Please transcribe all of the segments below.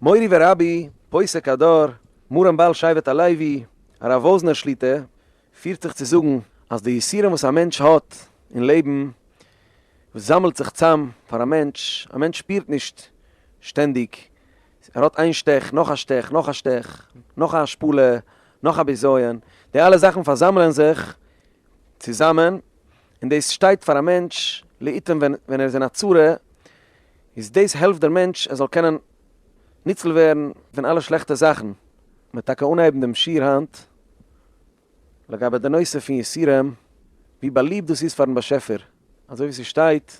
מורי ורבי, פוסק הדור, מרן בעל שבט הלוי, הרב וואזנער שליט"א, פירט זיך צו זאגן אז די יסורים וואס א מענטש האט אין לעבן, וואס זאמלט זיך צאם פאר א מענטש, א מענטש שפירט נישט שטענדיג, ער האט איין שטעך, נאך א שטעך, נאך א שטעך, נאך א השפלה, נאך א בזיון, די אלע זאכן פארזאמלען זיך צוזאמען, און דאס שטייט פאר א מענטש לעיתים ווען ווען ער איז אין א צרה, איז דאס העלפט דער מענטש ער זאל קענען ניצל ווערן פון אלע שלעכטע זאכן. מ'וועט טאקע אנהייבן דעם שיעור היינט לגבי די נושא פון יסורים, ווי באליבט דאס איז פארן באשעפער, אזוי ווי ס'שטייט,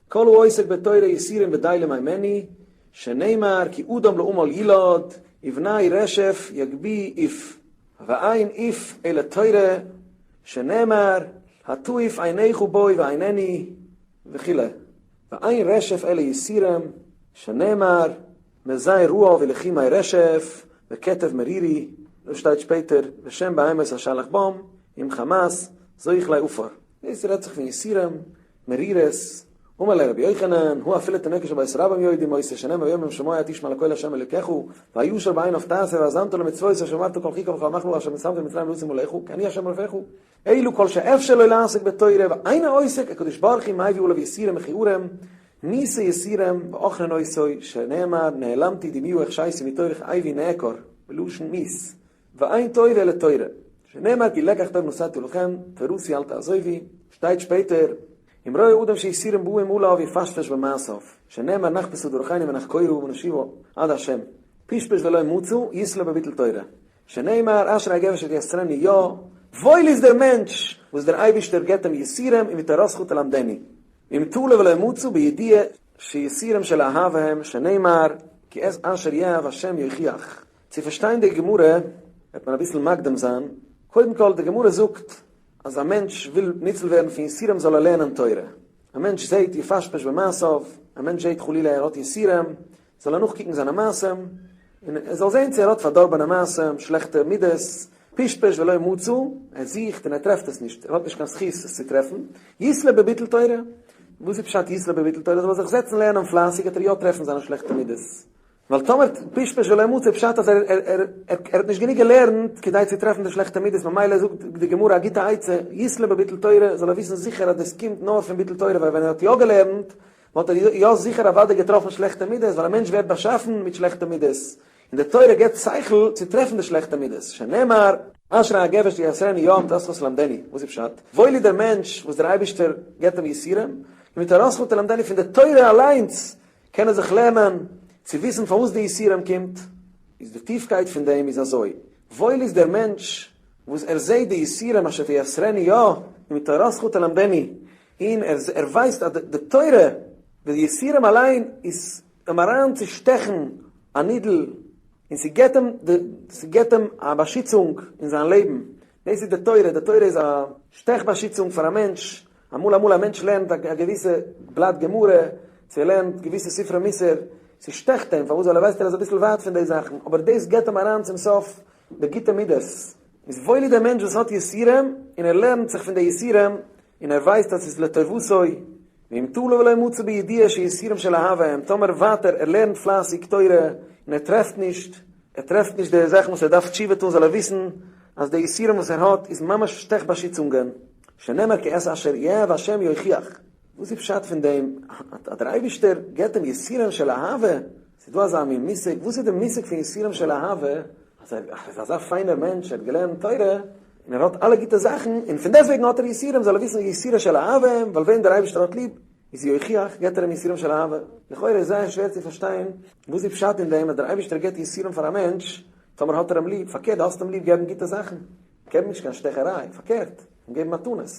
כל העוסק בתורה יסורים ודילים הימנו, שנאמר כי אדם לעמל ילד, ובני רשף יגביהו עיף, ואין עיף אלא תורה, שנאמר התעיף עיניך בו ואיננו, וכו', ואין רשף אלא יסורים, שנאמר מזי רעב ולחומי רשף, וכתב מרירי, דאס שטייט שפעטער, ושם בהמות אשלח בם, עם חמס, זוחלי עפר. דאס רעדט זיך פון יסורים, מרירות, אמר ליה רבי יוחנן, הא אפילו תינוקות של בית רבן יודעים אותה, שנאמר ויאמר אם שמוע תשמע לקול ה' אלוקיך, והישר בעיניו תעשה והאזנת למצוותיו ושמרת כל חוקיו וכל המחלה אשר שמתי במצרים לא אשים עליך, כי אני ה' רופאך. אלא כל שאפשר לו לעסוק בתורה ואינו עוסק, הקדוש ברוך הוא מביא עליו יסורים מכוערים, מיתה יסורים ואוכלין אותו, שנאמר נאלמתי דומיה החשיתי מתוך כאבי נעקר, בלשון מות, ואין טוב אלא תורה, שנאמר כי לקח טוב נתתי לכם, תורתי אל תעזובו, שטייט שפעטער, אם רואה אדם שיסורים באים עליו יפשפש במעשיו, שנאמר נחפשה דרכינו ונחקורה ונשובה עד ה', פשפש ולא מצא, יתלה בביטול תורה. שנאמר אשרי הגבר אשר תייסרני יה, וואויל איז דער מענטש וואס דער אייבערשטער געבט אים יסורים ומתורתך תלמדני, ואם תלה ולא מצא בידיעה שיסורים של אהבה הם, שנאמר כי את אשר יאהב השם יוכיח. צו פארשטיין די גמרא וועט מען אביסל מקדים זיין, קודם כל די גמרא זאגט אז א מענטש וויל ניצל ווערן פון יסורים זאל ער לערנען תורה, א מענטש זעט יפשפש במעשיו, א מענטש זעט חלילה ער האט יסורים, זאל ער נאכקוקן זיינע מעשים, און ער זאל זען צו ער האט פארדארבענע מעשים, שלעכטע מידות, פשפש ולא מצא, ער זוכט און ער טרעפט עס נישט, ער האט נישט קיין זכות עס צו טרעפן, יתלה בביטול תורה, וואס איז פשט יתלה בביטול תורה, זאל ער זיך זעצן לערנען פלייסיג וועט ער יא טרעפן זיינע שלעכטע מידות, ווייל טאמער פשפש ולא מצא איז פשט אז ער האט נישט גענוג געלערנט כדי צו טרעפן די שלעכטע מידות, ממילא זאגט די גמרא א גוטע עצה, יתלה בביטול תורה, זאל ער וויסן זיכער אז דאס קומט נאר פון ביטול תורה, ווייל ווען ער האט יא געלערנט וואלט ער יא זיכער אוודאי געטראפן שלעכטע מידות, ווייל א מענטש ווערט באשאפן מיט שלעכטע מידות, און די תורה גיבט שכל צו טרעפן די שלעכטע מידות, שנאמר, אשרי הגבר שתייסרני יה ומתורתך תלמדני, וואס איז פשט? וואויל איז דער מענטש וואס דער אייבערשטער גיבט אים יסורים, ומתורתך תלמדני, פון די תורה אליינס קען ער זיך לערנען צו וויסן פארוואס די יסורים קומט. איז די טיפקייט פון דעם איז אזוי, וואויל איז דער מענטש וואס ער זעט די יסורים אשר תייסרני יה ומתורתך תלמדני, און ער ער ווייסט אז די תורה, די יסורים אליין איז אים אריין צו שטעכן א נידל, און ס'געט אים די ס'געט אים א באשיצונג אין זיין לעבן, דאס איז די תורה, די תורה איז א שטעך באשיצונג פאר א מענטש, אמאל אמאל א מענטש לערנט א געוויסע בלאט גמרא, צו ער לערנט געוויסע ספרי מוסר, ס'שטעכט אים, פארוואס? ווייל ער ווייסט ער איז אביסל ווייט פון די זאכן, אבער דאס געט אים אריין צום סוף די גוטע מידות. איז וואויל איז דער מענטש וואס האט יסורים, און ער לערנט זיך פון די יסורים, און ער ווייסט אז ס'איז לטובתו, ואם תלה ולא מצא בידיעה שיסורים של אהבה הם, טאמער ווייטער ער לערנט פלייסיג תורה, און ער טרעפט נישט, ער טרעפט נישט די זאכן וואס ער דארף תשובה טון, זאל ער וויסן אז די יסורים וואס ער האט איז ממש שטעך באשיצונגען, שנאמר כי את אשר יאהב השם יוכיח. וואס איז פשט פון דעם אז דער אייבערשטער געבט אים יסורים של אהבה? ס'איז דא אזא מין מושג? וואס איז די מושג פון יסורים של אהבה? אז ער איז אזא פיינער מענטש, ער האט געלערנט תורה, און ער האט אלע גוטע זאכן, און פון דעסטוועגן האט ער יסורים, זאל ער וויסן יסורים של אהבה, ווייל וועם דער אייבערשטער האט ליב, איז יוכיח, געבט ער אים יסורים של אהבה. לכאורה איז זייער שווער צו פארשטיין, וואס איז פשט אין דעם אז דער אייבערשטער געבט יסורים פאר א מענטש, טאמער האט ער אים ליב, פארקערט, האסט אים ליב, געב אים גוטע זאכן, געב אים נישט קיין שטעכעריי, פארקערט, געב אים מתנות.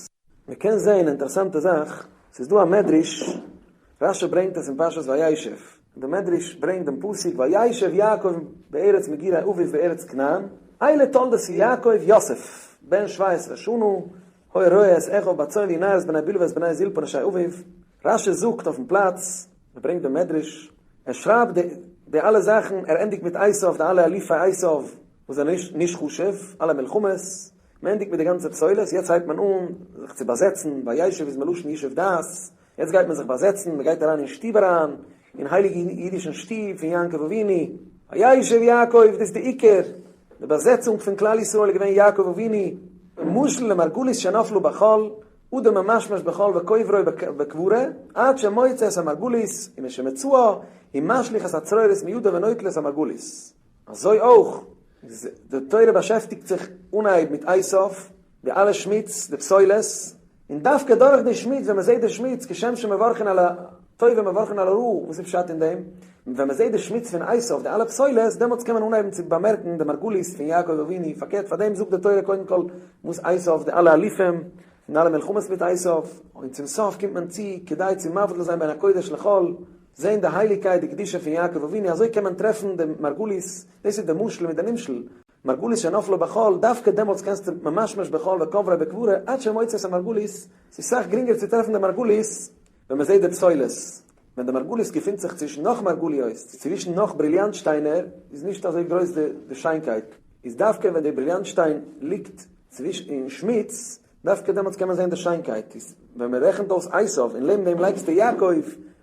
מען קען זעהן אינטערעסאנטע זאך, ס'איז דא א מדרש, רשי ברענגט עס אין פרשת וישב, די מדרש ברענגט דעם פסוק וישב יעקב בארץ מגורי אביו בארץ כנען, אלה תולדות יעקב יוסף בן שבע עשרה שנה, היה רועה את אחיו בצאן וינער את בני בלהה ואת בני זלפה נשי אביו, רשי זאגט אויפן פלאץ, ער ברענגט דעם מדרש, ער שרייבט די אלע זאכן, ער ענדיגט מיט עשיו, די אלע אלופי עשיו וואס זענען נישט חשוב, אלע מלחמות, מען ענדיגט מיט די גאנצע פסולת, יעצט הייבט מען אן זיך צו באזעצן, וישב איז מלשון ישוב דעת, יעצט גייט מען זיך באזעצן, מען גייט אריין אין שטוב אריין, אין הייליגן אידישן שטוב פון יעקב אבינו. וישב יעקב, דאס איז די עיקר, די באזעצונג פון כלל ישראל איז געווען יעקב אבינו, משל למרגלית שנפלו בחול, אדם ממשמש בחול וקוברו בקבורה, עד שמוצא את המרגלית, ומשמצאה, הוא משליך את הצרורות מידו ונוטל את המרגלית. אזוי אויך, די תורה באשעפטיגט זיך אנהייב מיט עשיו, די אלע שמוץ, די פסולת, און דווקא דורך די שמוץ, ווען מען זעט די שמוץ, כשם שמברכין על הטוב מברכין על הרע, וואס איז פשט אין דעם? ווען מען זעט די שמוץ פון עשיו, די אלע פסולת, דעמאלטס קען מען אנהייבן צו באמערקן די מרגלית פון יעקב אבינו, פארקערט פאר דעם זאגט די תורה קודם כל וואס עשיו, די אלע אלופים, און אלע מלחמות מיט עשיו, און צום סוף קומט מען צו, כדי צו מבדיל זיין בין הקודש לחול, זען די הייליגקייט, די קדושה פון יעקב אבינו, אזוי קען מען טרעפן די מרגלית, דאס איז די משל מיט די נמשל, מרגלית שנפלה בחול, דווקא דעמאלטס קענסטו ממשמש בחול וקוברה בקבורה, עד שמוצא את המרגלית, ס'איז סאך גרינגער צו טרעפן די מרגלית ווען מ'זעט די פסולת, ווען די מרגלית געפינט זיך צווישן נאך מרגליות, צווישן נאך בריליאנט שטיינער, איז נישט אזוי גרויס די שיינקייט, איז דווקא ווען די בריליאנט שטיין ליגט צווישן אין שמוץ, דווקא דעמאלטס קען מען זען די שיינקייט, איז ווען מען רעכנט אויס עשיו און לעבן דעם לייגסטו יעקב,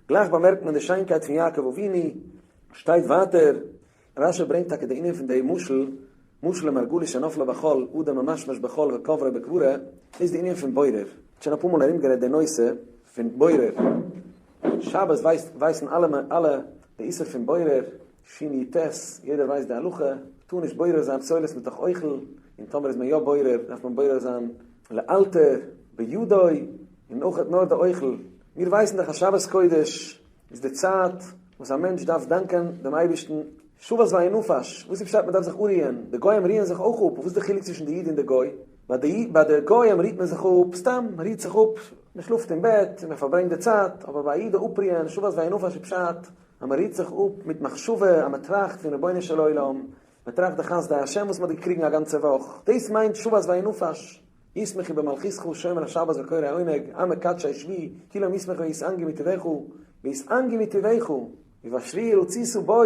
גלייך באמערקט מען די שיינקייט פון יעקב אבינו, שטייט ווייטער רשי ברענגט טאקע די ענין פון די משל, משל למרגלית שנפלה בחול, אדם ממשמש בחול וקוברה בקבורה, איז די ענין פון בורר. שוין אפאר מאל ארומגערעדט די נושא פון בורר. שבת ווייסט ווייסן אלע אלע די איסור פון בורר, שין י ט, יעדער ווייסט די הלכה, טאר נישט בורר זיין פסולת מתוך אוכל, און טאמער איז מען יא בורר דארף מען בורר זיין לאלתר, בידו, און אויך נאר די אוכל. מיר ווייסן דאך אז שבת קודש איז די צייט וואס א מענטש דארף דאנקען דעם אייבערשטן, שבת וינפש, וואס איז פשט מען דארף זיך אפרוען, די גוים רוען זיך אויך אפ, וואס איז די חילוק צווישן די איד און די גוי, ביי די ביי די גוים רוהט מען זיך אפ, סתם מען רוהט זיך אפ, מען שלאפט אין בעט און מען פארברענגט די צייט, אבער ביי א איד די אפרוען, שבת וינפש איז פשט אז מען רוהט זיך אפ מיט מחשבה, אז מען טראכט פון רבונו של עולם, מען טראכט די חסדי השם וואס מען האט געקריגן א גאנצע וואך, דאס מיינט שבת וינפש. ישמחו במלכותך שומר השבת וקורא עונג, עם מקדשי שבי, כולם ישמחו ויתענגו מטובך, ויתענגו מטובך, ובשביעי רצית בו,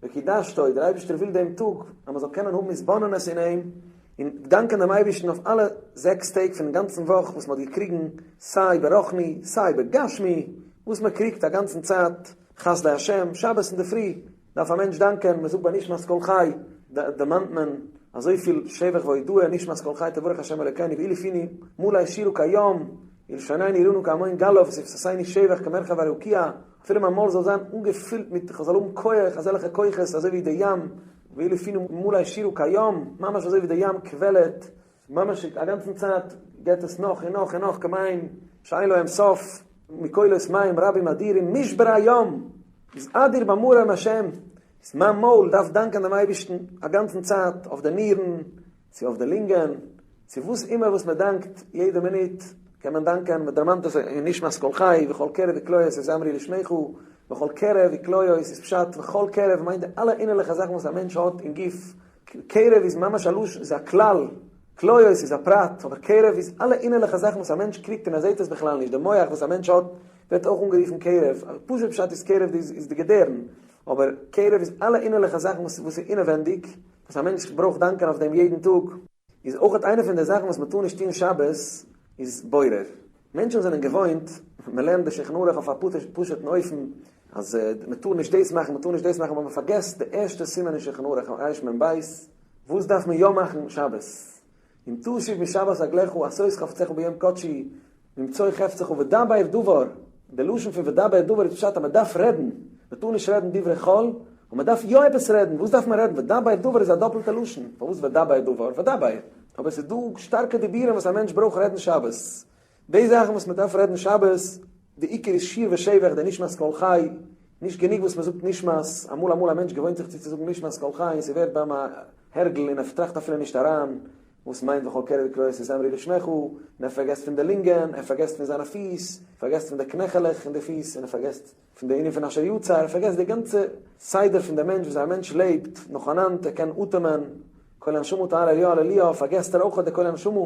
וקידשתו, דער אייבערשטער וויל דעם טאג אז מען זאל קענען האבן התבוננות אין אים, און דאנקען דעם אייבערשטן אויף אלע זעקס טעג פונעם גאנצן וואך וואס מען האט געקריגן, סיי ברוחני סיי בגשמי, וואס מען קריגט א גאנצן צייט חסדי השם, שבת אינדערפרי דארף א מענטש דאנקען, מען זאגט ביי נשמת כל חי, דערמאנט מען אזויפיל שבח והודאה, נשמת כל חי תברך ה' אלוקינו ואילו פינו מלא שירה כים, ולשוננו רנה כהמון גליו ושפתותינו שבח כמרחב הרקיע, אפילו מיין מויל זאל זיין אנגעפילט מיט, כ'זאל האבן כח, אזעלכע כוחות אזוי ווי די ים, ואילו פינו מלא שירה כים, ממש אזוי ווי די ים קוועלעט, ממש א גאנצן צייט געבט עס נאך און נאך און נאך כמים שאין להם סוף, מקולות מים רבים אדירים משברי הים, איז אדיר במרום השם, איז מיין מויל דארף דאנקען דעם אייבערשטן א גאנצן צייט אויף די נירן, צו אויף די לונגען, צו וואס אימער וואס מען דאנקט יעדע מינוט קען מען דאנקען, מען דערמאנט עס אין נשמת כל חי, וכל קרב וכליות יזמרו לשמך, וכל קרב וכליות איז פשט וכל קרב מיינט די אלע אינערליכע זאכן וואס א מענטש האט אין גוף, קרב איז ממש א לשון, איז א כלל, כליות איז א פרט, אבער קרב איז אלע אינערליכע זאכן וואס א מענטש קריגט און ער זעט עס בכלל נישט, די מח וואס א מענטש האט ווערט אויך אנגערופן קרב, פשוט פשט איז קרב איז די געדערן, אבער קרב איז אלע אינערליכע זאכן וואס איז אינעווענדיג, וואס א מענטש ברויך דאנקען אויף דעם יעדן טאג. איז אויך איינע פון די זאכן וואס מען טאר נישט טון שבת איז בורר. מענטשן זענען געוואוינט, מען לערנט די שולחן ערוך אויף א פשוט'ן אופן, אז מען טאר נישט דאס מאכן, מען טאר נישט דאס מאכן, אבער מען פארגעסט די ערשטע סימן אין שולחן ערוך, רמ ב, וואס דארף מען יא מאכן שבת? אם תשיב משבת רגליך עשות חפציך ביום קדשי, ממצוא חפצך ודבר דבר, די לשון פון ודבר דבר איז פשט אז מען דארף רעדן, מען טאר נישט רעדן דברי חול, און מען דארף יא עפעס רעדן, וואס דארף מען רעדן? ודבר דבר איז א דאפלטע לשון, פארוואס ודבר דבר? ודבר, אבער עס איז דא שטארקע דיבורים וואס א מענטש ברויך רעדן שבת, די זאכן וואס מען דארף רעדן שבת, די עיקר איז שיר ושבח, די נשמת כל חי, נישט גענוג וואס מען זאגט נשמת, אמאל אמאל א מענטש געוואוינט זיך צו צו זאגן נשמת כל חי און ס'ווערט ביי אים א הרגל און ער טראכט אפילו נישט אריין וואס מיינט וכל קרב וכליות יזמרו לשמך, און ער פארגעסט פון די לונגען, ער פארגעסט פון זיינע פיס, ער פארגעסט פון די קנעכעלעך אין די פיס, און ער פארגעסט פון די ענין פון אשר יצר, ער פארגעסט די גאנצע סדר פון די מענטש וויאזוי א מענטש לעבט נאכאנאנד, ער קען אטעמען, כל הנשמה תהלל יה הללויה, פארגעסט ער אויך די כל הנשמה,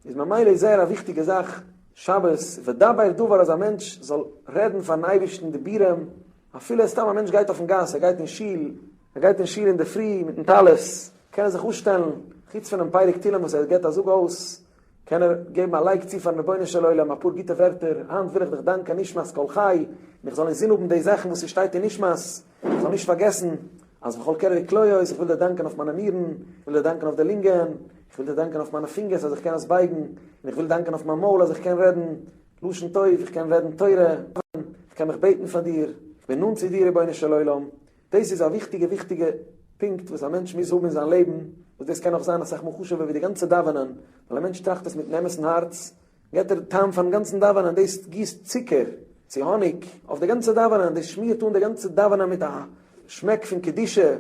איז ממילא איז זייער א וויכטיגע זאך שבת, ודבר דבר אז א מענטש זאל רעדן פארן אייבערשטן דיבורים, אפילו סתם א מענטש גייט אויפן גאס, ער גייט אין שול, ער גייט אין שול אינדערפרי מיטן טלית, קען ער זיך אפשטעלן, חוץ פונעם פרק תהילים וואס ער געבט א זאג אויס, קען ער געבן א לייג צו פארן רבונו של עולם אפאר גוטע ווערטער, היינט וויל איך דיך דאנקען נשמת כל חי, און איך זאל אינזין האבן די זאכן וואס ס'שטייט אין נשמת, איך זאל נישט פארגעסן. אז וכל קרבי כליות, איך וויל דיר דאנקען אויף מיינע נירן, איך וויל דיר דאנקען אויף די לונגען, איך וויל דיר דאנקען אויף מיינע פינגערס אז איך קען עס בייגן, און איך וויל דאנקען אויף מיין מויל אז איך קען רעדן לשון טוב, איך קען רעדן תורה, איך קען מיך בעטן פאר דיר, איך בין נאנט צו דיר רבונו של עולם. דאס איז א וויכטיגע וויכטיגע פונקט וואס א מענטש מוז האבן אין זיין לעבן, וואס דאס קען נאך זיין אסאך מאל חשוב'ער ווי די גאנצע דאווענען, ווייל א מענטש טראכט עס מיטן אמת'ן הארץ, געבט ער טעם פארן גאנצן דאווענען, דאס גיסט צוקער צו האניג אויף די גאנצע דאווענען, דאס שמירט אן די גאנצע דאווענען מיט א שמעק פון קדושה,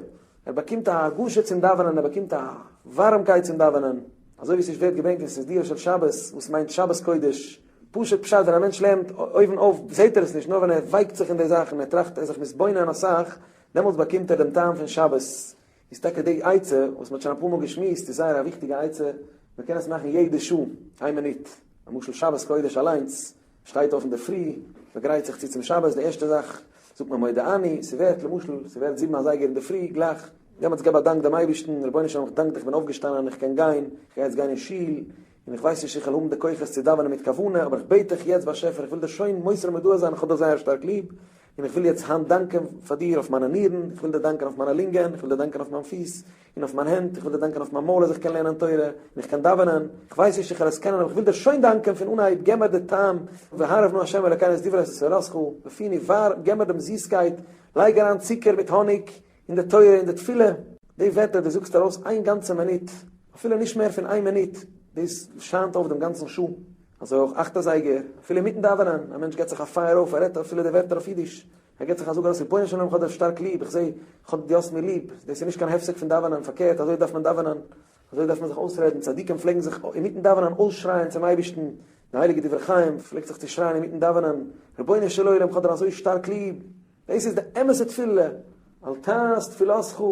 ער באקומט א הרגשה צום דאווענען, ער באקומט א ווארעמקייט צום דאווענען, אזוי ווי עס ווערט געברענגט אין סידורו של שבת, וואס מיינט שבת קודש, פשוט פשט ווען א מענטש לערנט אויבן אויף זעט ער עס נישט, נאר ווען ער ווייקט זיך אין די זאכן, ער טראכט, ער איז זיך מתבונן אסאך, דעמאלטס באקומט ער דעם טעם פון שבת. איז טאקע די עצה וואס מען האט שוין אפאר מאל געשמועסט איז זייער א וויכטיגע עצה, מען קען עס מאכן יעדע שעה, איין מינוט, למשל שבת קודש אליינס, שטייט אויף אינדערפרי, מען גרייט זיך צו צום שבת, די ערשטע זאך זאגט מען מודה אני, ס'ווערט למשל ס'ווערט זיבן אזייגער אינדערפרי, גלייך דעמאלטס געב א דאנק דעם אייבערשטן, רבונו של עולם איך דאנק דיך איך בין אויפגעשטאנען איך קען גיין, איך גיי יעצט גיין אין שול, און איך ווייס נישט איך וועל האבן די כוחות צו דאווענען מיט כוונה, אבער איך בעט דיך יעצט באשעפער איך וויל דיר שוין מוסר מודעה זיין איך האב דיך זייער שטארק ליב, און איך וויל יעצט היינט דאנקען פאר דיר אויף מיינע נירן, איך וויל דיר דאנקען אויף מיינע לונגען, איך וויל דיר דאנקען אויף מיין פיס, און אויף מיין הענט, איך וויל דיר דאנקען אויף מיין מויל אז איך קען לערנען תורה, און איך קען דאווענען, איך ווייס נישט איך וועל עס קענען אבער איך וויל דיר שוין דאנקען פון אנהייב, געב מיר די טעם, והערב נא ה' אלקינו את דברי תורתך בפינו, געב מיר דעם זיסקייט, לייג אריין צוקער מיט האניג אין די תורה אין די תפילה, די ווערטער דו זאגסט ארויס איין גאנצע מינוט, אפילו נישט מער פון איין מינוט, דאס שיינט אויף דעם גאנצן שעה. אזוי אויך אכט אזייגער, אפילו אינמיטן דאווענען, א מענטש געבט זיך א פייער אויף, ער רעדט אפילו די ווערטער אויף אידיש, ער געבט זיך א זאג ארויס, רבונו של עולם איך האב דיר שטארק ליב, איך זע איך האב דו האסט מיר ליב, דאס איז נישט קיין הפסק פון דאווענען, פארקערט אזוי דארף מען דאווענען, אזוי דארף מען זיך אויסרעדן, צדיקים פלעגן זיך אינמיטן דאווענען אויסשרייען צום אייבערשטן, די הייליגע דברי חיים פלעגט זיך צושרייען אינמיטן דאווענען, רבונו של עולם איך האב דיר אזוי שטארק ליב, דאס איז די אמת'ע תפילה, אל תעש תפילתך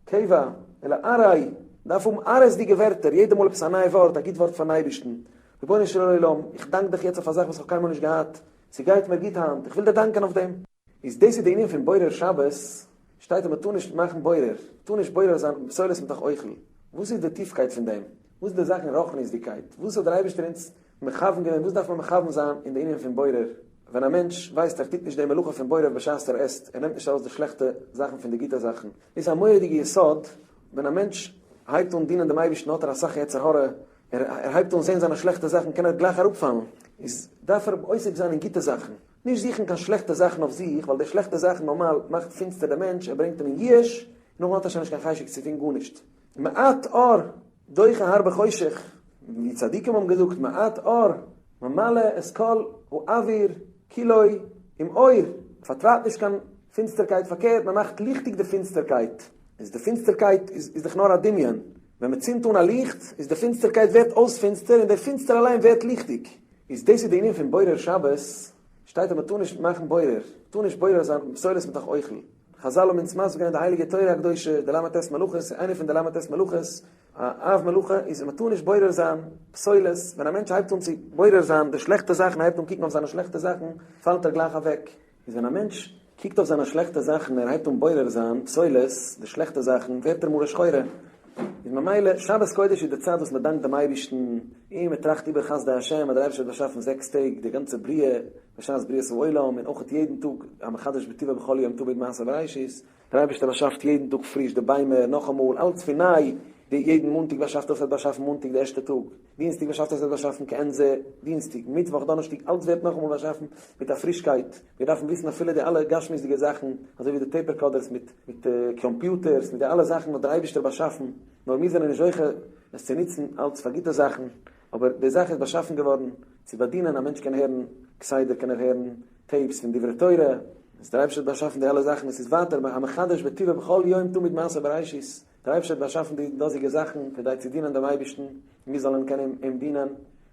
קבע, אלא עראי, מ'דארף האבן עראי'סדיגע ווערטער, יעדע מאל עפעס א נייע ווארט, א גוט ווארט פארן אייבערשטן, רבונו של עולם, איך דאנק דיך יעצט אויף א זאך וואס איך האב קיינמאל נישט געהאט, ס'גייט מיר גוט היינט, איך וויל דיר דאנקען אויף דעם. איז דאס איז די ענין פון בורר שבת, שטייט אז מ'טאר נישט מאכן בורר, מ'טאר נישט בורר זיין פסולת מתוך אוכל, וואס איז די טיפקייט פון דעם? וואס איז די זאך אין רוחניות'דיגקייט? וואס האט דער אייבערשטער אונז מכוון געווען? וואס דארף מען מכוון זיין אין די ענין פון בורר? ווען א מענטש ווייסט ער טוט נישט די מלאכה פון בורר בשעת ער עסט, ער נעמט נישט ארויס די שלעכטע זאכן פון די גוטע זאכן, דאס איז א מורא'דיגע יסוד, ווען א מענטש הייבט אן דינען דעם אייבערשטן האט ער אסאך יצר הרע, ער הייבט אן זען זיינע שלעכטע זאכן קען ער גלייך אראפפאלן, איז דארף ער עוסק זיין אין גוטע זאכן, נישט זוכן קיין שלעכטע זאכן אויף זיך, ווייל די שלעכטע זאכן נארמאל מאכט פינסטער דעם מענטש, ער ברענגט אים אין ייאוש, נאכדעם האט ער שוין נישט קיין חשק צו טון גארנישט. מעט אור דוחה הרבה חושך, ווי צדיקים האבן געזאגט, מעט אור ממלא את כל האוויר כולו עם אור, פארטרייבט נישט קיין פינסטערקייט, פארקערט מען מאכט ליכטיג די פינסטערקייט, איז די פינסטערקייט איז דאך נאר א דמיון, ווען מען צינדט אן א ליכט איז די פינסטערקייט ווערט אויס פינסטער און די פינסטער אליין ווערט ליכטיג, איז דאס איז די ענין פון בורר שבת, שטייט אז מען טאר נישט מאכן בורר, מען טאר נישט בורר זיין פסולת מתוך אוכל. חזל האבן אונז מסביר געווען די הייליגע תורה הקדושה, די ל"ט מלאכות, איינע פון די ל"ט מלאכות, א אב מלאכה, איז מען טאר נישט בורר זיין פסולת, ווען א מענטש הייבט אן צו בורר זיין די שלעכטע זאכן, הייבט אן קוקן אויף זיינע שלעכטע זאכן, פאלט ער גלייך אוועק. איז ווען א מענטש קוקט אויף זיינע שלעכטע זאכן, ער הייבט אן בורר זיין פסולת, די שלעכטע זאכן, ווערט ער מרה שחורה. איז ממילא שבת קודש איז די צייט וואס מען דאנקט דעם אייבערשטן, און מען טראכט איבער חסדי השם אז דער אייבערשטער האט באשאפן זעקס טעג די גאנצע בריאה, בשעת בריאת העולם, און אויך יעדן טאג המחדש בטובו בכל יום תמיד מעשה בראשית, דער אייבערשטער באשאפט יעדן טאג פריש די ביימער, נאכאמאל, אלץ פון ניי, די יעדן מאנטאג באשאפט ער וואס ער האט באשאפן מאנטאג די ערשטע טאג, דינסטאג באשאפט ער וואס ער האט באשאפן כעין זה דינסטאג, מיטוואך דאנערשטאג, אלץ ווערט נאכאמאל באשאפן מיט א פרישקייט, מיר דארפן וויסן אפילו די אלע גשמיות'דיגע זאכן, אזוי ווי די tape recorders מיט מיט קאמפיוטערס, מיט די אלע זאכן האט דער אייבערשטער באשאפן, נאר מיר זענען נישט זוכה עס צו נוצן אלץ פאר גוטע זאכן, אבער די זאך איז באשאפן געווארן צו באדינען, א מענטש קען הערן כסדר קען ער הערן tapes פון דברי תורה, איז דער אייבערשטער האט באשאפן די אלע זאכן, עס איז ווייטער המחדש בטובו בכל יום תמיד מעשה בראשית, דער אייבערשטער האט באשאפן די דאזיגע זאכן כדי צו דינען דעם אייבערשטן, מיר זאלן קענען אים דינען,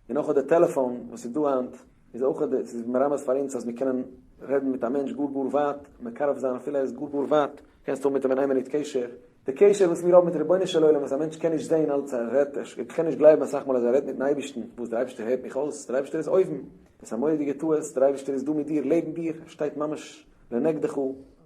און אויך די טעלעפאן וואס איז דא היינט איז אויך עס איז מרמז פאר אונז אז מיר קענען רעדן מיט א מענטש גאר גאר ווייט, מקרב זיין אפילו ער איז גאר גאר ווייט, קענסטו האבן מיט אים אין איין מינוט קשר, די קשר וואס מיר האבן מיט רבונו של עולם וואס א מענטש קען נישט זען אלץ ער רעדט, ער קען נישט גלייבן אסאך מאל אז ער רעדט מיטן אייבערשטן, וואס דער אייבערשטער הערט מיך אויס, דער אייבערשטער איז אויבן, דאס איז א מורא'דיגע טעות, דער אייבערשטער איז דא מיט דיר, לעבן דיר, ער שטייט ממש לנגדך,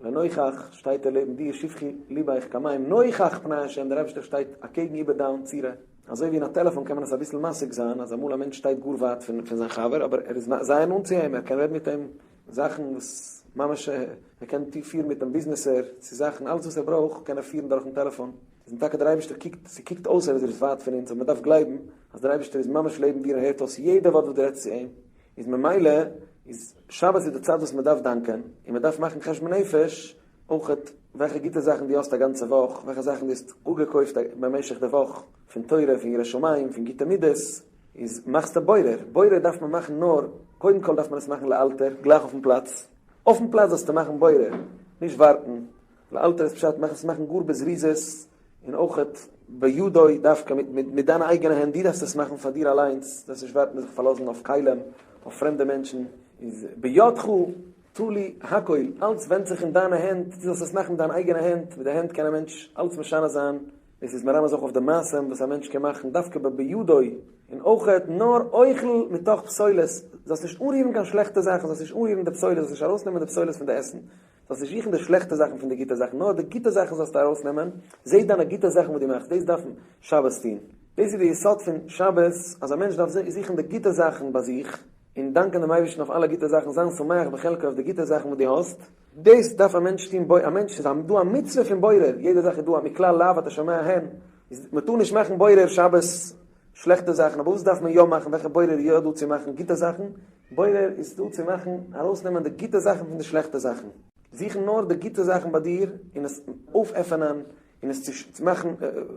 לנוכח, שטייט ער לעבן דיר, שפכי לבך כמים, נוכח פני השם, דער אייבערשטער שטייט אקעגן איבער דיין צורה. אזוי ווי אין א טעלעפאן קען מען עס אביסל משיג זיין אז אמאל א מענטש שטייט גאר ווייט פון זיין חבר אבער ער איז זייער נאנט צו אים, ער קען רעדן מיט אים. זאכן וואס ממש ער קען פירן מיט דעם ביזנעסער, צו זאכן, אלעס וואס ער ברויך קען ער פירן דורכן טעלעפאן. איז טאקע דער אייבערשטער קוקט, ס'קוקט אויס אז ער איז ווייט פון אונז, אבער מ'דארף גלייבן אז דער אייבערשטער איז ממש לעבן דיר און הערט אויס יעדע ווארט וואס דו רעדסט צו אים, איז ממילא איז שבת איז די צייט וואס מ'דארף דאנקען, און מ'דארף מאכן חשבון נפש אויכעט וועלכע גוטע זאכן דו האסט א גאנצע וואך, וועלכע זאכן דו האסט אפגעקויפט במשך די וואך פון תורה, פון יראת שמים, פון גוטע מידות, איז מאכסטו בורר, בורר דארף מען מאכן נאר, קודם כל דארף מען עס מאכן לאלתר, גלייך אויפן פלאץ, אויפן פלאץ זאלסטו מאכן בורר, נישט ווארטן, לאלתר איז פשט מאך עס מאכן גאר בזריזות, און אויכעט בידו דווקא מיט מיט דיינע אייגענע הענט, דו דארפסט עס מאכן פאר דיר אליינס, דארפסט נישט ווארטן זיך פארלאזן אויף כלים, אויף פרעמדע מענטשן, איז בידך תלוי הכל, אלץ ווענדט זיך אין דיינע הענט, דו זאלסט עס מאכן מיט דיינע אייגענע הענט, מיט די הענט קען א מענטש אלץ משנה זיין, דאס איז מרמז אויך אויף די מעשים וואס א מענטש קען מאכן דווקא בידו, און אויכעט נאר אוכל מתוך פסולת, זאלסט נישט אנרירן קיין שלעכטע זאכן, זאלסט נישט אנרירן די פסולת, זאלסט נישט ארויסנעמען די פסולת פון די עסן, זאלסט נישט זוכן די שלעכטע זאכן פון די גוטע זאכן, נאר די גוטע זאכן זאלסטו ארויסנעמען, זע דיינע גוטע זאכן וואס דו מאכסט, דאס דארף שבת טון, דאס איז די יסוד פון שבת, אז א מענטש דארף זוכן די גוטע זאכן ביי זיך, און דאנקען דעם אייבערשטן אויף אלע גוטע זאכן, זיין שמח בחלקו אויף די גוטע זאכן וואס דו האסט, דאס דארף א מענטש טון, א מענטש איז דא א מצוה פון בורר, יעדע זאך איז דא א מכלל לאו אתה שומע הן, איז מען טאר נישט מאכן בורר שבת שלעכטע זאכן, אבער וואס דארף מען יא מאכן, וועלכע בורר איז יא דא צו מאכן גוטע זאכן, בורר איז דא צו מאכן, ארויסנעמען די גוטע זאכן פון די שלעכטע זאכן, זוכן נאר די גוטע זאכן ביי דיר און עס אויפעפענען און עס צו מאכן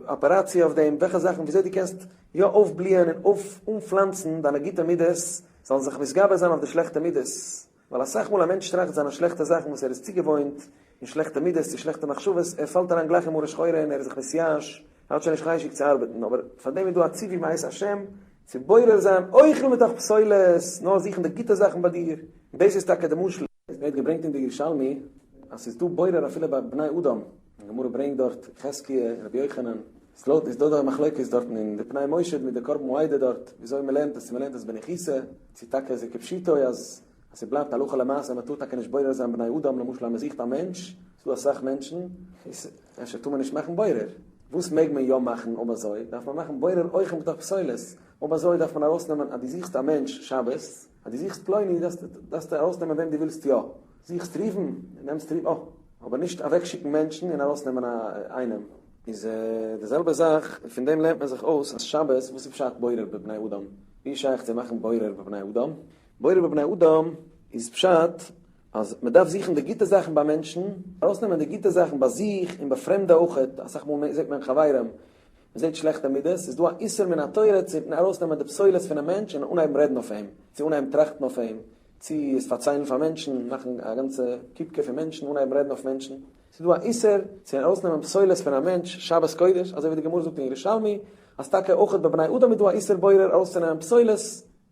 אפעראציע אויף דעם, וועלכע זאכן וויאזוי דו קענסט יא אויפבליען און אויף אנפלאנצן דיינע גוטע מידות זאלן זיך מתגבר זיין אויף די שלעכטע מידות, ווייל אסאך מאל א מענטש טראכט זיינע שלעכטע זאכן וואס ער איז צוגעוואוינט, און שלעכטע מידות און שלעכטע מחשבות, ער פאלט אריין גלייך אין מרה שחורה און ער איז זיך מתייאש, ער האט שוין נישט חשק צו ארבעטן, אבער פאר דעם איז דא א ציווי מאת השם צו בורר זיין אוכל מתוך פסולת, נאר זוכן די גוטע זאכן ביי דיר, און דאס איז טאקע די משל. עס ווערט געברענגט אין די ירושלמי אז ס'איז דא בורר אפילו ביי בני אדם, די גמרא ברענגט דארט חזקיה רבי יוחנן, איז לויט איז דא דא א מחלוקת דארטן אין די פני משה מיט די קרבן העדה דארט וויאזוי מ'לערנט עס צו מ'לערנט עס בניחותא צו טאקע איז עס כפשוטו אז אז ס'בלייבט הלכה למעשה מ'טאר טאקע נישט בורר זיין בני אדם למשל אז מ'זוכט א מענטש ס'דא אסאך מענטשן איז אפשר טאר מען נישט מאכן בורר וואס מעג מען יא מאכן אויב אזוי דארף מען מאכן בורר אויך מתוך פסולת אויב אזוי דארף מען ארויסנעמען אז דו זוכסט א מענטש שבת אז דו זוכסט פלוני דארפסטו ארויסנעמען וועם דו ווילסט יא זוכסט ראובן נעמסט ראובן אה אבער נישט אוועקשיקן מענטשן און ארויסנעמען איינעם. איז די זעלבע זאך, פון דעם לערנט מען זיך אויס אז שבת, וואס איז פשט בורר בבני אדם? ווי איז שייך צו מאכן בורר בבני אדם? בורר בבני אדם איז פשט אז מען דארף זוכן די גוטע זאכן ביי מענטשן, ארויסנעמען די גוטע זאכן ביי זיך און ביי פרעמדע אויכעט, אסאך מאל זעט מען חברים, מען זעט שלעכטע מידות, איז דא א איסור מן התורה צו ארויסנעמען די פסולת פונעם מענטש און אנהייבן רעדן אויף אים, צו אנהייבן טראכטן אויף אים, צו עס פארציילן פאר מענטשן, מאכן א גאנצע קופקע פון מענטשן, אנהייבן רעדן אויף מענטשן. ס'איז דא א איסור צו ארויסנעמען פסולת פון א מענטש שבת קודש, אזוי ווי די גמרא זאגט אין ירושלמי, אז טאקע אויך ביי בני אדם איז דא א איסור בורר ארויסצונעמען פסולת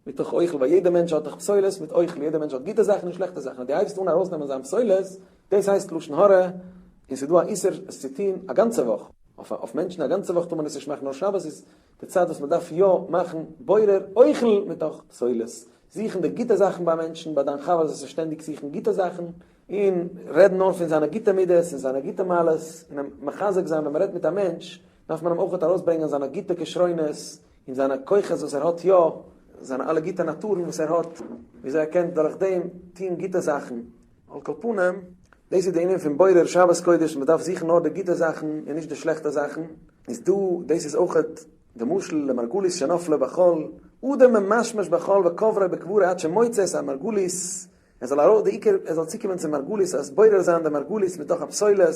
מתוך אוכל, ווייל יעדער מענטש האט דאך פסולת מיט אוכל, יעדער מענטש האט גוטע זאכן און שלעכטע זאכן, אז דו הייבסט אן ארויסנעמען זיין פסולת, דאס הייסט לשון הרע, און ס'איז דא א איסור עס צו טון א גאנצע וואך, אויף מענטשן א גאנצע וואך טאר מען עס נישט מאכן, נאר שבת איז די צייט וואס מען דארף יא מאכן בורר אוכל מתוך פסולת, זוכן די גוטע זאכן ביי מענטשן, ביי דיין חבר זאלסטו שטענדיג זוכן גוטע זאכן, און רעדן נאר פון זיינע גוטע מידות און זיינע גוטע מעלות, און אים מחזק זיין, ווען מען רעדט מיט א מענטש דארף מען אים אויך ארויסברענגען זיינע גוטע כשרונות און זיינע כוחות וואס ער האט יא, זיינע אלע גוטע נאטורן וואס ער האט, וויאזוי ער קען דורך דעם טון גוטע זאכן. על כל פנים, דאס איז די ענין פון בורר שבת קודש, מען דארף זוכן נאר די גוטע זאכן און נישט די שלעכטע זאכן, איז דא, דאס איז אויכעט די משל למרגלית שנפלה בחול, אדם ממשמש בחול וקוברו בקבורה עד שמוצא את המרגלית, ער זאל ארויס, די עיקר ער זאל צוקומען צום מרגלית, אז בורר זיין די מרגלית מתוך הפסולת,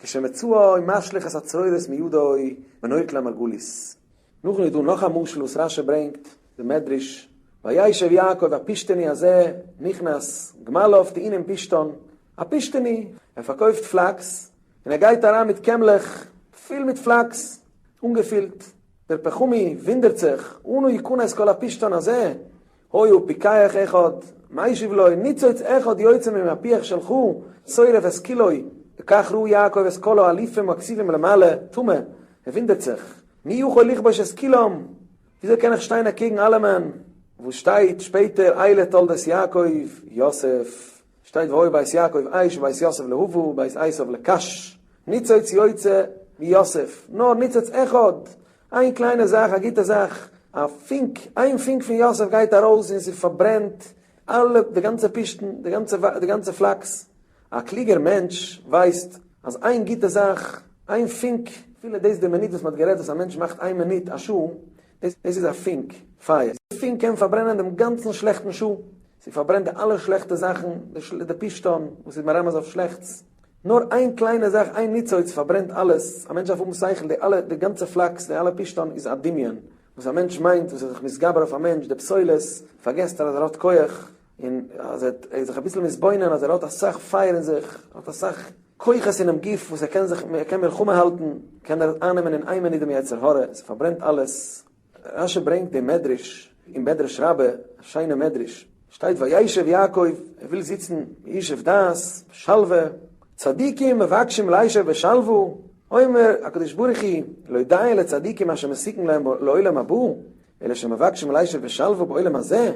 כשמצאו משליך את הצרורות מידו ונוטל המרגלית. נאכדעם איז דא נאך א משל וואס רשי ברענגט, די מדרש, וישב יעקב הפשתני הזה נכנס גמליו טעונים פשתן, א פשתני, ער פארקויפט פלאקס, און ער גייט אריין מיט קעמלעך פול מיט פלאקס, אנגעפילט, דער פחמי וואונדערט זיך, אנה יכנס כל הפשתן הזה, היה פיקח אחד, משיב לו, ניצוץ אחד יוצא ממפוח שלך, שורף את כולו, וכך ראה יעקב את כל האלופים הכתובים למעלה, תמה, ער וואונדערט זיך, מי יכול לכבוש את כולם? וויאזוי קען איך שטיין אקעגן אלעמען? וואס שטייט שפעטער, אלה תולדות יעקב, יוסף, שטייט והיה בית יעקב אש ובית יוסף להבה ובית עשיו לקש, ניצוץ יוצא מיוסף, נאר ניצוץ אחד, איין קליינע זאך, א גוטע זאך, א פונק, איין פונק פון יוסף גייט ארויס און ס'פארברענט. אלע, די גאנצע פשתן, די גאנצע, די גאנצע פלאקס. א קלוגער מענטש ווייסט אז איין גוטע זאך, איין פונק, אפילו דאס די מינוט וואס מען האט גערעדט וואס א מענטש מאכט איין מינוט א שעה, דאס איז א פונק פייער. די פונק קען פארברענען דעם גאנצן שלעכטן שעה, ס'פארברענט די אלע שלעכטע זאכן, די פשתן וואס איז מרמז אויף שלעכטס. נאר איין קליינע זאך, איין ניצוץ פארברענט אלעס, א מענטש דארף האבן שכל, די אלע, די גאנצע פלאקס, די אלע פשתן איז א דמיון, וואס א מענטש מיינט, וואס איז זיך מתגבר אויף א מענטש, די פסולת, פארגעסט ער אז ער האט כח, און אז ער איז זיך אביסל מתבונן אז ער האט אסאך פייער אין זיך, ער האט אסאך כוחות אינעם גוף וואס ער קען זיך, ער קען מלחמה האלטן, קען ער אייננעמען אין איין מינוט דעם יצר הרע, עס פארברענט אלעס. רשי ברענגט דעם מדרש אין מדרש רבה, א שיינע מדרש, שטייט וישב יעקב, ער וויל זיצן בישוב דעת, בשלווה, צדיקים מבקשים לישב בשלווה, אומר הקדוש ברוך הוא, לא די לצדיקים מה שמתוקן להם לעולם הבא, אלא שמבקשים לישב בשלווה בעולם הזה,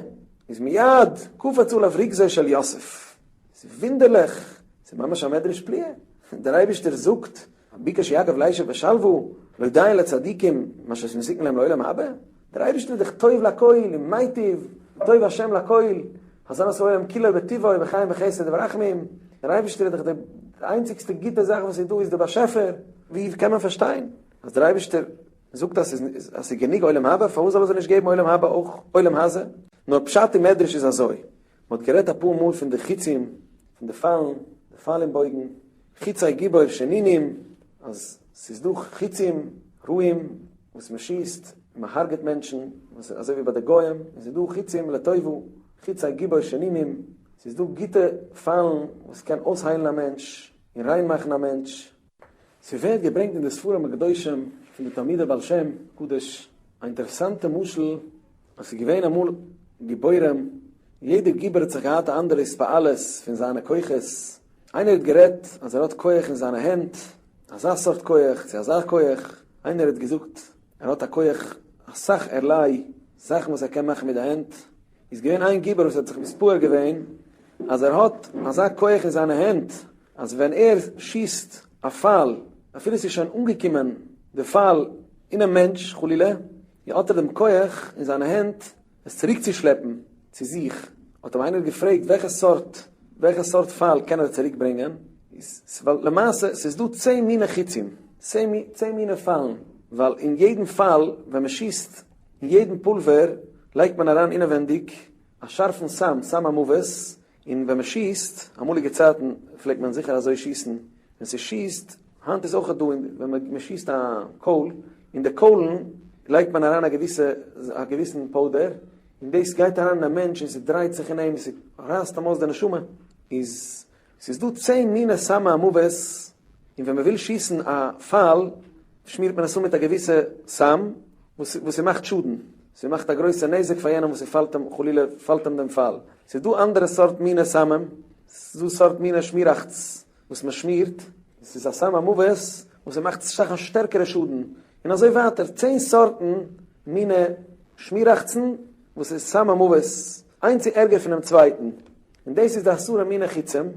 איז מיד קפץ עליו רוגזו של יוסף. ס'איז וואונדערליך, ס'איז ממש א מדרש פליאה, דער אייבערשטער זאגט, ביקש יעקב לישב בשלווה, לא די לצדיקים מה שמתוקן להם לעולם הבא, דער אייבערשטער איז דאך טוב לכל און מיטיב, טוב השם לכל, הזן את העולם כולו בטובו בחן וחסד וברחמים, דער אייבערשטער איז דאך די איינציגסטע גוטע זאך וואס איז דא איז דער באשעפער, ווי קען מען פארשטיין אז דער אייבערשטער זאגט אז ס'איז גענוג עולם הבא, פארוואס זאל ער זיי נישט געבן עולם הבא אויך עולם הזה? נאר פשט אין מדרש איז אזוי, מ'האט גערעדט אפאר מאל פון די חיצים, פון די פיילן, די פייל און בויגן, חיצי גיבור שנינים, אז ס'איז דא חיצים רעים וואס מ'שיסט און מ'הרג'עט מענטשן, אזוי ווי ביי די גוים, און ס'איז דא חיצים לטובה, חיצי גיבור שנינים, ס'איז דא גוטע פיילן וואס קען אויסהיילן א מענטש און ריין מאכן א מענטש. ס'ווערט געברענגט אין די ספרים הקדושים פון די תלמידי בעל שם הקדוש א אינטערעסאנטע משל אז ס'איז געווען אמאל גיבורים, יעדער גיבור האט זיך געהאט א אנדערע התפעלות פון זיינע כוחות, איינער האט גערעדט אז ער האט כח אין זיינע הענט, אזא סארט כח צו אזא כח, איינער האט געזאגט ער האט א כח אסאך ערליי זאכן וואס ער קען מאכן מיט די הענט, איז געווען איין גיבור וואס האט זיך מתפאר געווען אז ער האט אזא כח אין זיינע הענט אז ווען ער שיסט א פייל אפילו ס'איז שוין אנגעקומען די פייל אינעם מענטש חלילה, האט ער דעם כח אין זיינע הענט עס צוריקצושלעפן צו זיך, האט אים איינער געפרעגט וועלכע סארט וועלכע סארט פייל קען ער צוריק ברענגען, איז ווייל למעשה ס'איז דא צען מיני חיצים, צען מיני פיילן, ווייל אין יעדן פייל ווען מ'שיסט אין יעדן פולווער לייגט מען אריין אינעווענדיג א שארפן סם, סם המוות, און ווען מען שיסט, אמאליגע צייטן פלעגט מען זיכער אזוי שיסן, ווען ס'שיסט, היינט איז אויכעט דא, ווען מען שיסט א קויל, אין די קוילן לייגט מען אריין א געוויסע, א געוויסן powder, און דאס גייט אריין אין א מענטש און ס'דרייט זיך אין אים, ס'רייסט אים אויס די נשמה, איז ס'איז דא צען מיני סמי המוות, און ווען מ'וויל שיסן א פייל, שמירט מען עס אן מיט א געוויסע סם, וואס וואס ס'מאכט שאדן, ס'מאכט א גרויסע נזק פאר יענעם וואס ס'פאלט אים, חלילה פאלט אים דעם פייל. ס'איז דא אנדערע סארט מיני סמים, ס'איז דא סארט מיני שמיראכץ וואס מ'שמירט, ס'איז א סם המוות וואס ס'מאכט סאך א שטערקערע שאדן, און אזוי ווייטער, צען סארטן מיני שמיראכצן וואס איז סם המוות, איינס איז ערגער פונעם צווייטן. און דאס איז די עשרה מיני חיצים,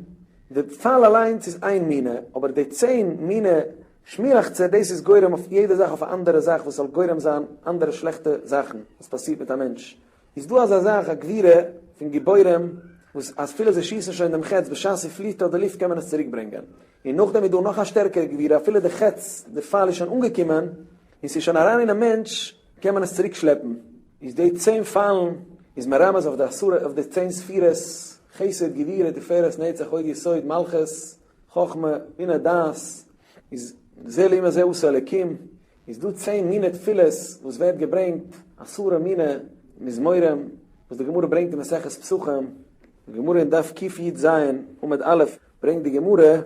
די פייל אליינס איז איין מינע, אבער די צען מיני שמיראכצער דאס איז גורם אויף יעדע זאך אויף א אנדערע זאך וואס זאל גורם זיין אנדערע שלעכטע זאכן וואס פאסירט מיט א מענטש, איז דא אזא זאך א גבורה פון גיבורים וואס אפילו זיי שיסן שוין דעם חץ בשעת ס'פליעט אויף די לופט קען מען עס צוריק ברענגען, און נאכדעם איז דא נאך א שטערקערע גבורה אפילו די חץ די פייל איז שוין אנגעקומען און ס'איז שוין אריין אינעם מענטש קען מען עס צוריק שלעפן. איז די צען פיילן איז מרמז אויף די עשרה אויף די צען ספירות, חסד, גבורה, תפארת, נצח, הוד, יסוד, מלכות, חכמה, בינה, דעת, איז זה לעומת זה עשה אלקים, איז דא צען מיני תפילות וואס ווערט געברענגט, עשרה מיני מזמורים, וואס די גמרא ברענגט אין מסכת פסחים, די גמרא אין דף קי"ז עמוד א' ברענגט די גמרא,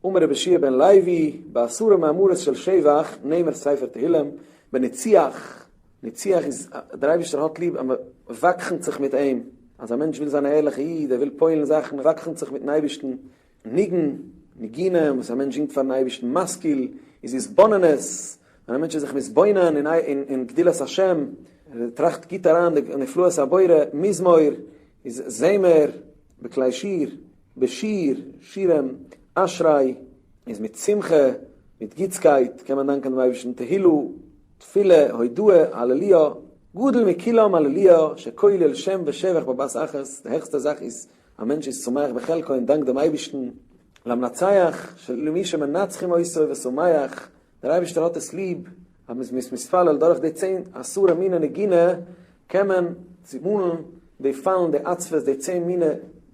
אמר רבי יהושע בן לוי, בעשרה מאמרות של שבח נאמר ספר תהילים, בניצוח, ניצוח איז, דער אייבערשטער האט ליב אז מען וואקחנ'ט זיך מיט אים, אז א מענטש וויל זיין א ערליכע איד, ער וויל פועל'ן זאכן, וואקחנ'ט זיך מיט'ן אייבערשטן, ניגון, ניגונים וואס א מענטש זינגט פאר'ן אייבערשטן, משכיל, איז התבוננות, ווען א מענטש איז זיך מתבונן אין גדולת השם, ער טראכט גוט אריין די נפלאות הבורא, מזמור, איז זמר, בכלי שיר, בשיר, שירים, אשרי, איז מיט שמחה, מיט גוטסקייט, קען מען דאנקען דעם אייבערשטן, תהילה, תפילה, הודאה, הללויה. גדול מכולם הללויה שכולל שם ושבח בבת אחת, די העכסטע זאך איז א מענטש איז שמח בחלקו און דאנקט דעם אייבערשטן, למנצח שלמי שמנצחים אותו ושמח, דער אייבערשטער האט עס ליב אז מען איז מתפלל דורך די צען עשרה מיני נגינה קען מען צומאלן די פאלן די עצבות די צען מיני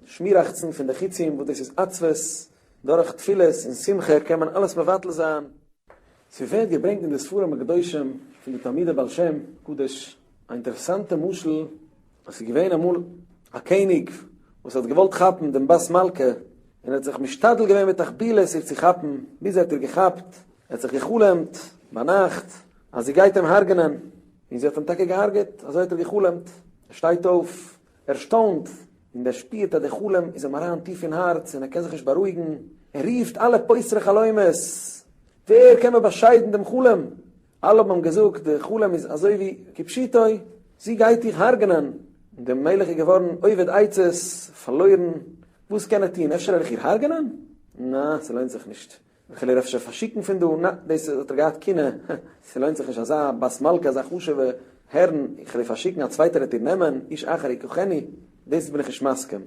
שמיראכצן פון די חיצים וואס דאס איז עצבות, דורך תפילות און שמחה קען מען אלעס מבטל זיין. ס'ווערט געברענגט אין די ספרים הקדושים פון די תלמידי בעל שם הקדוש א אינטערעסאנטע משל, אז ס'איז געווען אמאל א קעניג וואס האט געוואלט כאפן דעם בת מלכה, און ער האט זיך משתדל געווען מיט תחבולות איר צו כאפן, ביז ער האט איר געכאפט, ער האט זיך גע'חלומ'ט ביינאכט אז זי גייט אים הרג'נען, און זי האט אים טאקע געהארגעט, אזוי האט ער גע'חלומ'ט, ער שטייט אויף ערשטוינט, און דער שפירט אז די חלום איז אים אריין טיף אין הארץ און ער קען זיך נישט בארואיגן, ער רופט אלע פותרי חלומות, ווער קען מיר באשיידן דעם חלום? אלע האבן אים געזאגט, די חלום איז אזוי ווי כפשוטו, זי גייט דיך הרג'נען! און דער מלך איז געווארן אובד עצות, פארלוירן, וואס קען ער טון, אפשר וועל איך איר הרג'נען? נא, ס'לוינט זיך נישט. איך וועל איר אפשר פארשיקן פון דא, נא, דאס האט ער געהאט קנאה, הע, ס'לוינט זיך נישט אזא בת מלכה, אזא חשוב'ע הערין, איך וועל איר פארשיקן, א צווייטער וועט איר נעמען, איש אחר יקחנה, דאס בין איך נישט מסכים.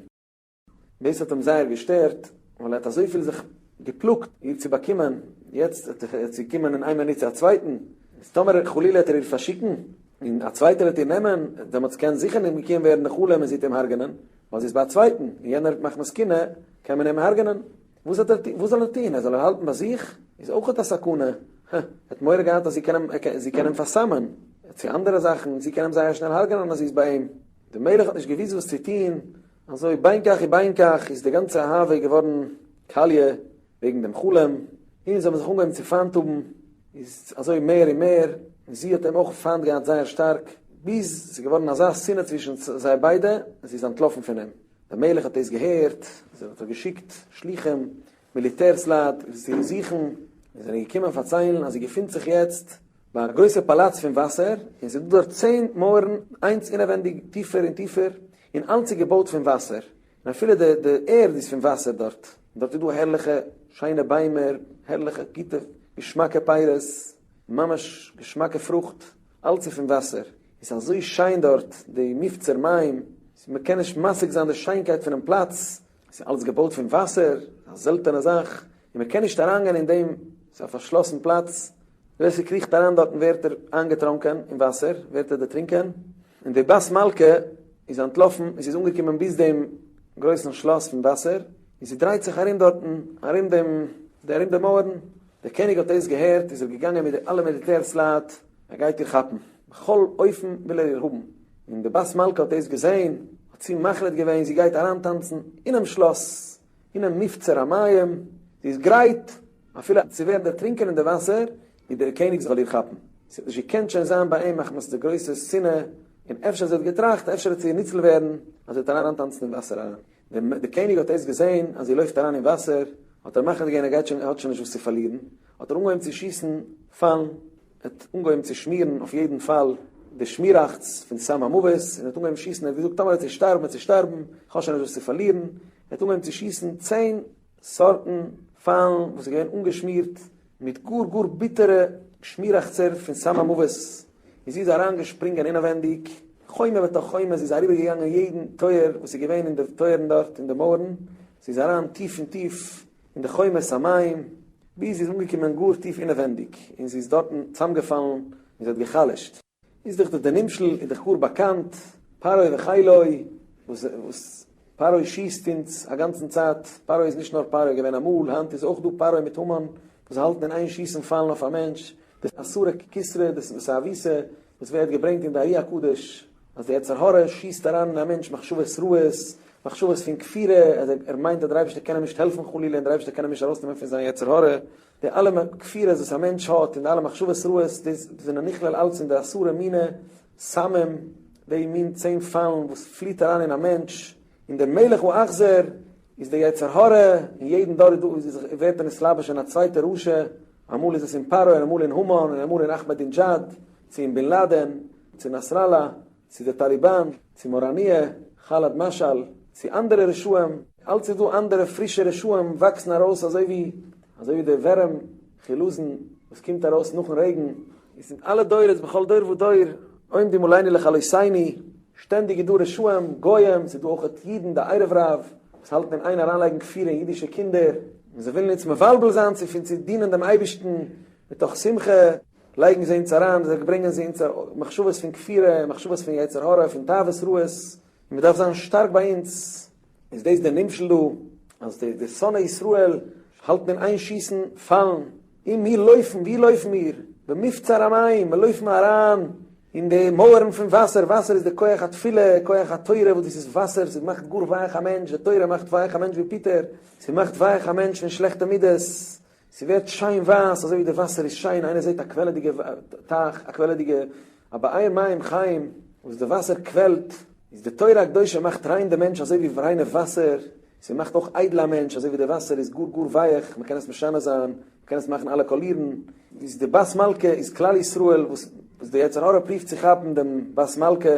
דאס האט אים זייער געשטערט, ווייל ער האט אזויפיל זיך געפלאגט איר צו באקומען, יעצט וועט זי קומען אין איין מינוט צו א צווייטן, איז טאמער חלילה וועט ער איר פארשיקן, און א צווייטער וועט איר נעמען, דעמאלטס קען זיכער נישט מקוים ווערן די חלום און זי וועט אים הרג'נען, ווייל זי איז ביי א צווייטן, און יענער מחמת קנאה קען מען אים הרג'נען. וואס זאל ער טון? וואס זאל ער טון? ער זאל איר האלטן ביי זיך? איז אויכעט א סכנה. הע, ער האט מורא געהאט אז זי קען אים, זי קען אים פארסמ'ען, צו אנדערע זאכן, זי קען אים זייער שנעל הרג'נען אז זי איז ביי אים. דער מלך האט נישט געוואוסט וואס צו טון, אזוי בין כך ובין כך איז די גאנצע אהבה געווארן קאליע וועגן דעם חלום, און זיי האבן זיך אנגעהויבן צו פיינט האבן, איז אזוי מער און מער, און זי האט אים אויך פיינט געהאט זייער שטארק, ביז ס'איז געווארן אזא שנאה צווישן זיי ביידע, און זי איז אנטלאפן פון אים. דער מלך האט דאס געהערט, האט ער געשיקט שליחים, מיליטערסלייט, זי זוכן, און זענען געקומען פארציילן אז זי געפינט זיך יעצט ביי א גרויסע פאלאץ פון וואסער, און ס'איז דא דארט צען מויערן, איינס אינעווענדיג טיפער און טיפער, און אלץ איז געבויט פון וואסער, און אפילו די די ערד איז פון וואסער דארט, און דארט איז דא הערליכע שיינע ביימער, הערליכע גוטע געשמאקע פירות, ממש געשמאקע פרוכט, אלץ איז פון וואסער. עס איז אזוי שיין דארט, די מבצר מים, מען קען נישט משיג זיין די שיינקייט פונעם פלאץ, עס איז אלעס געבויט פון וואסער, א זעלטענע זאך, און מען קען נישט אריינגיין אין דעם, עס איז א פארשלאסן פלאץ, ווער ס'קריכט אריין דארטן ווערט ער איינגעטראנקען אין וואסער, ווערט ער דערטרינקען, און די בת מלכה איז אנטלאפן און זי איז אנגעקומען ביז דעם גרויסן שלאס פון וואסער, און זי דרייט זיך ארום דארטן, ארום דעם, ארום די מויערן, דער קעניג האט דאס געהערט איז ער געגאנגען מיט די אלע מיליטערסלייט, ער גייט איר כאפן, בכל אופן וויל ער איר האבן, און די בת מלכה האט דאס געזען, האט זי מחליט געווען זי גייט אריינטאנצן אינעם שלאס, אינעם מבצר המים, זי איז גרייט אפילו צו ווערן דערטרינקען אין די וואסער, ווי דער קעניג זאל איר כאפן. זי האט נישט געקענט שוין זיין ביי אים מחמת די גרויסע שנאה, און אפשר זי האט געטראכט אפשר וועט זי ניצל ווערן אז זי וועט אריינטאנצן אין וואסער אריין. ווען דער קעניג האט דאס געזען אז זי לויפט אריין אין וואסער, האט ער מחליט געווען ער גייט שוין ער האט שוין נישט וואס צו פארלירן, האט ער אנגעהויבן צו שיסן פיילן, ער האט אנגעהויבן צו שמירן אויף יעדן פאל די שמיראכץ פון סם המוות, און ער האט אנגעהויבן שיסן, ער האט געזאגט טאמער וועט זי שטארבן וועט זי שטארבן, איך האב שוין נישט וואס צו פארלירן, ער האט אנגעהויבן צו שיסן צען סארטן פיילן וואס איז געווען אנגעשמירט מיט גאר גאר ביטערע שמיראכצער פון סם המוות, און זי איז אריינגעשפרינגען אינעווענדיג, חומה בתוך חומה, זי איז אריבערגעגאנגען יעדן טויער וואס איז געווען אין די טויערן דארט אין די מויערן, זי איז אריין טיף און טיף אין די חומות המים, ביז זי איז אנגעקומען גאר טיף אינעווענדיג, און זי איז דארטן צאמגעפאלן און זי האט גע'חלש'ט. איז דאך די נמשל איז דאך גאר באקאנט, פרעה וחילו, וואס וואס פרעה שיסט אונז א גאנצן צייט, פרעה איז נישט נאר פרעה געווען אמאל, היינט איז אויך דא פרעה מיט המן וואס האלטן אין איין שיסן פיילן אויף א מענטש, די עשרה כתרי, די סאוויסע וואס ווערט געברענגט אין די ארי הקדוש, אז די יצר הרע שיסט אריין אין א מענטש מחשבות רעות, מחשבות פון כפירה, אז ער מיינט אז דער אייבערשטער קען אים נישט העלפן חלילה און דער אייבערשטער קען אים נישט ארויסנעמען פון זיין יצר הרע, די אלע כפירות וואס א מענטש האט און די אלע מחשבות רעות, דאס זענען נכלל אלץ אין די עשרה מיני סמים, די מין צען פיילן וואס פליט אריין אין א מענטש, און דער מלך האכזר איז דער יצר הרע, אין יעדן דור איז דא איז ווערט ער נתלבש אין א צווייטע רשע, אמאל איז עס אין פרעה און אמאל אין המן און אמאל אין אכמעדינדזשאד, צו אין בין לאדען, צו נאסראלא, צו די טאליבאן, צו מוראניע, חאלעד משעל, צו אנדערע רשעים, אלץ איז דא אנדערע פרישע רשעים וואקסן ארויס אזוי ווי אזוי ווי די ווערעם חילוזין וואס קומט ארויס נאכן רעגן, איז אין אלע דורות בכל דור ודור. עומדים עלינו לכלותינו, שטענדיג איז דא רשעים, גוים, ס'איז דא אויכעט אידן, די ערב רב, וואס האלטן אין איין אריינלייגן כפירה אין אידישע קינדער, און זיי ווילן אונז מבלבל זיין צו פון צו דינען דעם אייבערשטן מתוך שמחה, לייגן זיי אונז אריין, זיי ברענגען זיי אונז מחשבות פון כפירה, מחשבות פון יצר הרע, פון תאוות רעות, און מ'דארף זיין שטארק ביי אונז, איז דאס דער נמשל דא, אז די די שונאי ישראל האלטן אין איין שיסן פאלן, און מיר לויפן, ווי לויפן מיר? במבצר המים, מיר לויפן אריין אין די מויערן פון וואסער, וואסער איז די כח התפילה, כח התורה, וואס דאס איז וואסער, ס'מאכט גאר ווייך א מענטש, די תורה מאכט ווייך א מענטש ווי פיטער, ס'מאכט ווייך א מענטש פון שלעכטע מידות, ס'ווערט שיין ווייס, אזוי ווי די וואסער איז שיין, איינער זעט א קוועלעדיגע טייך, א קוועלעדיגע, א באר מים חיים, וואס די וואסער קוועלט, איז די תורה הקדושה מאכט ריין די מענטש אזוי ווי ריינע וואסער, ס'מאכט אויך איידל א מענטש, אזוי ווי די וואסער איז גאר גאר ווייעך, מ'קען עס משנה זיין, מ'קען עס מאכן אלע קאלירן, איז די בת מלכה איז כלל ישראל וואס די יצר הרע פריווט צו כאפן דעם בת מלכה,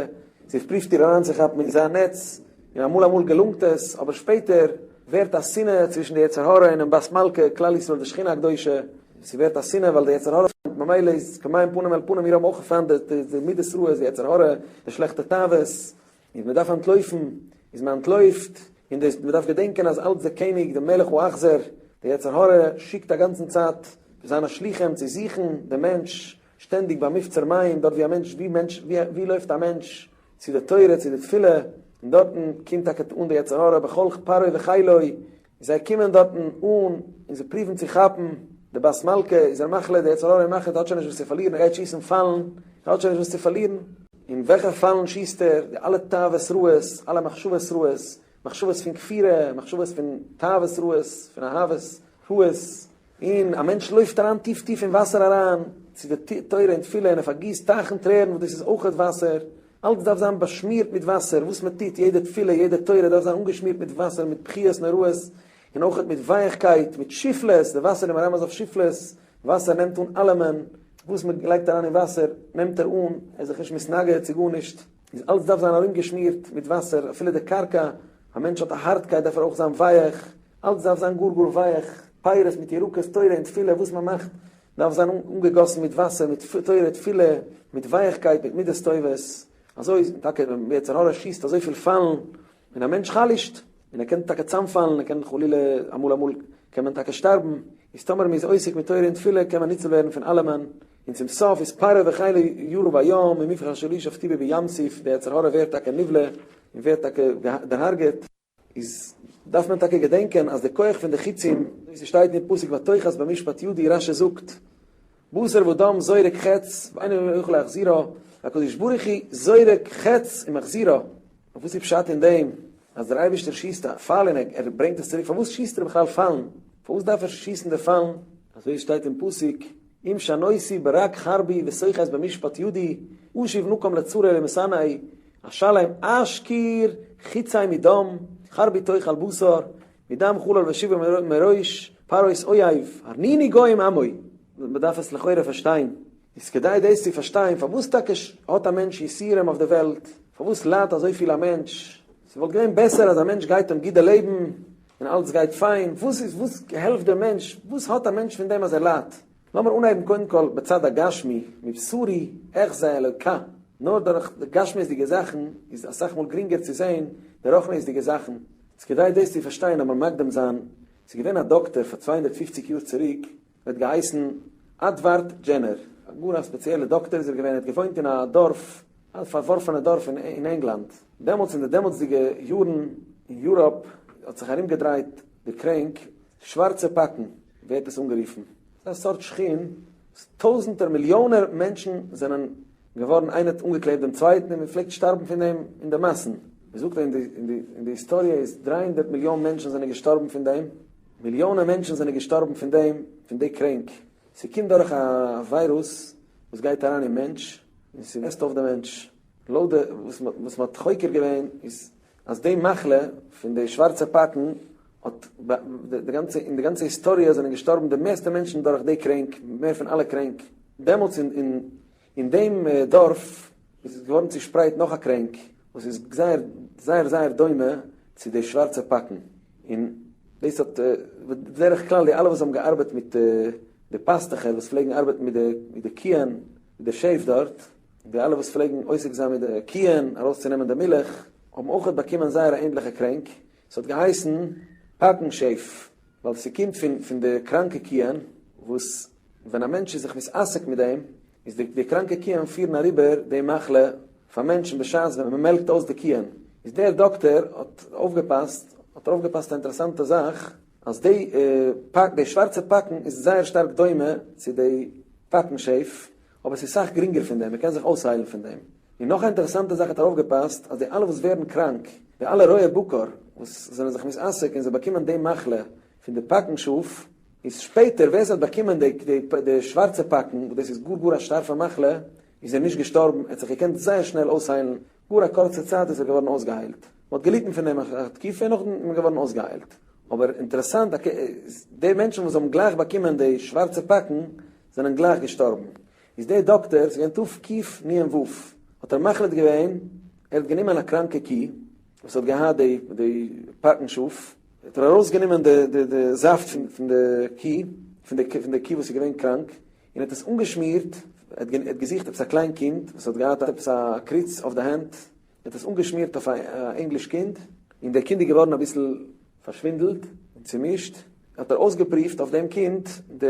זי פריווט איר אריינצוכאפן אין זיין נעץ, און אמאל אמאל געלונגט עס, אבער שפעטער ווערט א שנאה צווישן די יצר הרע און דעם בת מלכה, כלל ישראל די שכינה הקדושה, ס'ווערט א שנאה ווייל די יצר הרע פיינט, ממילא איז כמים פנים אל פנים, מיר האבן אויך פיינט די מידות רעות, די יצר הרע, די שלעכטע תאוות, און מען דארף אנטלויפן, איז מען אנטלויפט, און דאס מען דארף געדענקען אז אלץ דער קעניג, דער מלך האכזר, דער יצר הרע, שיקט א גאנצן צייט זיינע שלוחים צו זוכן דעם מענטש, שטענדיג ביי מבצר מים, דארט ווי א מענטש, ווי מענטש, ווי לויפט א מענטש, צו די תורה, צו די תפילה, און דארטן קומט טאקע אן דער יצר הרע בכל פרעה וחילו, זיי קומען דארטן אן און זיי פרואוון צו כאפן די בת מלכה, איז ער מחליט, דער יצר הרע איז מחליט, ער האט שוין נישט וואס צו פארלירן, ער גייט שיסן פאלן, ער האט שוין נישט וואס צו פארלירן. און וועלכע פאלן שיסט ער? די אלע תאוות רעות, אלע מחשבות רעות, מחשבות פון כפירה, מחשבות פון תאוות רעות, פון אהבות רעות, און א מענטש לויפט אריין טיף טיף אין וואסער אריין, צו די תורה און תפילה, און ער פארגיסט טייכן טרערן וואס דאס איז אויכעט וואסער, אלץ דארף זיין באשמירט מיט וואסער, וואס מען טוט, יעדע תפילה, יעדע תורה דארף זיין אנגעשמירט מיט וואסער, מיט בכיות נוראות, און אויכעט מיט ווייעכקייט, מיט שפלות, די וואסער איז מרמז אויף שפלות, וואסער נעמט אן אלעמען, וואס מען לייגט אריין אין וואסער נעמט ער אן, ער איז זיך נישט מתנגד צו גארנישט, איז אלץ דארף זיין ארומגעשמירט מיט וואסער, אפילו די קרקע, א מענטש האט א הארטקייט דארף ער אויך זיין ווייעך, אלץ דארף זיין גאר גאר ווייעך, פירות מיט ירקות, תורה און תפילה, וואס מען מאכט דארף זיין אנגעגאסן מיט וואסער, מיט תורה, תפילה, מיט ווייעכקייט, מיט מידות טובות, אזוי איז טאקע ווען יצר הרע שיסט אזויפיל פאלן, און א מענטש חלש'ט, און ער קען טאקע צאמפאלן, ער קען חלילה אמאל אמאל קען מען טאקע שטארבן, איז טאמער מען איז עוסק מיט תורה און תפילה קען מען ניצול ווערן פון אלעמען, און צום סוף איז פרעה וחילו ירו בים ומבחר אשר לא שפטו בו בים סוף, דער יצר הרע ווערט טאקע נבלע און ווערט טאקע דערהרגעט. איז דארף מען טאקע געדענקען אז די כח פון די חיצים, ווי ס'שטייט אין פסוק ותאחז במשפט ידי, רשי זאגט, בשר ודם זורק חץ ואינו יכול להחזירו, והקדוש ברוך הוא זורק חץ ומחזירו, און וואס איז פשט אין דעם אז דער אייבערשטער שיסט א פייל און ער ברענגט עס צוריק, פארוואס שיסט ער בכלל פיילן? פארוואס דארף ער שיסן די פיילן? אזוי שטייט אין פסוק, אם שנותי ברק חרבי ותאחז במשפט ידי, אשיב נקם לצרי ולמשנאי, אשלם אשכיר חצי מדם, חרבי תאכל בשר, מדם חלל ואשיבה מראש פרעות אויב, הרנינו גוים עמו. מען דארף עס לכאורה פארשטיין. איז כדאי דאס צו פארשטיין, פארוואס טאקע האט א מענטש יסורים אויף די וועלט? פארוואס ליידט אזויפיל א מענטש? ס'וואלט געווען בעסער אז א מענטש גייט אים גוט די לעבן, און אלץ גייט פיין, וואס איז, וואס העלפט דער מענטש, וואס האט א מענטש פון דעם אז ער ליידט? לאמיר אנהייבן קודם כל בצד הגשמי, מבשרי אחזה אלוקה, נאר דורך די גשמיות'דיגע זאכן איז אסאך מאל גרינגער צו זען די רוחניות'דיגע זאכן. איז כדאי דאס צו פארשטיין לאמיר מקדים זיין, ס'איז געווען א דאקטער פאר 250 יאר צוריק, ער האט געהייסן עדווארד דזשענער, גאר א ספעציעלע דאקטער איז ער געווען, ער האט געוואוינט אין א דארף, א פארווארפענע דארף אין ענגלאנד, דעמאלטס אין די דעמאלטסדיגע יארן אין יוראפ האט זיך ארום געדרייט די קרענק, שווארצע פאקן ווערט עס אנגערופן, ס'איז א סארט שחין וואס טויזענטער מיליאנער מענטשן זענען געווארן איינער האט אנגעקלעבט דעם צווייטן און מען פלעגט שטארבן פון דעם אין די מאסן, מען זאגט אין די היסטאריע איז 300 מיליאן מענטשן זענען געשטארבן פון דעם. מיליאנען מענטשן זענען געשטארבן פון דעם, פון די קרענק. ס'קומט דורך א וויירוס וואס גייט אריין אין מענטש און ס'עסט אויף די מענטש. לויט די וואס וואס מ'האט חוקר געווען איז אז די מחלה פון די שווארצע פאקן האט די גאנצע אין די גאנצע היסטאריע זענען געשטארבן די מערסטע מענטשן דורך די קרענק, מער פון אלע קרענק. דעמאלטס אין אין דעם דארף איז געווארן צושפרייט נאך א קרענק וואס איז זייער זייער זייער דומה צו די שווארצע פאקן, און דאס האט בדרך כלל די אלע וואס האבן געארבעט מיט די פאסטוכער וואס פלעגן ארבעטן מיט די מיט די קיען מיט די שעף דארט. די אלע וואס פלעגן עוסק זיין מיט די קיען ארויסצונעמען די מילך, האבן אויכעט באקומען זייער א ענדליכע קרענק, ס'האט געהייסן פאקן שעף, ווייל ס'קומט פון פון די קראנקע קיען, וואס ווען א מענטש איז זיך מתעסק מיט דעם, איז די די קראנקע קיען פירן אריבער די מחלה פאר מענטשן בשעת ווען מ'מעלקט אויס די קיען. איז דער דאקטער האט אויפגעפאסט האט ער אויפגעפאסט א אינטערעסאנטע זאך, אז די פאק די שווארצע פאקן איז זייער שטארק דומה צו די פאקן שעף, אבער ס'איז סאך גרינגער פון דעם, מ'קען זיך אויסהיילן פון דעם. און נאך א אינטערעסאנטע זאך האט ער אויפגעפאסט, אז די אלע וואס ווערן קראנק, די אלע רועי בקר וואס זענען זיך מתעסק און זיי באקומען די מחלה פון די פאקן שאף, איז שפעטער ווער ס'האט באקומען די די שווארצע פאקן, וואס דאס איז גאר גאר א שטארפע מחלה, איז ער נישט געשטארבן, ער האט זיך געקענט זייער שנעל אויסהיילן, גאר א קורצע צייט איז ער געווארן אויסגעהיילט. מ'האט געליטן פון דעם א תקופה און נאכדעם איז מען געווארן אויסגעהיילט. אבער אינטערעסאנט, די מענטשן וואס האבן גלייך באקומען די שווארצע פאקן, זענען גלייך געשטארבן. איז דער דאקטער, ס'איז געווען תקנ"ו, האט ער מחליט געווען, ער האט גענומען א קראנקע קי, וואס האט געהאט די די פאקן שאף, האט ער ארויסגענומען די די די זאפט פון פון די קי, פון די פון די קי וואס איז געווען קראנק, און האט עס אנגעשמירט, ער האט געזוכט עפעס א קליין קינד וואס האט געהאט עפעס א קריץ אויף די הענט, ער האט עס אנגעשמירט אויף א ענגליש קינד, און דער קינד איז געווארן אביסל פארשווינדלט און צומישט, האט ער אויסגעפריווט אויף דעם קינד די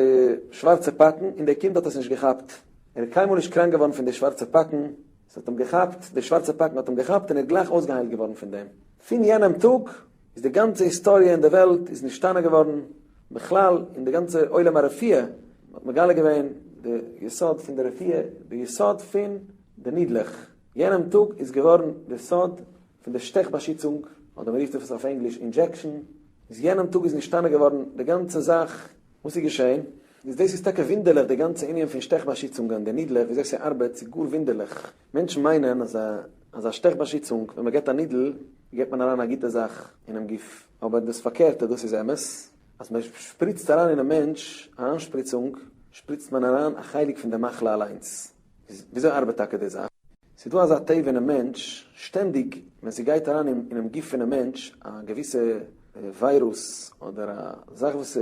שווארצע פאקן, און דער קינד האט עס נישט געכאפט, ער איז קיינמאל נישט קראנק געווארן פון די שווארצע פאקן, עס האט אים געכאפט, די שווארצע פאקן האט אים געכאפט און ער איז גלייך אויסגעהיילט געווארן פון דעם. פון יענעם טאג איז די גאנצע היסטאריע אין די וועלט איז נשתנה געווארן, בכלל אין די גאנצע עולם הרפואה, מען האט מגלה געווען די יסוד פון די רפואה, די יסוד פון די נידלעך, יענעם טאג איז געווארן די סוד פון די שטעך באשיצונג, אדער מען רופט עס אויף ענגליש injection, איז יענעם טאג איז נשתנה געווארן די גאנצע זאך, וואס איז געשען? איז דאס איז טאקע וואונדערליך די גאנצע ענין פון שטעך באשיצונגען, די נידלעך וויאזוי ס'ארבעט ס'איז גאר וואונדערליך, מענטשן מיינען אז א אז א שטעך באשיצונג ווען מ'געט א נידל געט מען אריין א גוטע זאך אינעם גוף, אבער דאס פארקערטע דאס איז אמת, אז מ'שפריצט אריין אינעם מענטש א איינשפריצונג שפריצט מען אריין א חלק פון די מחלה אליינס, איז וויאזוי ארבעט טאקע די זאך? ס'איז דא אזא טבע אינעם מענטש, שטענדיג ווען ס'גייט אריין אינעם גוף פונעם מענטש א געוויסע וויירוס אדער א זאך וואס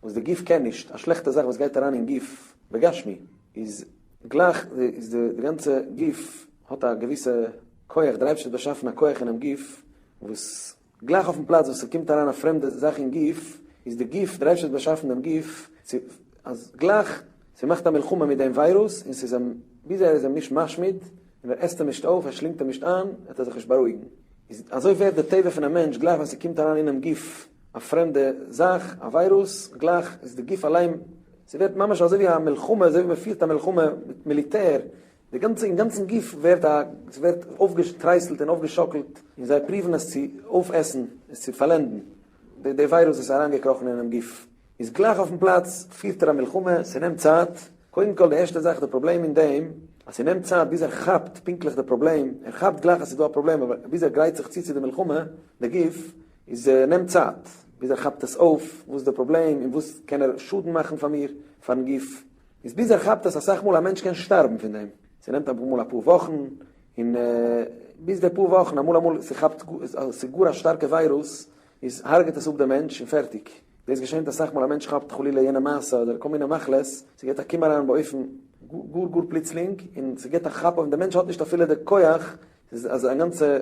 וואס די גוף קען נישט, א שלעכטע זאך וואס גייט אריין אין גוף בגשמי, איז גלייך איז די גאנצע גוף האט א געוויסע כח, דער אייבערשטער האט באשאפן א כח אינעם גוף וואס גלייך אויפן פלאץ וואס ס'קומט אריין א פרעמדע זאך אין גוף, איז די גוף, דער אייבערשטער האט באשאפן דעם גוף, צו אז גלייך ס'מאכט א מלחמה מיט דעם וויירוס, און ס'איז אים, ביז ער איז אים נישט משמיד, און ער עסט אים נישט אויף, ער שלינגט אים נישט איין, וועט ער זיך נישט בארואיגן. איז אזוי ווערט די טבע פון א מענטש, גלייך ווען ס'קומט אריין אינעם גוף א פרעמדע זאך, א וויירוס, גלייך איז די גוף אליין, ס'ווערט ממש אזוי ווי א מלחמה, אזוי ווי מ'פירט א מלחמה מיט מיליטער, די גאנצע אין גאנצן גוף ווערט א ס'ווערט אויפגעטרייסלט און אויפגעשאקלט און זיי פריוון עס צו אויפעסן עס צו פארלענדן די די וויירוס וואס איז אריינגעקראכן אינעם גוף איז גלייך אויפן פלאץ פירט ער א מלחמה ס'נעמט צייט קודם כל די ערשטע זאך די פראבלעם אין דעם אז ס'נעמט צייט ביז ער כאפט פונקטליך די פראבלעם ער כאפט גלייך אז ס'איז דא א פראבלעם אבער ביז ער גרייט זיך צו צו די מלחמה די גוף איז נעמט צייט ביז ער כאפט עס אויף וואס איז די פראבלעם און וואס קען ער שאדן מאכן פאר מיר פארן גוף. איז ביז ער כאפט אז אסאך מאל א מענטש קען שטארבן פון דעם, ס'נעמט אמאל אפאר וואכן, און ביז די פאר וואכן, אמאל אמאל ס'כאפט ס'איז גאר א שטארקע וויירוס, איז הרג'ט עס אפ דעם מענטש און פערטיג. דאס געשענט אסאך מאל א מענטש כאפט חלילה יענע מעשה אדער כל מיני מחלות, ס'געט א קום אריין באופן גאר גאר פלוצלינג, און ס'געט א כאפ אויף, די מענטש האט נישט אפילו די כח, ס'איז אז א גאנצע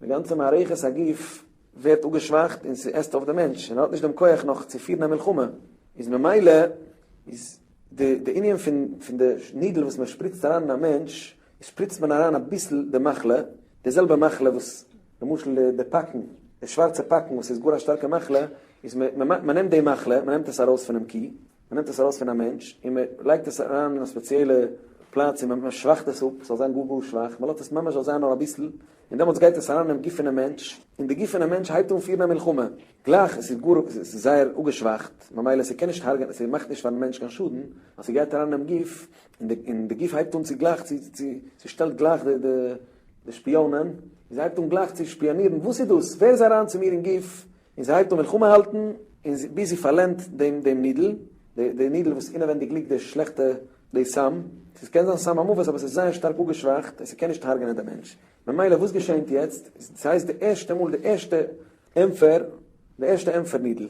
די גאנצע מערכת הגוף ווערט אפגעשוואכט און ס'עסט אויף די מענטש און ער האט נישט דעם כח נאך צו פירן א מלחמה, איז ממילא איז די די ענין פון פון די נידל וואס מען שפריצט אריין אין א מענטש, איז שפריצט מען אריין אביסל די מחלה, די זעלבע מחלה וואס למשל די די פאקן, די שווארצע פאקן וואס איז גאר א שטארקע מחלה, איז מען מען נעמט די מחלה, מען נעמט עס ארויס פונעם קי, מען נעמט עס ארויס פון א מענטש און מען לייגט עס אריין אין א ספעציעלע פלאץ און מען שוואכט עס אפ, ס'זאל זיין גאר גאר שוואך, מען לאזט עס ממש זאל זיין נאר אביסל, און דעמאלטס גייט עס אריין אינעם גוף פונעם מענטש, און די גוף פונעם מענטש הייבט אן פירן א מלחמה, גלייך עס איז גאר, עס איז זייער אפגעשוואכט, ממילא ס'קען נישט הרג'ענען, ס'מאכט נישט פארן מענטש קיין שאדן, אז ס'גייט אריין אינעם גוף, און די און די גוף הייבט אן צו גלייך צו צו ס'שטעלט גלייך די די די שפיאנען, און זי הייבט אן גלייך צו שפיאנירן, וואס איז דאס? ווער איז אריין צו מיר אין גוף? און זי הייבט אן מלחמה האלטן, און זי ביז זי פארלענדט דעם דעם נידל, די די נידל וואס אינעווענדיג ליגט די שלעכטע די סם, ס'קען זיין סם המוות אבער ס'איז זייער שטארק אפגעשוואכט און ס'קען נישט הרג'נען דעם מענטש, ממילא וואס געשענט יעצט, ס'הייסט די ערשטע מאל די ערשטע אמפער, די ערשטע אמפער נידל,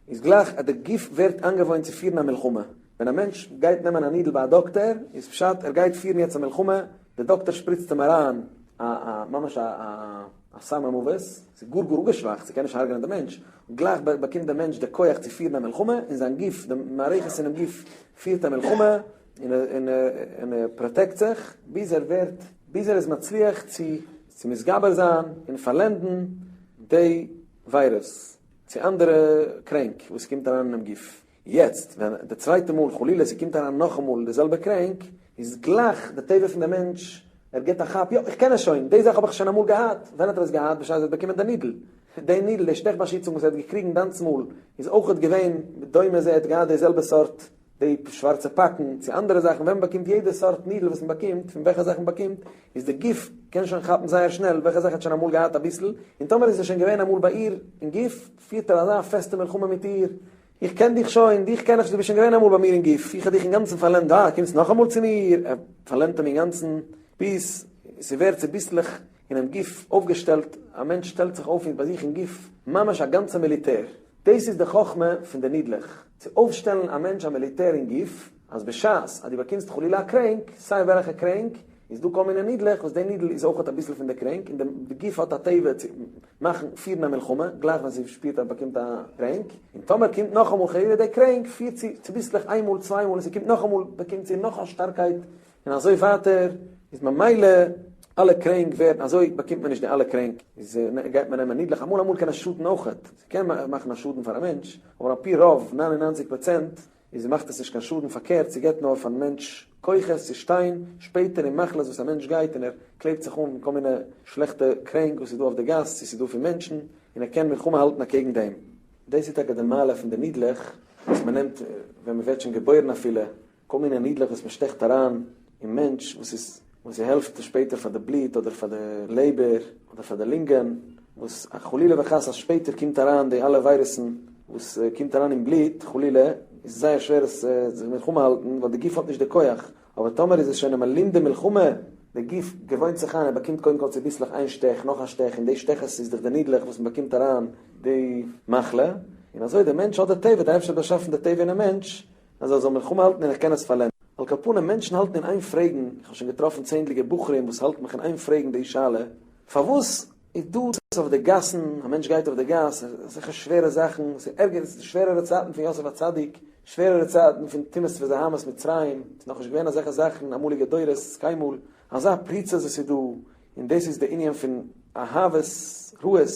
איז גלייך אז די גוף ווערט איינגעוואוינט צו פירן א מלחמה, ווען א מענטש גייט נעמען א נידל ביי א דאקטער, איז פשט ער גייט פירן יעצט א מלחמה. די דאקטער שפריצט אים אריין א א ממש א א סם המוות, ס'איז גאר גאר אפגעשוואכט, ס'קען נישט הרג'נען די מענטש, גלייך באקומט די מענטש די כח צו פירן א מלחמה, און זיין גוף, די מערכת אינעם גוף פירט א מלחמה, און און ער protect זיך, ביז ער ווערט, ביז ער איז מצליח צו צו מתגבר זיין און פארלענדן די וויירוס, צו אנדערע קרענק וואס קומט אריין אינעם גוף. יעצט ווען די צווייטע מאל חלילה ס'קומט אריין נאכאמאל די זעלבע קרענק, איז גלייך די טבע פון די מענטש, ער גיבט א כאפ, יא איך קען עס שוין, די זאך האב איך שוין אמאל געהאט, ווען האט ער עס געהאט? בשעת ער האט באקומען די needle, די needle, די שטעך באשיצונג וואס ער האט געקריגן דאנס מאל, איז אויכעט געווען דומה זה, ער האט געהאט די זעלבע סארט די שווארצע פאקן, צו אנדערע זאכן, ווען מ'באקומט יעדע סארט needle וואס מ'באקומט, פון וועלכע זאך מ'באקומט, איז די גוף קען שוין כאפן זייער שנעל וועלכע זאך האט שוין אמאל געהאט אביסל, און טאמער איז עס שוין געווען אמאל ביי איר אין גוף, פירט ער אזא פעסטע מלחמה מיט איר, איך קען דיך שוין, דיך קען איך שוין, דו ביסט שוין געווען אמאל ביי מיר אין גוף, איך האב דיך אינגאנצן פארלענדט, אה, קומסט נאכאמאל צו מיר, ער פארלענדט אים אינגאנצן, ביז ס'ווערט צוביסלעך אינעם גוף אויפגעשטעלט, א מענטש שטעלט זיך אויף ביי זיך אין גוף ממש א גאנצע מיליטער, דאס איז די חכמה פון די needle עך, צו אויפשטעלן א מענטש א מיליטער אין גוף, אז בשעת אז דו באקומסט חלילה א קרענק, סיי וועלכע קרענק, איז דא כל מיני needle עך וואס די needle איז אויכעט אביסל פון די קרענק, און די גוף האט א טבע צו מאכן, פירן א מלחמה, גלייך ווען זי שפירט אז באקומט א קרענק, און טאמער קומט נאכאמאל חלילה די קרענק, פירט זי צוביסלעך איינמאל צוויי מאל און ס'קומט נאכאמאל באקומט זי נאך א שטארקייט, און אזוי ווייטער, איז ממילא אלע קרענק ווערן, אזוי באקומט מען נישט די אלע קרענק, איז גייט מען נעמען needle עך, אמאל אמאל קען עס שאטן אויכעט, ס'קען מאכן א שאדן פאר א מענטש, אבער על פי רוב, 99 פראצענט, איז מאכט עס נישט קיין שאדן, פארקערט ס'געבט נאר פארן מענטש כוחות צו שטיין שפעטער אין מחלות וואס א מענטש גייט און ער קלעבט זיך אן כל מיני שלעכטע קרענק וואס איז דא אויף די גאס צו ס'איז דא פון מענטשן און ער קען מלחמה האלטן אקעגן דעם. דאס איז טאקע די מעלה פון די needle עך וואס מען נעמט ווען מען ווערט שוין געבוירן אפילו, כל מיני needle עך וואס מען שטעכט אריין אין מענטש וואס איז וואס ס'העלפט שפעטער פאר די בלוט אדער פאר די לעבער אדער פאר די לונגען, וואס חלילה וחס אז שפעטער קומט אריין די אלע וויירוסן וואס קומט אריין אין בלוט חלילה איז זייער שווער עס זיך מלחמה האלטן ווייל די גוף האט נישט די כח, אבער טאמער איז עס שוין א מלומדה מלחמה, די גוף געוואוינט זיך איין ער באקומט קודם כל צוביסלעך איין שטעך נאך א שטעך און די שטעכעס איז דאך די needle עך וואס מען באקומט אריין די מחלה, און אזוי די מענטש האט די טבע, די אייבערשטער האט באשאפן די טבע אינעם מענטש אז ער זאל מלחמה האלטן און איך קען עס פארלענדן. על כל פנים, מענטשן האלטן אין איין פרעגן, איך האב שוין געטראפן צענדליגע בחורים וואס האלטן מיך אין איין פרעגן די שאלה, פארוואס איז דא דאס אויף די גאסן, א מענטש גייט אויף די גאס, אזעלכע שווערע זאכן, ס'איז ערגער, ס'איז שווערערע צייטן פון יוסף הצדיק, שווערערע צייטן פון טומאת וזוהמת מצרים, ס'איז נאכנישט געווען אזעלכע זאכן אמאליגע דורות, קיינמאל, אזא פריצות וואס איז דא, און דאס איז די ענין פון אהבות רעות,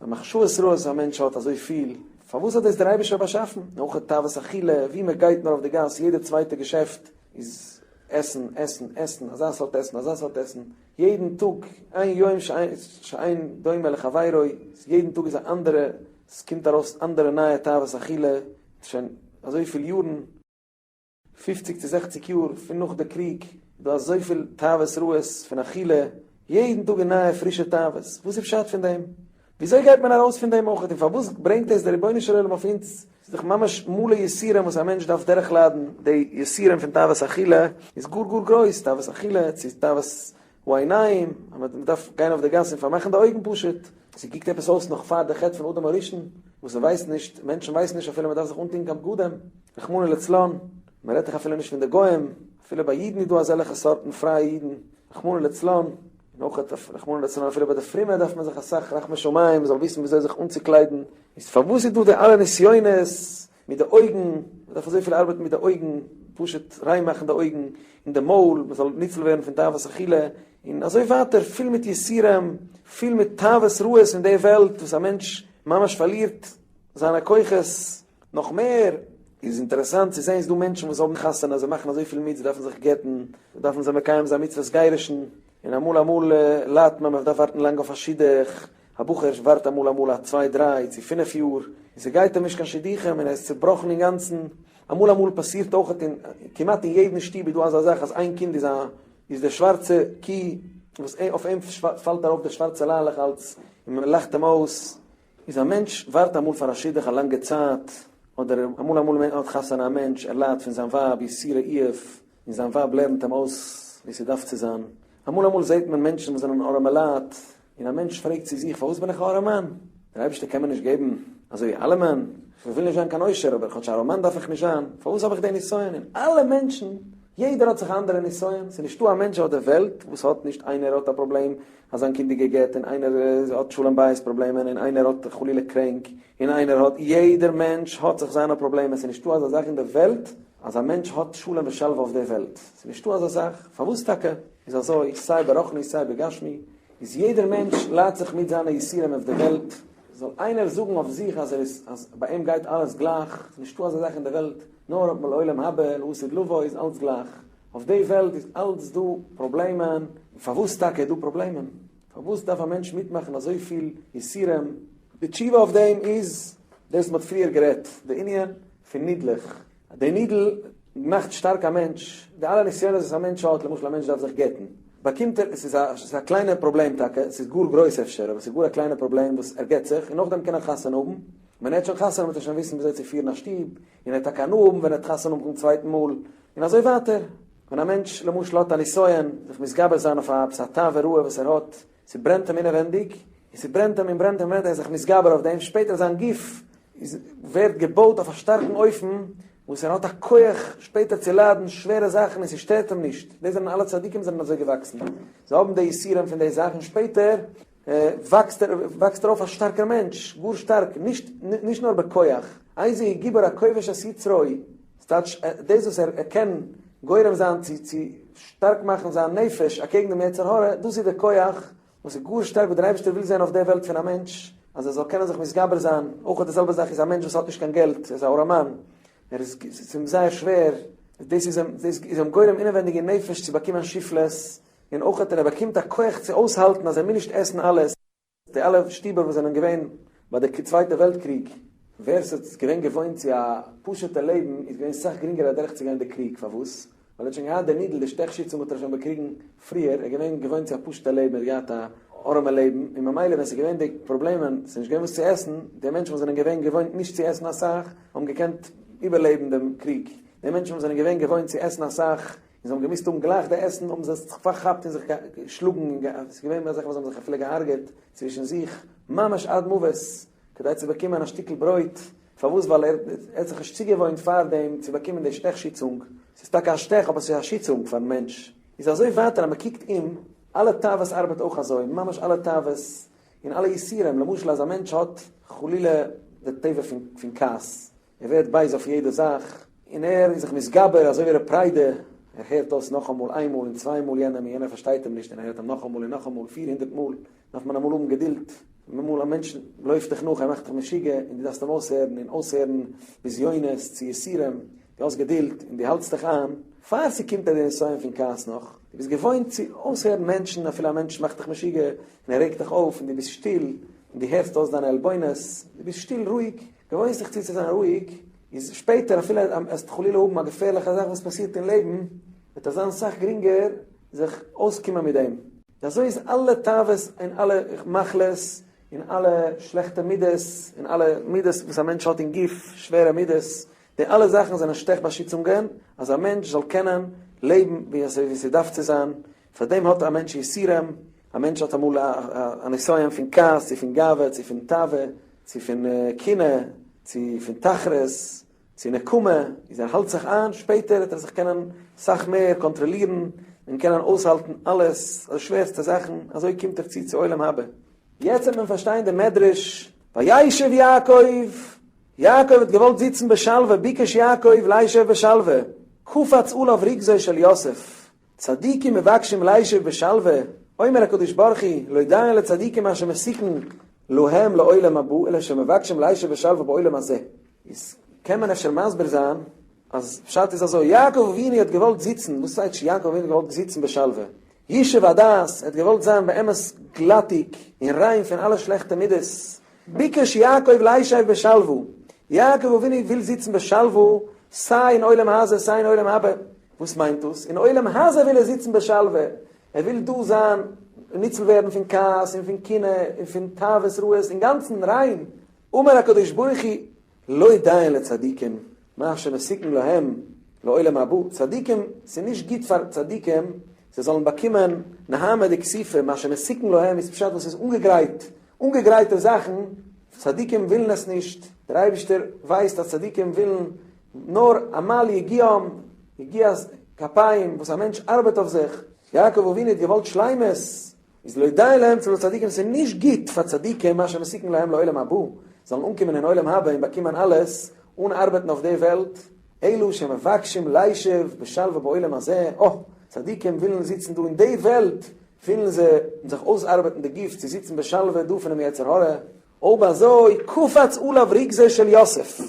די מחשבות רעות א מענטש האט אזוי פיל, פארוואס האט דאס דער אייבערשטער באשאפן? אויך תאוות אכילה, ווי מען גייט נאר אויף די גאס, יעדע צווייטע געשעפט איז עסן, עסן, עסן, אזא סארט עסן, אזא סארט עסן, יעדן טאג, אין יום שאין דומה לחבירו, יעדן טאג איז א אנדערע, עס קומט ארויס אנדערע נייע תאוות אכילה, שוין אזויפיל יארן. פופציג צו זעכציג יאר פון נאך די קריג איז דא אזויפיל תאוות רעות פון אכילה, יעדן טאג איז נייע פרישע תאוות, וואס איז פשט פון דעם? וויאזוי גייט מען ארויס פון דעם אויך? און פארוואס ברענגט דאס דער רבונו של עולם אויף אונז? ס'איז דאך ממש מלא יסורים וואס א מענטש דארף דורכליידן, די יסורים פון תאוות אכילה איז גאר גאר גרויס, תאוות אכילה צו תאוות העיניים, אז מען דארף גיין אויף די גאס און פארמאכן די אויגן פשוט, ס'קוקט עפעס אויס נאך פאר די חטא פון אדם הראשון, וואס מען ווייסט נישט, מענטשן ווייסן נישט אפילו מען דארף זיך אנטון קיין בגדים, רחמנא לצלן, מען רעדט דאך אפילו נישט פון די גוים, אפילו ביי אידן איז דא אזעלכע סארטן פרייע אידן, רחמנא לצלן, און אויך רחמנא לצלן אפילו ביי די פרומע דארף מען זיך אסאך רחמי שמים, מען זאל וויסן וויאזוי זיך אנצוקליידן, איז פארוואס איז דא די אלע נסיונות מיט די אויגן, מען דארף אזויפיל ארבעטן מיט די אויגן, פשוט ריין מאכן די אויגן, און די מויל, מען זאל ניצל ווערן פון תאוות אכילה, און אזוי ווייטער, פיל מיט יסורים, פיל מיט תאוות רעות אין די וועלט, וואס א מענטש ממש פארלירט זיינע כוחות. נאך מער איז אינטערעסאנט צו זען, ס'דא מענטשן וואס האבן חתונה, זיי מאכן אזויפיל מיט, זיי דארפן זיך גט'ן, דארפן זיי מקיים זיין מצוות גירושין, און אמאל אמאל ליידט מען, מען דארף ווארטן לאנג אויף א שידוך, א בחור ווארט אמאל אמאל א צוויי דריי צו פינף יאר, און ס'גייט אים נישט קיין שידוכים און ער איז צובראכן אינגאנצן, אמאל אמאל פאסירט אויך אין כמעט אין יעדן שטוב איז דא אזא זאך אז איין קינד איז א איז דער שווארצע קי וואס אויף אים פאלט ארויף די שווארצע ליילעך אלץ און מען לאכט אים אויס, איז א מענטש ווארט אמאל פאר א שידוך א לאנגע צייט, אדער אמאל אמאל מען האט חתונה א מענטש ער ליידט פון זיין ווייב יסורי איוב, און זיין ווייב לערנט אים אויס ווי ס'דארף צו זיין, אמאל אמאל זעט מען מענטשן וואס זענען ארעמעלייט, און א מענטש פרעגט צו זיך פארוואס בין איך א ארעמאן? דער אייבערשטער קען מיר נישט געבן אזוי ווי אלעמען? איך וויל נישט זיין קיין עושר אבער כאטש א ארעמאן דארף איך נישט זיין, פארוואס האב איך די נסיון? און אלע מענטשן. יעדער האט זיך א אנדערע נסיון, ס'איז נישטא א מענטש אויף די וועלט וואס האט נישט, איינער האט א פראבלעם אז זיין קינד איז גע'גט, און איינער האט שלום בית פראבלעמען, און איינער האט חלילה קרענק, און איינער האט, יעדער מענטש האט זיך זיינע פראבלעמען, ס'איז נישטא אזא זאך אין די וועלט אז א מענטש האט שלום ושלווה אויף די וועלט, ס'איז נישטא אזא זאך, פארוואס טאקע איז אזוי, סיי ברוחני סיי בגשמי, איז יעדער מענטש ליידט זיך מיט זיינע יסורים אויף די וועלט, זאל איינער זאגן אויף זיך אז ער איז אז ביי אים גייט אלעס גלייך, ס'איז נישטא אזא זאך אין די וועלט, נאר אויף לעולם הבא לעתיד לבוא איז אלץ גלייך, אויף די וועלט איז אלץ דא פראבלעמען. פארוואס טאקע איז דא פראבלעמען? פארוואס דארף א מענטש מיטמאכן אזויפיל יסורים? די תשובה אויף דעם איז דאס וואס מ'האט פריער גערעדט, די ענין פון נידלעך. די נידל מאכט שטארק א מענטש, די אלע נסיונות וואס א מענטש האט, למשל א מענטש דארף זיך גט'ן, באקומט ער, עס איז א, עס איז א קליינע פראבלעם טאקע, עס איז גאר גרויס אפשר, אבער עס איז גאר א קליינע פראבלעם וואס ער גט זיך, און נאכדעם קען ער חתונה האבן, ווען ער האט שוין חתונה וועט ער שוין וויסן וויאזוי צו פירן א שטוב, און ער וועט טאקע הנאה האבן ווען ער וועט חתונה האבן צום צווייטן מאל, און אזוי ווייטער. ווען א מענטש למשל האט א נסיון זיך מתגבר זיין אויף א עפעס א תאווה רעה וואס ער האט, ס'ברענט אים אינעווענדיג, און ס'ברענט אים און ברענט אים און ברענט, ער איז זיך מתגבר אויף דעם, שפעטער זיין גוף איז ווערט געבויט אויף א שטארקן אופן, וואס ער האט א כח שפעטער צו ליידן שווערע זאכן און ס'שטערט אים נישט, דאס זענען אלע צדיקים זענען אזוי געוואקסן, זיי האבן די יסורים פון די זאכן, שפעטער וואקסט ער וואקסט ער אויף א שטארקער מענטש, גאר שטארק, נישט נישט נאר בכח, איזהו גיבור הכובש את יצרו, ס'טייטש דאס וואס ער קען גורם זיין צו צו שטארק מאכן זיין נפש אקעגן דעם יצר הרע, דאס איז די כח וואס איז גאר שטארק וואס דער אייבערשטער וויל זען אויף דער וועלט פון א מענטש, אז ער זאל קענען זיך מתגבר זיין, אויך די זעלבע זאך איז א מענטש וואס האט נישט קיין געלט, ער איז א ארעמאן, ער איז, ס'איז אים זייער שווער, דאס איז אים, דאס איז אים גורם אינעווענדיג אין נפש צו באקומען שפלות, און אויך ער באקומט א כח צו אויסהאלטן אז ער מוז נישט עסן אלעס. די אלע שטיבער וואס זענען געווען ביי די צווייטע וועלט קריג, ווער ס'איז געווען געוואוינט צו א פשוט'ע לעבן איז געווען סאך גרינגער אדורכצוגיין די קריג, פארוואס? ווייל ער האט שוין געהאט די נידל, די שטעך-שיצונג האט ער שוין באקריגן פריער, ער איז געווען געוואוינט צו א פשוט'ע לעבן, ער האט געהאט א ארעמע לעבן, און ממילא ווען ס'איז געווען די פראבלעמען, ס'איז נישט געווען וואס צו עסן, די מענטשן וואס זענען געווען געוואוינט נישט צו עסן אסאך, האבן געקענט איבערלעבן דעם קריג, די מענטשן וואס זענען געווען געוואוינט צו עסן אסאך, און זיי האבן געמוזט האבן גלייך די עסן, האבן זיי זיך פארכאפט און זיך געשלאגן, און עס איז געווען אזעלכע וואס האבן זיך אפילו געהארגעט צווישן זיך, ממש עד מוות, כדי צו באקומען א שטיקל ברויט, פארוואס? ווייל ער האט זיך נישט צוגעוואוינט פארדעם צו באקומען די שטעך-שיצונג, ס'איז טאקע א שטעך אבער ס'איז א שיצונג פארן מענטש, איז אזוי ווייטער אז מען קוקט אום, אלע תאוות ארבעט אויך אזוי, ממש אלע תאוות, און אלע יסורים, למשל אז א מענטש האט חלילה די טבע פון כעס, ער ווערט בייז אויף יעדע זאך, און ער איז זיך מתגבר אזוי ווי ר' פריידא, ער הערט אויס נאכאמאל איינמאל און צוויי מאל יענעם און יענער פארשטייט אים נישט און ער הערט אים נאכאמאל און נאכאמאל 400 מאל, דארף מען אמאל האבן געדולד, אמאל א מענטש לויפט דיך נאך, ער מאכט דיך משוגע און דו דארפסט אים אויסהערן און אויסהערן בזיונות צו יסורים, דו האסט געדולד און דו האלטסט דיך איין, פאר ס'קומט דיר די נסיון פון כעס נאך, דו ביסט געוואוינט צו אויסהערן מענטשן אפילו א מענטש מאכט דיך משוגע און ער רעגט דיך אויף און דו ביסט שטיל און דו הערסט אויס דיינע עלבונות, דו ביסט שטיל רואיג, געוואוינסט זיך צו צו זיין רואיג, איז שפעטער אפילו וועסט חלילה האבן א געפערליכע זאך וואס פאסירט אין לעבן, וועט עס זיין סאך גרינגער זיך אויסקומען מיט דעם. אזוי איז אלע תאוות און אלע מחלות און אלע שלעכטע מידות און אלע מידות וואס א מענטש האט אין גוף, שווערע מידות, די אלע זאכן זענען שטעך באשיצונגען אז א מענטש זאל קענען לעבן ווי אזוי ווי ס'דארף צו זיין, פאר דעם האט א מענטש יסורים, א מענטש האט אמאל א נסיון פון כעס צו פון גאווה צו פון תאווה, צו פון קנאה, צו פון תחרות, צו נקמה, איז ער האלט זיך איין, שפעטער וועט ער זיך קענען סאך מער קאנטראלירן און קענען אויסהאלטן אלעס, די שווערסטע זאכן, אזוי קומט ער צו צו עולם הבא. יעצט וועט מען פארשטיין די מדרש, וישב יעקב, יעקב האט געוואלט זיצן בשלווה, ביקש יעקב לישב בשלווה, קפץ עליו רגזו של יוסף, צדיקים מבקשים לישב בשלווה, אומר הקדוש ברוך הוא, לא דיין לצדיקים מה שמתוקן להם לעולם הבא, אלא שמבקשים לישב בשלווה בעולם הזה. איז קען מען אפשר מסביר זיין אז פשט איז אזוי, יעקב אבינו האט געוואלט זיצן, וואס טייטש יעקב אבינו האט געוואלט זיצן בשלווה? ישוב הדעת, ער האט געוואלט זיין באמת גלאטיג און ריין פון אלע שלעכטע מידות, ביקש יעקב לישב בשלווה, יעקב אבינו וויל זיצן בשלווה סיי אין עולם הזה סיי אין עולם הבא, וואס מיינט דאס? אין עולם הזה וויל ער זיצן בשלווה, ער וויל דא זיין, ניצול ווערן פון כעס און פון קנאה און פון תאוות רעות, אינגאנצן ריין, אמר הקדוש ברוך הוא לא דיין לצדיקים מה שמתוקן להם לעולם הבא, צדיקים, ס'איז נישט גוט פאר צדיקים זיי זאלן באקומען נהמא דכיסופא, מה שמתוקן להם איז פשט וואס איז אנגעגרייט, אנגעגרייטע זאכן, צדיקים ווילן עס נישט, דער אייבערשטער ווייסט אז צדיקים ווילן נאר עמל יגיעם, יגיעת. כפיים וואס א מענטש ארבעט אויף זיך, יעקב אבינו האט געוואלט שלימות, איז לא די להם צו לצדיקים ס'איז נישט גוט פאר צדיקים מה שמסוכן להם לעולם הבא, זאלן אנקומען אין עולם הבא און באקומען אלעס אן ארבעטן אויף די וועלט, אלו שמבקשים לישב בשלווה בעולם הזה, אה, צדיקים ווילן זיצן דא אין די וועלט, ווילן זיי זיך אויסארבעטן די גוף צו זיצן בשלווה דא פונעם יצר הרע, אויב אזוי קפץ עליו רגזו של יוסף,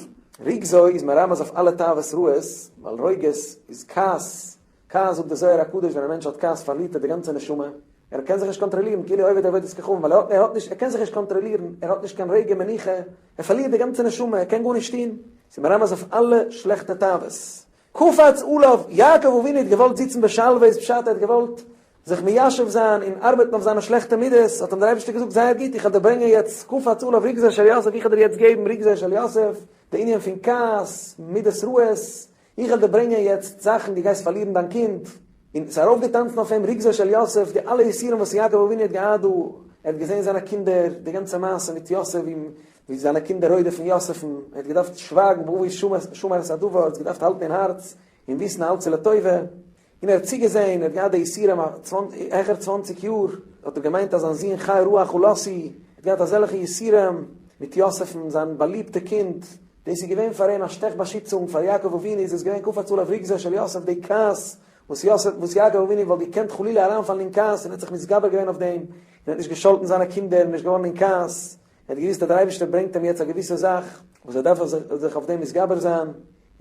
רגזו איז מרמז אויף אלע תאוות רעות, ווייל רוגז איז כעס, כעס זאגט דער זוהר הקדוש ווען א מענטש האט כעס פארלירט ער די גאנצע נשמה, ער קען זיך נישט קאנטראלירן כאילו עובד עבודת כוכבים ווייל ער האט ער האט נישט ער קען זיך נישט קאנטראלירן ער האט נישט קיין רגע מנוחה ער פארלירט די גאנצע נשמה ער קען גארנישט טון, ס'איז מרמז אויף אלע שלעכטע תאוות. קפץ עליו, יעקב אבינו האט געוואלט זיצן בשלווה איז פשט ער האט געוואלט זיך מיישב זיין און ארבעטן אויף זיינע שלעכטע מידות, האט אים דער אייבערשטער געזאגט זייער גוט איך וועל דיר ברענגען יעצט קפץ עליו רגזו של יוסף איך וועל דיר יעצט געבן רגזו של יוסף, די ענין פון כעס, מידות רעות, איך וועל דיר ברענגען יעצט זאכן, דו גייסט פארלירן דיין קינד, און ס'איז ארויפגעטאנצן אויף אים רגזו של יוסף, די אלע יסורים וואס יעקב אבינו האט געהאט דא, ער האט געזען זיינע קינדער, די גאנצע מעשה מיט יוסף, ווי זיינע קינדער רודפ'ן יוסף'ן, ער האט געדארפט שווייגן ואבי שמר את הדבר, ער האט עס געדארפט האלטן אין הארץ, און וויסן אלץ איז לטובה, און ער האט צוגעזען, ער האט געהאט די יסורים העכער צוואנציג יאר, האט ער געמיינט אז זיין זון חי רעה אכלתי, ער האט געהאט אזעלכע יסורים מיט יוסף'ן, זיין באליבטע קינד, דאס איז געווען פאר אים א שטעך באשיצונג, פאר יעקב אבינו איז עס געווען קפץ עליו רגזו של יוסף, די כעס וואס יוסף, וואס יעקב אבינו וואלט געקענט חלילה אריינפאלן אין כעס, און ער האט זיך מתגבר געווען אויף דעם, און האט נישט געשאלטן זיינע קינדער, און נישט געווארן אין כעס, ער האט געוואוסט אז דער אייבערשטער ברענגט אים יעצט א געוויסע זאך וואס ער דארף זיך אויף דעם מתגבר זיין,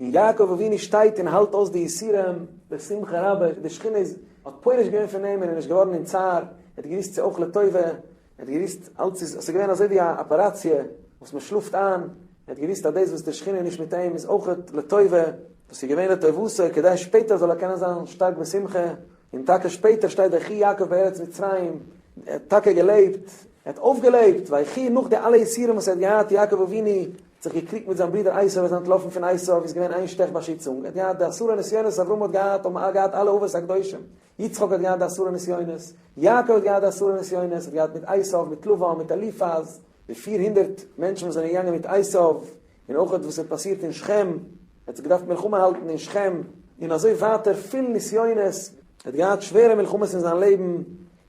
און יעקב אבינו שטייט און האלט אויס די יסורים בשמחה רבה, די שכינה איז האט פורש געווען פון אים און איז נישט געווארן אין צער, ער האט געוואוסט ס'איז אויך לטובה, ער האט געוואוסט אלץ איז, עס איז געווען אזוי ווי א אפעראציע וואס מען שלאפט איין, ער האט געוואוסט אז דאס וואס די שכינה איז נישט מיט אים איז אויך לטובה, דאס איז געווען לטובתו כדי שפעטער זאל ער קענען זיין שטארק בשמחה, און טאקע שפעטער שטייט ויחי יעקב בארץ מצרים, ער האט טאקע געלעבט, ער האט אויפגעלעבט, ויחי נאך די אלע יסורים וואס ער האט געהאט, יעקב אבינו האט זיך געקריגט מיט זיין ברודער עשו, ער איז אנטלאפן פון עשו, איז געווען איין שטעך באשיצונג, ער האט געהאט די עשרה נסיונות, אברהם האט געהאט, האבן געהאט אלע אבות הקדושים, יצחק האט געהאט די עשרה נסיונות, יעקב האט געהאט די עשרה נסיונות, האט געהאט מיט עשו, מיט לבן, מיט אליפז, די 400 מענטשן וואס זענען געגאנגען מיט עשו, און אויך וואס האט פאסירט אין שכם, ער האט זיך געדארפט מלחמה האלטן אין שכם, און אזוי ווייטער פיל נסיונות, ער האט געהאט שווערע מלחמות אין זיין לעבן,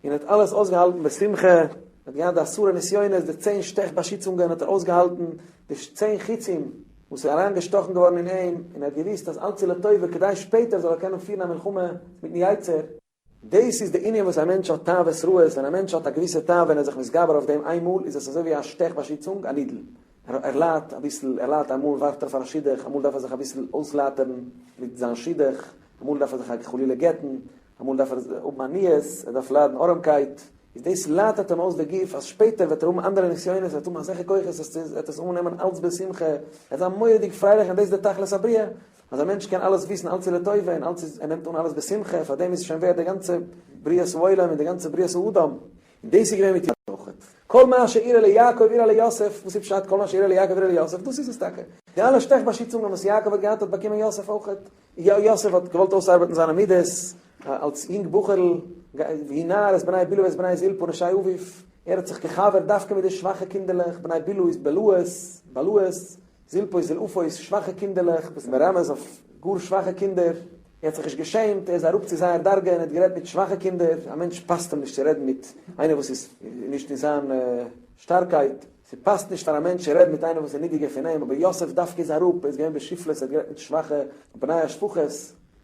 און האט אלעס אויסגעהאלטן בשמחה, ער האט געהאט די עשרה נסיונות, די צען שטעך באשיצונגען האט ער אויסגעהאלטן, די צען חיצים וואס איז אריין געשטאכן געווארן אין אים, און ער האט געוואוסט אז אלץ איז לטובה כדי שפעטער זאל ער קענען פירן א מלחמה מיטן יצר. דאס איז די ענין וואס א מענטש האט תאוות רעות, ווען א מענטש האט א געוויסע תאווה און ער איז זיך מתגבר אויף דעם איינמאל איז עס אזוי ווי א שטעך באשיצונג, א needle, ער ליידט אביסל, ער ליידט אמאל ווארט ער פאר א שידוך, אמאל דארף ער זיך אביסל אויסלייטערן מיט זיין שידוך, אמאל דארף ער זיך חלילה גט'ן, אמאל דארף ער האבן עניות, ער דארף ליידן ארעמקייט, איז דאס לייטערט אים אויס די גוף אז שפעטער וועט ער האבן אנדערע נסיונות, ער וועט האבן אזעלכע כוחות אז ער וועט עס אננעמען אלץ בשמחה, ער וועט זיין מורא'דיג פרייליך און דאס איז די תכלית הבריאה, אז א מענטש קען אלעס וויסן אלץ איז לטובה און אלץ איז ער נעמט אן אלעס בשמחה, פאר דעם איז שוין ווערט די גאנצע בריאת העולם און די גאנצע בריאת האדם. און דאס איז געווען מיט יעקב. כל מה שאירע ליעקב אירע ליוסף, וואס איז פשט כל מה שאירע ליעקב אירע ליוסף? דאס איז עס טאקע. די אלע שטעך באשיצונגען וואס יעקב האט געהאט האט באקומען יוסף אויכעט. יוסף האט געוואלט אויסארבעטן זיינע מידות אלס יונג בחור'ל, ויהי נער את בני בלהה ואת בני זלפה נשי אביו, ער האט זיך געחבר'ט דווקא מיט די שוואכע קינדערלעך, בני בלהה איז בלהות, בלהות, זלפה איז זלעפות, שוואכע קינדערלעך, וואס איז מרמז אויף גאר שוואכע קינדער, ער האט זיך נישט געשעמט, ער איז אראפ צו זייער דרגה און האט גערעדט מיט שוואכע קינדער, א מענטש פאסט אים נישט צו רעדן מיט איינער וואס איז נישט אין זיין שטארקייט, ס'פאסט נישט פאר א מענטש צו רעדן מיט איינעם וואס איז נידריגער פון אים, אבער יוסף דווקא איז אראפ, ער איז געווען בשפלות, ער האט גערעדט מיט שוואכע בני השפחות, און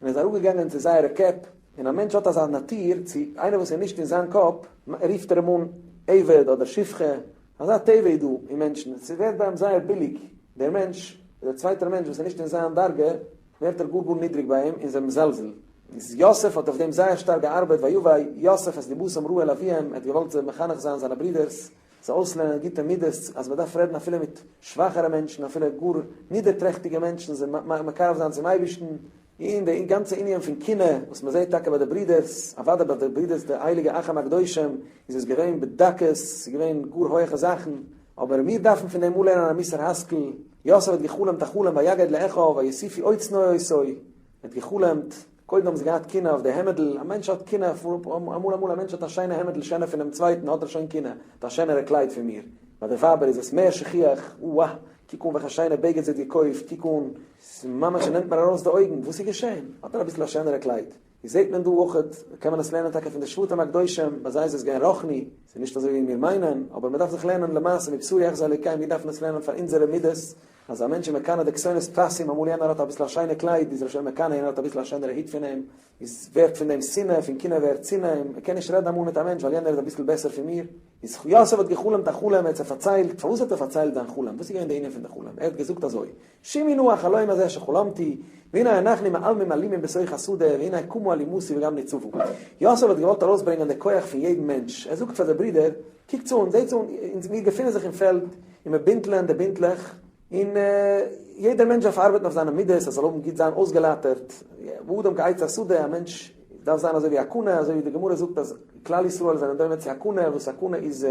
ער איז אראפגעגאנגען צו זייערע קעפ, און א מענטש האט אזא נאטור, צו איינער וואס איז נישט אין זיין קאפ, רופט ער אים אן עבד אדער שפחה, אזא טבע איז דא אין מענטשן, ס'ווערט ביי אים זייער ביליג, דער מענטש, דער צווייטער מענטש וואס איז נישט אין זיין דרגה, ווערט ער גאר גאר נידריג ביי אים און זיי מזלזל. איז יוסף האט אויף דעם זייער שטארק געארבעט, ויבא יוסף את ליבתם רעה אל אביהם, ער האט געוואלט זיי מחנך זיין זיינע ברודערס, זיי אויסלערנען גוטע מידות, אז מען דארף רעדן אפילו מיט שוואכערע מענטשן, אפילו גאר נידערטרעכטיגע מענטשן, זיי מקרב זיין צום אייבערשטן, און די גאנצע ענין פון קנאה וואס מען זעט טאקע ביי די ברודערס, אוודאי ביי די ברודערס די הייליגע אחים הקדושים איז עס געווען בדקות, ס'איז געווען גאר הויעכע זאכן, אבער מיר דארפן פון דעם אפלערנען א מוסר השכל, יוסף האט גע'חלומ'ט א חלום ויגד לאחיו ויוסיפו עוד שנוא אותו, ער האט גע'חלומ'ט, קודם האבן זיי געהאט קנאה אויף די העמעדל, א מענטש האט קנאה, אמאל אמאל א מענטש האט א שיינע העמעדל שענער פונעם צווייטן האט ער שוין קנאה, האט א שענערע קלייד פון מיר, ביי די ווייבער איז עס מער שכיח, אוה, קוק אן וועלכע שיינע בגד זי האט געקויפט, קוק אן, ס'איז ממש ס'נעמט מיר ארויס די אויגן, וואס איז געשען? האט ער אביסל א שענערע קלייד. ווי זעט מען דא אויכעט, קען מען עס לערנען טאקע פון די שבטים הקדושים, ביי זיי איז עס געווען רוחני, ס'איז נישט אזוי ווי מיר מיינען, אבער מ'דארף זיך לערנען למעשה מבשרי אחזה אלוקים, מיר דארפן עס לערנען פאר אונזערע מידות, אז א מענטש איז מקנא די כתונת פרסים, אמאל יענער האט אביסל א שיינע קלייד, איז ער שוין מקנא, יענער האט אביסל א שענערע היט פון אים, איז ווערט פון דעם שנאה, פון קנאה ווערט שנאה, און מ'קען נישט רעדן אמאל מיט א מענטש ווייל יענער איז אביסל בעסער פון מיר. איז יוסף האט גע'חלומ'ט א חלום, ער האט זיי פארציילט, פארוואס האט ער פארציילט זיין חלום, וואס איז געווען די ענין פון די חלום, ער האט געזאגט אזוי, שמעו נא החלום הזה שחלמתי, והנה אנחנו מאלמים אלומים בתוך השדה, והנה קמה אלומתי וגם נצבה. יוסף האט געוואלט ארויסברענגען די כח פון יעדן מענטש, ער זאגט פאר די ברידער, קוקטס אן, זעטס אן, אונז מיר געפינען זיך אין פעלד, און מיר בינטלען די בינטלעך, און יעדער מענטש דארף ארבעטן אויף זיינע מידות, ער זאל האבן גוט זיין אויסגעלייטערט, ואדם כעץ השדה, א מענטש דארף זיין אזוי ווי א קנה, אזוי ווי די גמרא זאגט אז כלל ישראל זענען דומה צו א קנה, וואס א קנה איז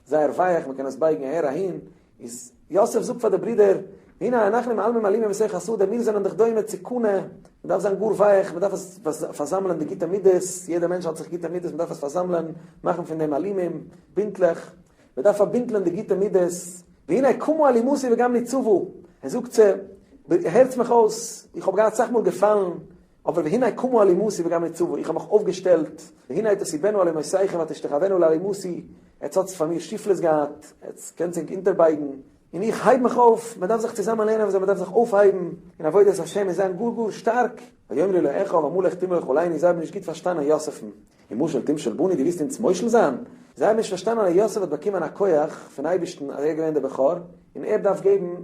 זייער ווייעך, מען קען עס בייגן אהער אהין, איז יוסף זאגט פאר די ברידער, הנה אנחנו מאלמים אלומים בתוך השדה, מיר זענען דאך דומה צו קנה, מען דארף זיין גאר ווייעך, מען דארף עס פארזאמלען די גוטע מידות, יעדער מענטש האט זיך גוטע מידות, מען דארף עס פארזאמלען, מאכן פון דעם אלומים, בינטלעך, מען דארף פארבינדלען די גוטע מידות, והנה קמה אלומתי וגם נצבה, ער זאגט צו, הערטס מיך אויס, איך האב געהאט אסאך מאל געפאלן, אבער והנה קמה אלומתי וגם נצבה, איך האב מיך אויפגעשטעלט, והנה תסיבנה אלומותיכם ותשתחוין לאלומתי, עטס האטס פאר מיר שפלות געהאט, עטס קענטס ענק אונטערבייגן, און איך הייב מיך אויף, מען דארף זיך צוזאמען לערנען וויאזוי מען דארף זיך אויפהייבן אין עבודת השם און זיין גאר גאר שטארק, ויאמרו לו אחיו המלוך תמלוך עלינו, זיי האבן נישט גוט פארשטאנען יוסף'ן. אם משול תמשול בנו, דו ווילסט אונז מושל זיין? זיי האבן נישט פארשטאנען אז יוסף האט באקומען א כח פון אייבערשטן אז ער איז געווען דער בכור, און ער דארף געבן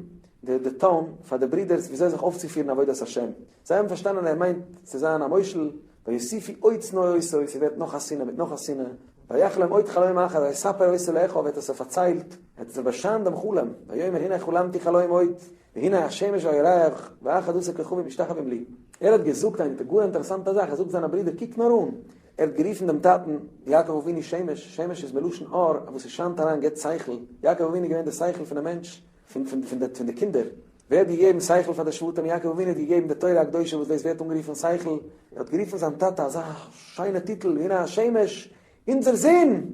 די די טאן פאר די ברידערס וויאזוי זיך אויפצופירן עבודת השם. זיי האבן פארשטאנען ער מיינט צו זיין א מושל, ויוסיפו עוד שנוא אותו, ס'ווערט נאך א שנאה מיט נאך א שנאה, ויחלום עוד חלום אחר, ויספר אותו לאחיו, ער האט עס פארציילט, ער האט עס באשיינט דעם חלום, ויאמר הנה חלמתי חלום עוד, והנה השמש והירח ואחד עשר כוכבים משתחווים לי. ער האט געזאגט א גאר אינטערעסאנטע זאך, ער זאגט זיינע ברידער קוקט נאר אן, ער האט גערופן דעם טאטן יעקב אבינו שמש, שמש איז מלשון אור, וואס עס שיינט אריין גיבט שכל, יעקב אבינו איז געווען די שכל פונעם מענטש, פון פון די קינדער, ווער האט געגעבן שכל פאר די שבטים, יעקב אבינו האט געגעבן די תורה הקדושה וואס דאס ווערט אנגערופן שכל, ער האט גערופן זיין טאטע אזא שיינע טיטל, והנה השמש, אונזער זון,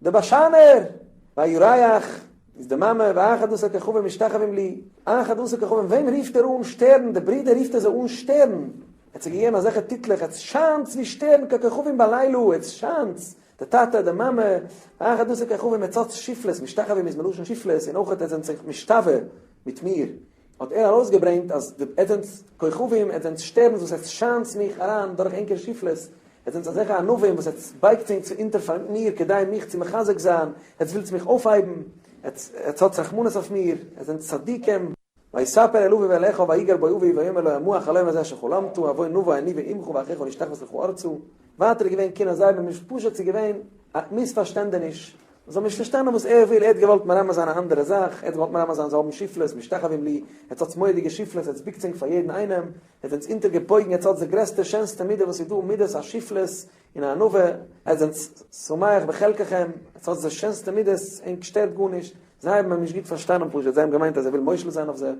דער באשיינער, והירח, איז די מאמע, ואחד עשר כוכבים משתחווים לי, אחד עשר כוכבים, וועם רופט ער אן שטערן, די ברידער רופט ער זיי אן שטערן, ער האט זיי געגעבן אזעלכע טיטלעך, עטס שיינטס ווי שטערן ככוכבים בלילה, עטס שיינטס, די טאטע, די מאמע, ואחד עשר כוכבים, עטס האטס שפלות, משתחווים איז מלשון שפלות, און אויך עטס זענט זיך משתווה מיט מיר, האט ער ארויסגעברענגט אז די עטס זענטס כוכבים, עטס זענטס שטערנס וואס עטס שיינטס מיך אריין דורך ענקער שפלות, עטס זענטס אזעלכע ענווים וואס עטס בייגטס ענק צו אונטער פאר מיר כדי מיך צו מחזק זיין, עטס ווילטס מיך אויפהייבן, עטס עטס האטס רחמנות אויף מיר, עטס זענטס צדיקים. ויספר אל אביו ואל אחיו ויגר בו אביו ויאמר לו המה החלום הזה אשר חלמת הבוא נבוא אני ואמך ואחיך נשתחוות לך ארצה. ווייטער איז געווען קנאה זיי האבן נישט פשוט ס'איז געווען א מיספארשטענדעניש זיי האבן נישט פארשטאנען וואס ער וויל, ער האט געוואלט מרמז זיין א אנדערע זאך, ער האט געוואלט מרמז זיין זיי האבן שפלות, משתחווים לי, עטס האטס מורא'דיגע שפלות, עטס בוקטס ענק פאר יעדן איינעם, עטס זענטס אונטערגעבויגן, עטס האטס די גרעסטע שענסטע מידה וואס איז דא, מידת השפלות און הענווה, עטס זענטס שמח בחלקכם, עטס האטס די שענסטע מידות, ענק שטערט גארנישט, זיי האבן אים נישט גוט פארשטאנען פשוט, זיי האבן געמיינט אז ער וויל מושל זיין אויף זיי,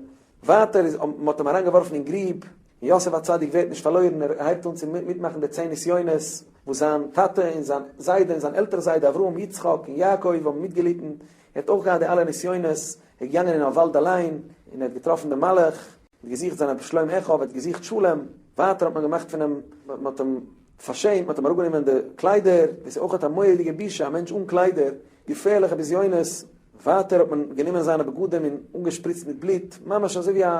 ווייטער איז מען האט אים אריינגעווארפן אין גריב, און יוסף הצדיק ווערט נישט פארלוירן, ער הייבט אן צו מיטמאכן די צען נסיונות וואס זיין טאטע און זיין זיידע און זיין עלטער זיידע אברהם, יצחק און יעקב האבן מיטגעליטן, ער האט אויך געהאט די אלע נסיונות, ער איז געגאנגען אין א וואלד אליין, און ער האט געטראפן דעם מלאך, ער האט געזוכט זיין שלום אחיו, ער האט געזוכט שלום, ווייטער האט מען געמאכט פון אים, מען האט אים פארשעמט, מען האט אים אראפגענומען די קליידער, דאס איז אויך א מורא'דיגע בושה, א מענטש אן קליידער, געפערליכע בזיונות, ווייטער האט מען גענומען זיינע בגדים און אנגעשפריצט מיט בלוט, ממש אזוי ווי א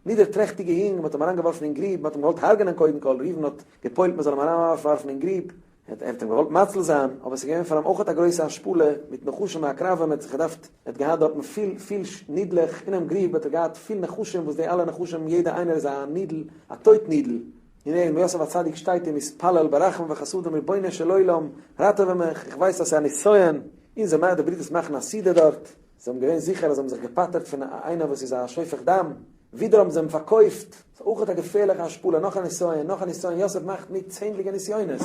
נידערטרעכטיגע יונג, מען האט אים אריינגעווארפן אין גריב, מען האט אים געוואלט הרג'נען קודם כל, ראובן האט גע'פועל'ט מען זאל אים אריינווארפן אין גריב, ער האט אים געוואלט מציל זיין, אבער עס איז געווען פאר אים אויך א גרויסע השפלה, מיט נחשים ועקרבים, ער האט זיך געדארפט, ער האט געהאט דארטן פיל פיל נידלעך, אינעם גריב האט ער געהאט פיל נחשים, וואס די אלע נחשים יעדע איינער איז א נידל, א טויט נידל, און ער, יוסף הצדיק שטייט און מתפלל ברחמים וחסדים רבונו של עולם ראטעווע מיך, איך ווייס אז ס'איז א נסיון, און זיי מאכן, די ברידערס מאכן א סעודה דארט, זיי האבן געווען זיכער אז זיי האבן זיך געפטר'ט פון איינער וואס איז א שופך דם, ווידער האבן זיי אים פארקויפט, ס'איז אויך א געפערליכע השפלה, נאך א נסיון, נאך א נסיון, יוסף מאכט מיט צענדליגע נסיונות,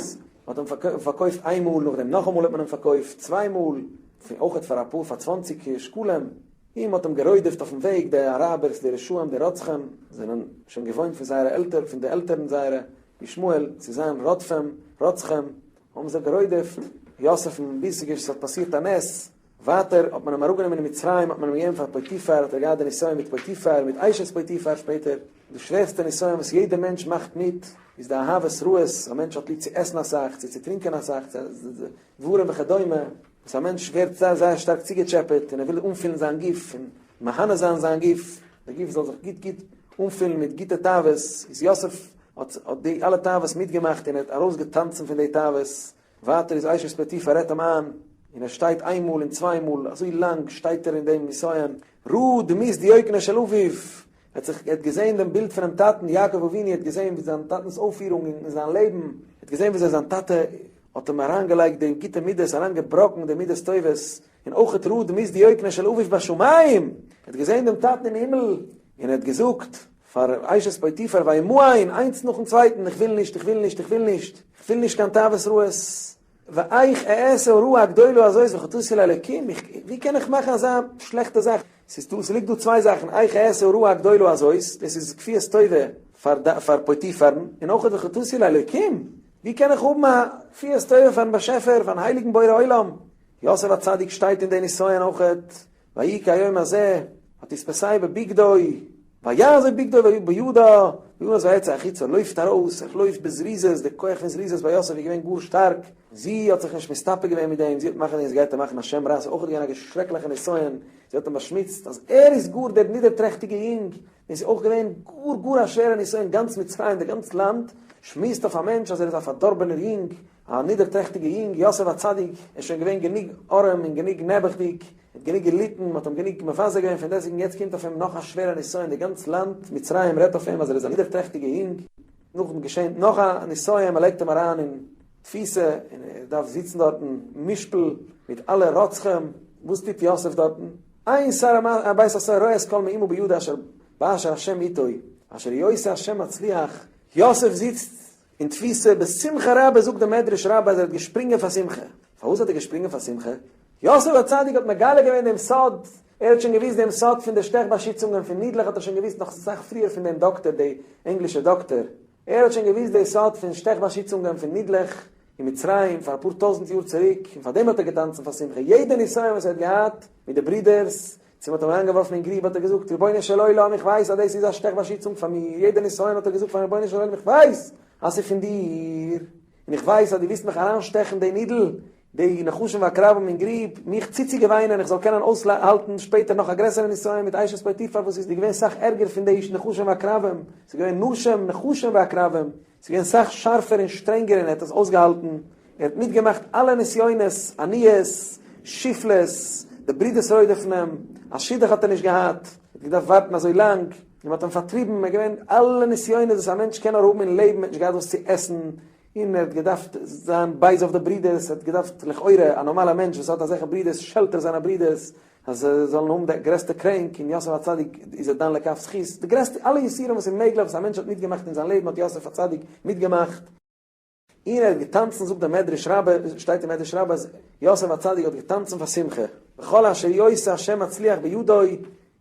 מען האט אים פארקויפט איין מאל, נאכדעם נאכאמאל האט מען אים פארקויפט, צוויי מאל, אויך פאר אפאר, פאר צוואנציג שקלים. און מ'האט אים גערודפ'ט אויפן וועג, די אראבערס, די רשעים, די רוצחים, זענען שוין געוואוינט פון זייערע עלטער, פון די עלטערן זייערע, ישמעאל, צו זיין רודפים, רוצחים, האבן זיי גערודפ'ט יוסף'ן, ביז ס'איז האט פאסירט א נס, ווייטער האט מען אים אראפגענומען אין מצרים האט מען אים געגעבן פאר פוטיפר, האט ער געהאט די נסיון מיט פוטיפר, מיט אשת פוטיפר שפעטער. די שווערסטע נסיון וואס יעדער מענטש מאכט מיט איז די אהבות רעות, א מענטש האט ליב צו עסן אסאך, צו צו טרינקען אסאך, צו דברים וכדומה, וואס א מענטש ווערט זייער זייער שטארק צוגעטשעפעט און ער וויל אנפילן זיין גוף און מהנה זיין זיין גוף, די גוף זאל זיך גוט גוט אנפילן מיט גוטע תאוות, איז יוסף האט האט די אלע תאוות מיטגעמאכט און ער האט ארויסגעטאנצן פון די תאוות, ווייטער איז אשת פוטיפר רעדט אים איין, און ער שטייט איין מאל און צוויי מאל, אזוי לאנג שטייט ער אין דעם נסיון, ראה דמות דיוקנו של אביו, ער האט זיך, ער האט געזען דעם בילד פונעם טאטן, יעקב אבינו האט געזען ווי זיין טאטנ'ס אויפפירונג אין זיין לעבן, ער האט געזען וויאזוי זיין טאטע האט אים אריינגעלייגט די גוטע מידות, אריינגעבראקן די מידות טובות, און אויך ראה דמות דיוקנו של אביו בשמים, ער האט געזען דעם טאטן אין הימל, און ער האט געזאגט פאר אשת פוטיפר וימאן, איינס נאכן צווייטן, איך וויל נישט, איך וויל נישט, איך וויל נישט, איך וויל נישט קיין תאוות רעות, ואיך אעשה הרעה הגדולה הזאת וחטאתי לאלוקים, ווי קען איך מאכן אזא שלעכטע זאך, ס'איז דא, ס'ליגט דא צוויי זאכן, איך אעשה הרעה הגדולה הזאת, דאס איז כפיית טובה פאר פאר פוטיפר'ן, און אויך וחטאתי לאלוקים, ווי קען איך האבן א כפיית טובה פארן באשעפער, פארן הייליגן בורא עולם? יוסף הצדיק שטייט אין די נסיון אויכעט, ויהי כהיום הזה, ותתפשהו בבגדו, ויעזוב בגדו בידה, וינס ויצא החוצה, לויפט ארויס, ער לויפט בזריזות, די כח פון זריזות ביי יוסף איז געווען גאר שטארק, זי האט זיך נישט מסתפק געווען מיט דעם, זי האט מחליט געווען זי גייט אים מאכן א שם רע, ס'איז אויך געווען א שרעקליכע נסיון, זי האט אים באשמוצט אז ער איז גאר דער נידערטרעכטיגע יונג, און ס'איז אויך געווען גאר גאר א שווערע נסיון, גאנץ מצרים, די גאנץ לאנד שמועסט אויף א מענטש אז ער איז א פארדארבענער יונג, א נידערטרעכטיגע יונג, יוסף הצדיק איז שוין געווען גענוג ארעם און גענוג נעבעכדיג, ער האט גענוג געליטן, מען האט אים גענוג מבזה געווען, פון דעסטוועגן יעצט קומט אויף אים נאך א שווערע נסיון, די גאנץ לאנד מצרים רעדט אויף אים אז ער איז א נידערטרעכטיגע יונג, נאכדעם געשענט נאך א נסיון, מען לייגט אים אריין אין תפיסה און ער דארף זיצן דארטן מושפל מיט אלע רוצחים, וואס טוט יוסף דארטן? אין שר בית הסוהר רואה את כל מאומה בידו אשר באשר השם איתו, אשר עושה השם מצליח, יוסף זיצט אין תפיסה בשמחה רבה זאגט דער מדרש רבה אז ער האט געשפרינגען פאר שמחה, פארוואס האט ער געשפרינגען פאר שמחה? יוסף הצדיק האט מגלה געווען דעם סוד, ער האט שוין געוואוסט דעם סוד פון די שטעך באשיצונגען פון נידלעך האט ער שוין געוואוסט נאך אסאך פריער פון דעם דאקטער די ענגלישע דאקטער, ער האט שוין געוואוסט די סוד פון שטעך באשיצונגען פון נידלעך אין מצרים פאר אפאר טויזנט יאר צוריק, און פאר דעם האט ער געטאנצן פאר שמחה, יעדע נסיון וואס ער האט געהאט מיט די ברידערס, צו מ'האט אים אריינגעווארפן אין גריב האט ער געזאגט, רבונו של עולם איך ווייס אז דאס איז א שטעך באשיצונג פאר מיר, יעדע נסיון האט ער געזאגט פארן רבונו של עולם איך ווייס אז ס'איז פון דיר, און איך ווייס אז דו ווילסט מיך אריינשטעכן די נידל, די נחשים ועקרבים אין גריב, מיך צוצוגעוויינען איך זאל קענען אויסהאלטן שפעטער נאך א גרעסערע נסיון מיט אשת פוטיפר וואס איז געווען סאך ערגער פון די נחשים ועקרבים, ס'איז געווען נשים נחשים ועקרבים, ס'איז געווען סאך שארפער און שטרענגער און ער האט עס אויסגעהאלטן, ער האט מיטגעמאכט אלע נסיונות, עניות, שפלות, די ברידערס רודפ'ן אים, א שידוך האט ער נישט געהאט, ער האט געדארפט ווארטן אזוי לאנג, און מ'האט אים פארטריבן, ער איז געווען אלע נסיונות וואס א מענטש קען נאר האבן אין לעבן, ער האט נישט געהאט וואס צו עסן, און ער האט געדארפט זיין בייז אויף די ברידערס, ער האט געדארפט, לכאורה, א נארמאלער מענטש וואס האט אזעלכע ברידערס שעלט ער זיינע ברידערס, אז זיי זאלן האבן די גרעסטע קרענק, און יוסף הצדיק איז ער דן לכף זכות, די גרעסטע, אלע יסורים וואס איז מעגליך וואס א מענטש האט מיטגעמאכט אין זיין לעבן האט יוסף הצדיק מיטגעמאכט, און ער האט געטאנצן, זאגט דער מדרש רבה, שטייט אין מדרש רבה אז יוסף הצדיק האט געטאנצן פאר שמחה, וכל אשר עושה השם מצליח בידו,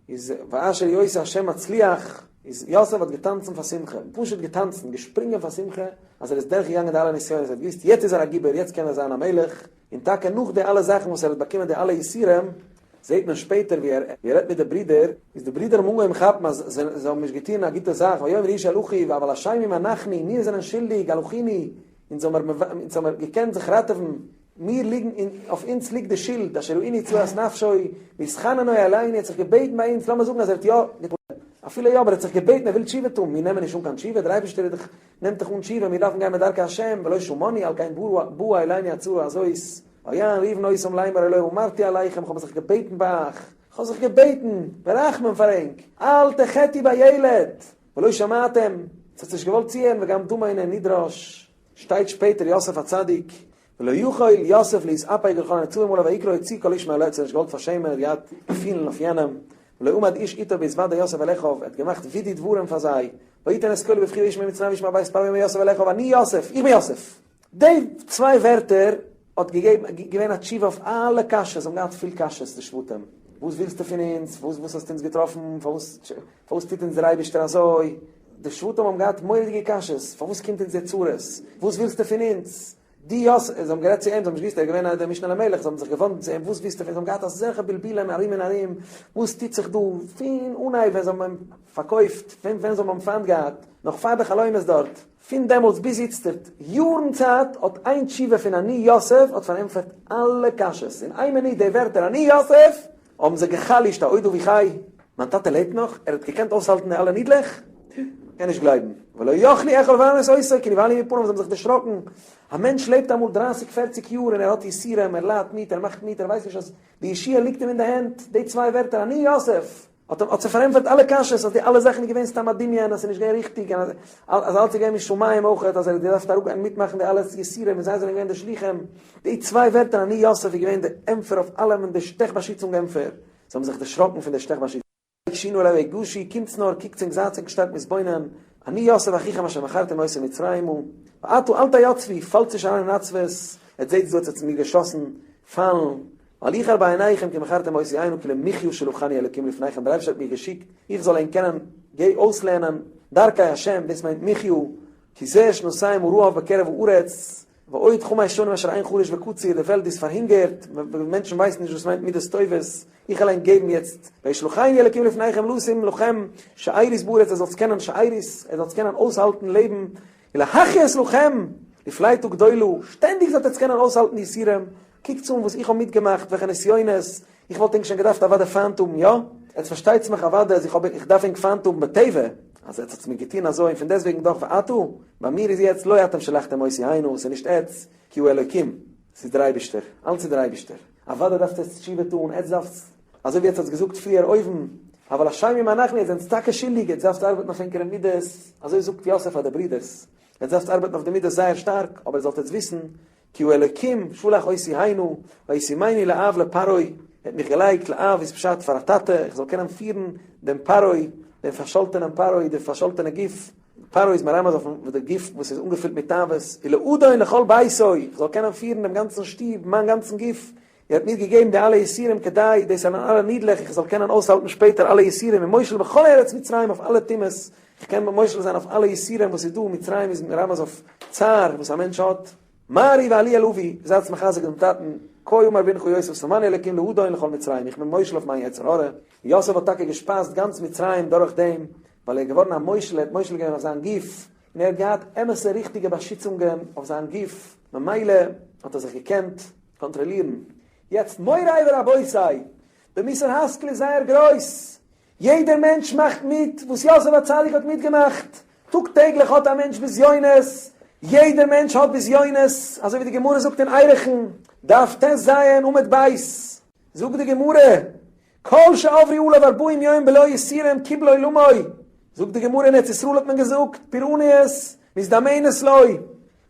איז ואשר עושה השם מצליח, איז יוסף האט געטאנצן פאר שמחה, פשוט געטאנצן, געשפרינגען פאר שמחה, אז ער איז דורך געגאנגען די אלע נסיונות, ער האט געוואוסט יעצט איז ער א גיבור, יעצט קען ער זיין א מלך, און טאקע נאך די אלע זאכן וואס ער האט באקומען די אלע יסורים, זעט מען שפעטער ווי ער ווי ער רעדט מיט די ברידער, איז די ברידער האבן אנגעהויבן כאפן אז זיי זיי האבן נישט געטון א גוטע זאך, ויאמר איש אל אחיו אבל אשמים אנחנו, מיר זענען שולדיג, על אחינו, אונז האמיר אונז האמיר געקענט זיך ראטעווען, מיר ליגן אין אויף אונז ליגט די שולד, אשר ראינו צרת נפשו, בהתחננו אלינו, ער האט זיך געבעטן ביי אונז, לאמיר זאגן אז ער האט יא געטון, אפילו יא, אבער ער האט זיך געבעטן, ער וויל תשובה טון, מיר נעמען נישט אן קיין תשובה, דער אייבערשטער איז דאך נעמט דאך אן תשובה, מיר דארפן גיין בדרכי השם, ולא שמענו על כן באה אלינו הצרה הזאת, ויען ראובן אותם לאמר הלא אמרתי אליכם, כ'האב זיך געבעטן ביי אייך, כ'האב זיך געבעטן ברחמים פאר ענק, אל תחטאו בילד, ולא שמעתם, עטס האטס נישט געוואלט צוהערן וגם דמו אינו נדרש, שטייט שפעטער יוסף הצדיק, ולא יכול יוסף להתאפק לכל הנצבים עליו ויקרא הוציאו כל איש מעלי, ער האט זיך נישט געוואלט פארשעמען, ער האט געהאט געפילן אויף יענעם, ולא עמד איש איתו בהתוודע יוסף אל אחיו, ער האט געמאכט וידוי דברים פאר זיי, ויתן את קולו בבכי וישמע מצרים וישמע בית פרעה ויאמר יוסף אל אחיו אני יוסף, איך בין יוסף! די צוויי ווערטער האט געגעבן געווען א תשובה אויף אלע קשיות, זיי האבן געהאט פיל קשיות די שבטים, וואס ווילסטו פון אונז, וואס וואס האסטו אונז געטראפן, פארוואס פארוואס טוט אונז דער אייבערשטער אזוי, די שבטים האבן געהאט מורא'דיגע קשיות, פארוואס קומט אונז די צרות, וואס ווילסטו פון אונז? דו יוסף, זיי האבן גערעדט צו אים, זיי האבן נישט געוואוסט ער איז געווען דער משנה למלך, זיי האבן זיך געוואנדן צו אים, וואס ווילסטו פון אונז, זיי האבן געהאט אזעלכע בלבולים ארום און ארום, וואס טוט זיך דא, פון אנהייב ווען זיי האבן אים פארקויפט, פון ווען זיי האבן אים פיינט געהאט, נאך פאר די חלומות דארט, פון דעמאלטס ביז איצטערט, יארן צייט, האט איין תשובה פון אני יוסף האט פארענטפערט אלע קשיות, אין איין מינוט די ווערטער אני יוסף האבן זיי גע'חלש'ט העוד אבי חי, מיין טאטע לעבט נאך? ער האט געקענט אויסהאלטן די אלע נידלעך? קען נישט גלייבן. ולא יכלו לאכול ולענות אותו, כי נבהלו מפניו, זיי האבן זיך דערשראקן. א מענטש לעבט אמאל דרייסיג פערציג יאר און ער האט יסורים, ער ליידט מיט, ער מאכט מיט, ער ווייסט נישט אז די ישועה ליגט אים אין די הענט, די צוויי ווערטער אני יוסף! האט אים האט זיי פארענטפערט אלע קשיות אז די אלע זאכן איז געווען סתם א דמיון אז ס'איז נישט געווען ריכטיג און אז אלץ איז געווען משמים אויכעט אז ער האט געדארפט אראפגיין מיטמאכן די אלע יסורים און זיי זענען געווען די שליחים. די צוויי ווערטער אני יוסף איז געווען די ענטפער אויף אלעם און די שטעך באשיצונג ענטפער. זיי האבן זיך דערשראקן פון די שטעך באשיצונג. הקשינו אלי ויגשו, קומטס נאר, קוקטס ענק זייטס ענק שטארק מתבונן, אני יוסף אחיכם אשר מכרתם אותי מצרימה, ועתה אל תעצבו, פאלטס נישט אריין אין עצבות, עטס זעטס דא עטס האטס מיר געשאסן פיילן, ואל יחר בעיניכם כי מכרתם אותי הנה כי למחיה שלחני אלוקים לפניכם, דער אייבערשטער האט מיר געשיקט איך זאל ענק קענען גיי אויסלערנען דרכי השם, דאס מיינט מחיה, כי זה שנתים הרעב בקרב הארץ, ועוד חמש שנים אשר אין חריש וקציר, די וועלט איז פארהונגערט, מענטשן ווייסן נישט וואס מיינט מידות טובות, איך וועל ענק געבן יעצט, וישלחני אלוקים לפניכם לשום לכם שארית בארץ, ער זאלטס קענען שארית, ער זאלטס קענען אויסהאלטן לעבן, ולהחיות לכם לפליטה גדולה, שטענדיג זאלט עטס קענען אויסהאלטן די יסורים, קוקטס אן וואס איך האב מיטגעמאכט, וועלכע נסיונות, איך וואלט ענק שוין געדארפט אוודאי פיינט האבן, יא? עטס פארשטייטס מיך אוודאי אז איך האב איך דארף ענק פיינט האבן בטבע, אז עטס האטס מיר געטון אזוי און פון דעסטוועגן דאך ועתה, ביי מיר איז יעצט לא אתם שלחתם אותי הנה, ס'איז נישט עטס, כי הוא אלוקים, ס'איז דער אייבישטער, אלץ איז דער אייבישטער, אוודאי דארפטס עטס תשובה טון, עטס דארפטס, אזוי ווי עטס האטס געזאגט פריער אויבן, אבל אשמים אנחנו, עטס זענטס טאקע שולדיג, עטס דארפטס ארבעטן אויף ענקערע מידות, אזוי זאגט יוסף פאר די ברידערס, עטס דארפטס ארבעטן אויף די מידות זייער שטארק, אבער זאלט עטס וויסן, כי הוא אלוקים שלח אותי הנה, וישימני לאב לפרעה, ער האט מיך געלייגט לאב איז פשט פאר א טאטע, איך זאל קענען פירן דעם פרעה, דעם פארשאלטענעם פרעה, די פארשאלטענע גוף, פרעה איז מרמז אויפן די גוף וואס איז אנגעפילט מיט תאוות, ולאדון לכל ביתו, איך זאל קענען פירן דעם גאנצן שטוב, מיין גאנצן גוף, ער האט מיר געגעבן די אלע יסורים כדי, דאס זענען אלע נידלעך, איך זאל קענען אויסהאלטן שפעטער אלע יסורים, ומושל בכל ארץ מצרים אויף אלע טומאות, איך קען מושל זיין אויף אלע יסורים וואס איז דא, מצרים איז מרמז אויף צער וואס א מענטש האט. מהרו ועלו אל אבי, זייטס מחזק דעם טאטן, כה אמר בנך יוסף שמני אלקים לאדון לכל מצרים, איך בין מושל אויף מיין יצר הרע, יוסף האט טאקע געשפייזט גאנץ מצרים דורך דעם, ווייל ער איז געווארן א מושל, ער האט מושל געווען אויף זיין גוף, און ער האט געהאט אמת'ע ריכטיגע באשיצונגען אויף זיין גוף, ממילא האט ער זיך געקענט קאנטראלירן. יעצט מוריי ורבותי, די מוסר השכל איז זייער גרויס, יעדער מענטש מאכט מיט וואס יוסף הצדיק האט מיטגעמאכט, טאג טעגליך האט א מענטש בזיונות, יעדער מענטש האט בזיונות, אזוי ווי די גמרא זאגט אין ערכין, דף טז עמוד ב', זאגט די גמרא, כל שעברו עליו ארבעים יום בלא יסורים קיבלו עולמו, זאגט די גמרא אין ארץ ישראל האט מען געזאגט פורעניות מזדמנת לו,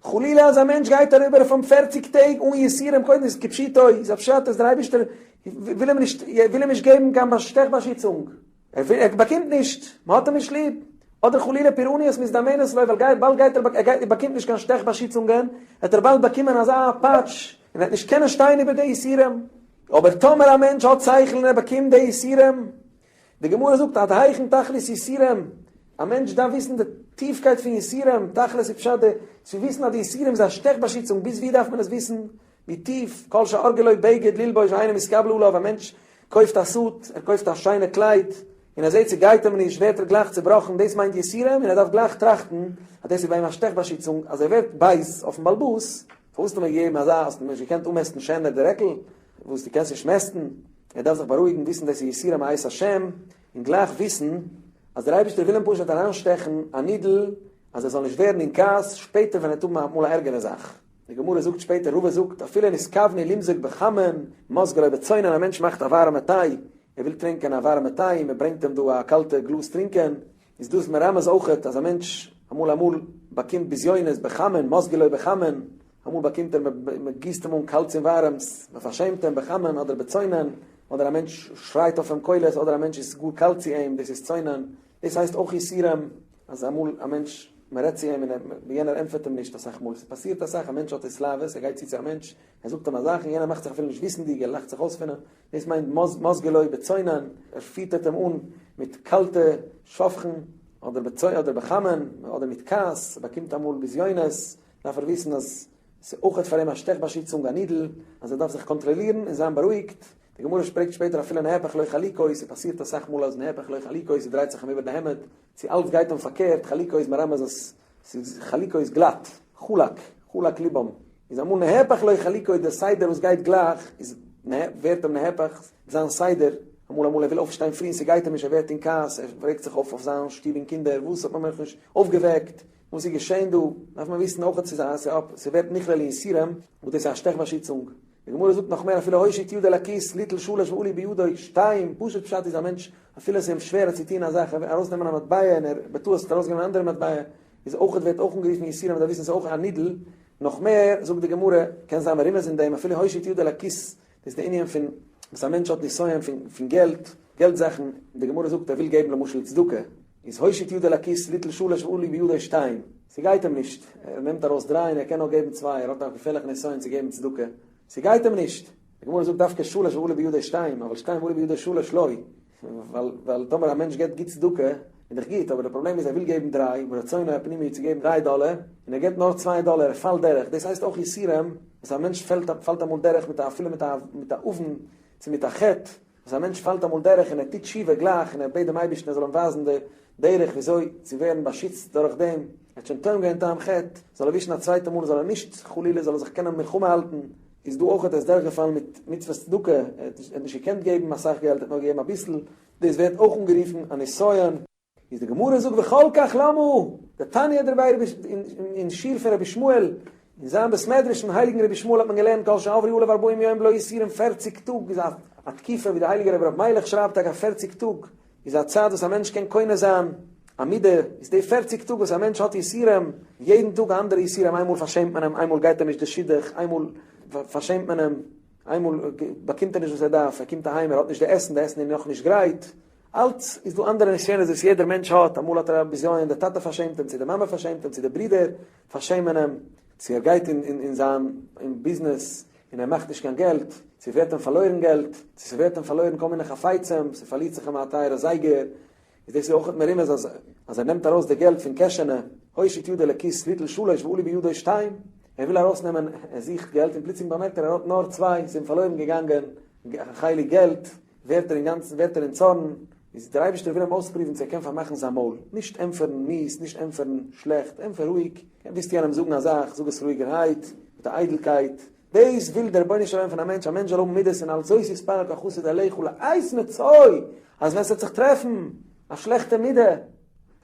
חלילה אז א מענטש גייט אריבער פון פערציג טעג אן יסורים קודם איז כפשוטו איז א פשט אז דער אייבערשטער וויל אים נישט וויל אים נישט געבן קיין שטעך באשיצונג, ער וויל ער באקומט נישט, מען האט אים נישט ליב, אדער חלילה פורעניות מזדמנת לו ווייל באלד גייט ער ער באקומט נישט קיין שטעך באשיצונגען וועט ער באלד באקומען אזא פאטש און וועט נישט קענען שטיין איבער די יסורים. אבער טאמער א מענטש האט שכל און ער באקומט די יסורים, די גמרא זאגט עד היכן תכלית יסורים, א מענטש דארף וויסן די טיפקייט פון יסורים, תכלית איז פשט די צו וויסן אז די יסורים איז א שטעך באשיצונג, ביז ווי דארף מען עס וויסן, ווי טיף, כל שארגו לו בגד ללבוש ואינו מתקבל עליו, א מענטש קויפט א suit, ער קויפט א שיינע קלייד, און ער זעט ס'גייט אים נישט, ווערט ער גלייך צובראכן, דאס מיינט יסורים, און ער דארף גלייך טראכטן אז דאס איז ביי אים א שטעך באשיצונג, אז ער ווערט בייז אויפן באלבאס, פארוואס האסטו מיר געגעבן אזא, האסט מיר נישט געקענט אנמעסטן שענער די רעקל, וואס דו קענסט נישט מעסטן, ער דארף זיך בארואיגן, וויסן דאס איז יסורים מאת השם, און גלייך וויסן אז דער אייבערשטער וויל אים פשוט אריינשטעכן א נידל אז ער זאל נישט ווערן אין כעס שפעטער ווען ער וועט האבן אמאל א ערגערע זאך. די גמרא זאגט שפעטער, רבא זאגט, אפילו נתכוונו למזוג בחמין, מזגו לו בצונן, א מענטש מאכט א ווארעמע טיי, ער וויל טרינקען א ווארעמע טיי, מען ברענגט אים דא א קאלטע גלאז טרינקען, איז דאס מרמז אויכעט אז א מענטש אמאל אמאל באקומט בזיונות בחמין, מזגו לו בחמין, אמאל באקומט ער מען גיסט אים אן קאלטס און ווארעמס, מען פארשעמט אים בחמין אדער בצונן, אדער א מענטש שרייט אויף אים קולות אדער א מענטש איז גאר קאלט צו אים, דאס איז צונן, דאס הייסט אויך יסורים, אז אמאל א מענטש מען רעדט צו אים און יענער ענטפערט אים נישט אסאך מאל, ס'פאסירט אסאך, א מענטש האט התלהבות ער גייט צו צו א מענטש, ער זאגט אים א זאך און יענער מאכט זיך אפילו נישט וויסנדיג, ער לאכט זיך אויס פון אים, דאס מיינט מזגו לו בצונן, ער פיטערט אים אן מיט קאלטע שופכין, אדער בצונן אדער בחמין, אדער מיט כעס, ער באקומט אמאל בזיונות, דארף ער וויסן אז. ס'איז אויכעט פאר אים א שטעך באשיצונג א נידל, אז ער דארף זיך קאנטראלירן און זיין בארואיגט, די גמרא שפרעגט שפעטער אפילו נהפך לו חלוקו, ס'פאסירט אסאך מאל אז נהפך לו חלוקו, ס'דרייט זיך אים איבער די העמד, צו אלץ גייט אים פארקערט, חלוקו איז מרמז אז ס'איז חלוקו איז גלאט, חלק, חלק לבם, איז אמאל נהפך לו חלוקו דער סדר וואס גייט גלייך איז ווערט אים נהפך זיין סדר, אמאל אמאל ער וויל אויפשטיין פרי און ס'גייט אים נישט ער ווערט אין כעס, ער רעגט זיך אויף אויף זיין שטוב און קינדער, וואס האט מען מיך נישט אויפגעוועקט, וואס איז געשען דא, דארף מען וויסן אויך אז ס'ווערט נכלל אין יסורים, וואס דאס איז א שטעך באשיצונג. די גמרא זאגט נאך מער אפילו הושיט ידו לכיס ליטול שלש ועלו בידו שתיים, פשוט פשט איז א מענטש אפילו עס איז אים שווער צו טון א זאך ארויס נעמען א מטבע און ער בטעות האט ארויס גענומען אן אנדערע מטבע איז אויך ווערט אויך אנגערופן יסורים מ'דארף וויסן עס איז אויך א נידל, נאך מער זאגט די גמרא קען זיין מרומז אין דעם אפילו הושיט ידו לכיס דאס איז די ענין פון וואס א מענטש האט נסיון פון פון געלט, געלט זאכן, די גמרא זאגט ער וויל געבן למשל צדקה, איז הושיט ידו לכיס ליטול שלש ועלו בידו שתיים, ס'גייט אים נישט, ער נעמט ארויס דריי און ער קען נאר געבן צוויי, ער האט א געפערליכן נסיון צו געבן צדקה, ס'גייט אים נישט, די גמרא זאגט דווקא שלש ועלו בידו שתיים, אבל שתיים ועלו בידו שלש לא, ווייל ווייל טאמער א מענטש געבט גוט צדקה איז דאך גוט, אבער די פראבלעם איז ער וויל געבן דריי, ורצונו הפנימי איז צו געבן דריי דאלער, און ער געבט נאר צוויי דאלער, ער פאלט דורך, דאס הייסט אויך יסורים, וואס א מענטש פעלט פאלט אמאל דורך מיט א אפילו מיט א מיט א עוון צו מיט א חטא, וואס א מענטש פאלט אמאל דורך און ער טוט תשובה גלייך און ער בעט דעם אייבערשטן ער זאל אים ווייזן די דרך וויאזוי צו ווערן באשיצט דורך דעם, ער האט שוין טועם געווען טעם חטא, זאל ער ווישן א צווייטע מאל זאל ער נישט חלילה זאל ער זיך קענען מלחמה האלטן, איז דא אויך ער איז דורך געפאלן מיט מצוות צדקה, ער האט נישט געקענט געבן אסאך געלט ער האט נאר געגעבן אביסל, דאס ווערט אויך אנגערופן א נסיון. איז די גמרא זאגט וכל כך למה, דתניא דבי רבי אין שיר פון רבי ישמעאל, אין זיין בית מדרש פון הייליגן רבי ישמעאל האט מען געלערנט כל שעברו עליו ארבעים יום בלא יסורים פערציג טאג איז א תקופה ווי די הייליגע רבי ר' מיילעך שרייבט טאקע פערציג טאג איז א צייט וואס א מענטש קען קונה זיין א מידה, איז די פערציג טאג וואס א מענטש האט יסורים, יעדן טאג א אנדערע יסורים, איינמאל פארשעמט מען אים, איינמאל גייט אים נישט די שידוך, איינמאל פארשעמט מען אים, איינמאל באקומט ער נישט וואס ער דארף, ער קומט אהיים ער האט נישט די עסן, די עסן איז נאכנישט גרייט, אלץ איז דא אנדערע נסיונות וואס יעדער מענטש האט, אמאל האט ער א בזיון, דער טאטע פארשעמט אים, צו די מאמע פארשעמט אים, צו די ברידער פארשעמען אים, צו ער גייט אין זיין אין ביזנעס און ער מאכט נישט קיין געלט, צו ווערט אים פארלוירן געלט, צו ס'ווערט אים פארלוירן כל מיני חפצים, ס'פארלירט זיך אים א טייערע זייגער, איז דאס איז אויך מרומז אז אז ער נעמט ארויס די געלט פון קעשענע, הושיט ידו לכיס ליטול שלש ועלו בידו שתיים, ער וויל ארויסנעמען, ער זוכט געלט און פלוצלינג באמערקט ער ער האט נאר צוויי, ס'איז אים פארלוירן געגאנגען א חלק געלט, ווערט ער אינגאנצן ווערט ער אין צארן, איז דער אייבערשטער וויל אים אויספרואוון צו ער קען פארמאכן זיין מויל, נישט ענטפערן מיאוס, נישט ענטפערן שלעכט, ענטפער רואיג, ווילסט יענעם זאגן א זאך, זאג עס רואיגערהייט, מיט א איידלקייט, דאס וויל דער רבונו של עולם פון א מענטש, א מענטש זאל האבן מידות און על זאת יתפלל כל חסיד אליך לעת מצוא, אז ווען ס'וועט זיך טרעפן א שלעכטע מידה,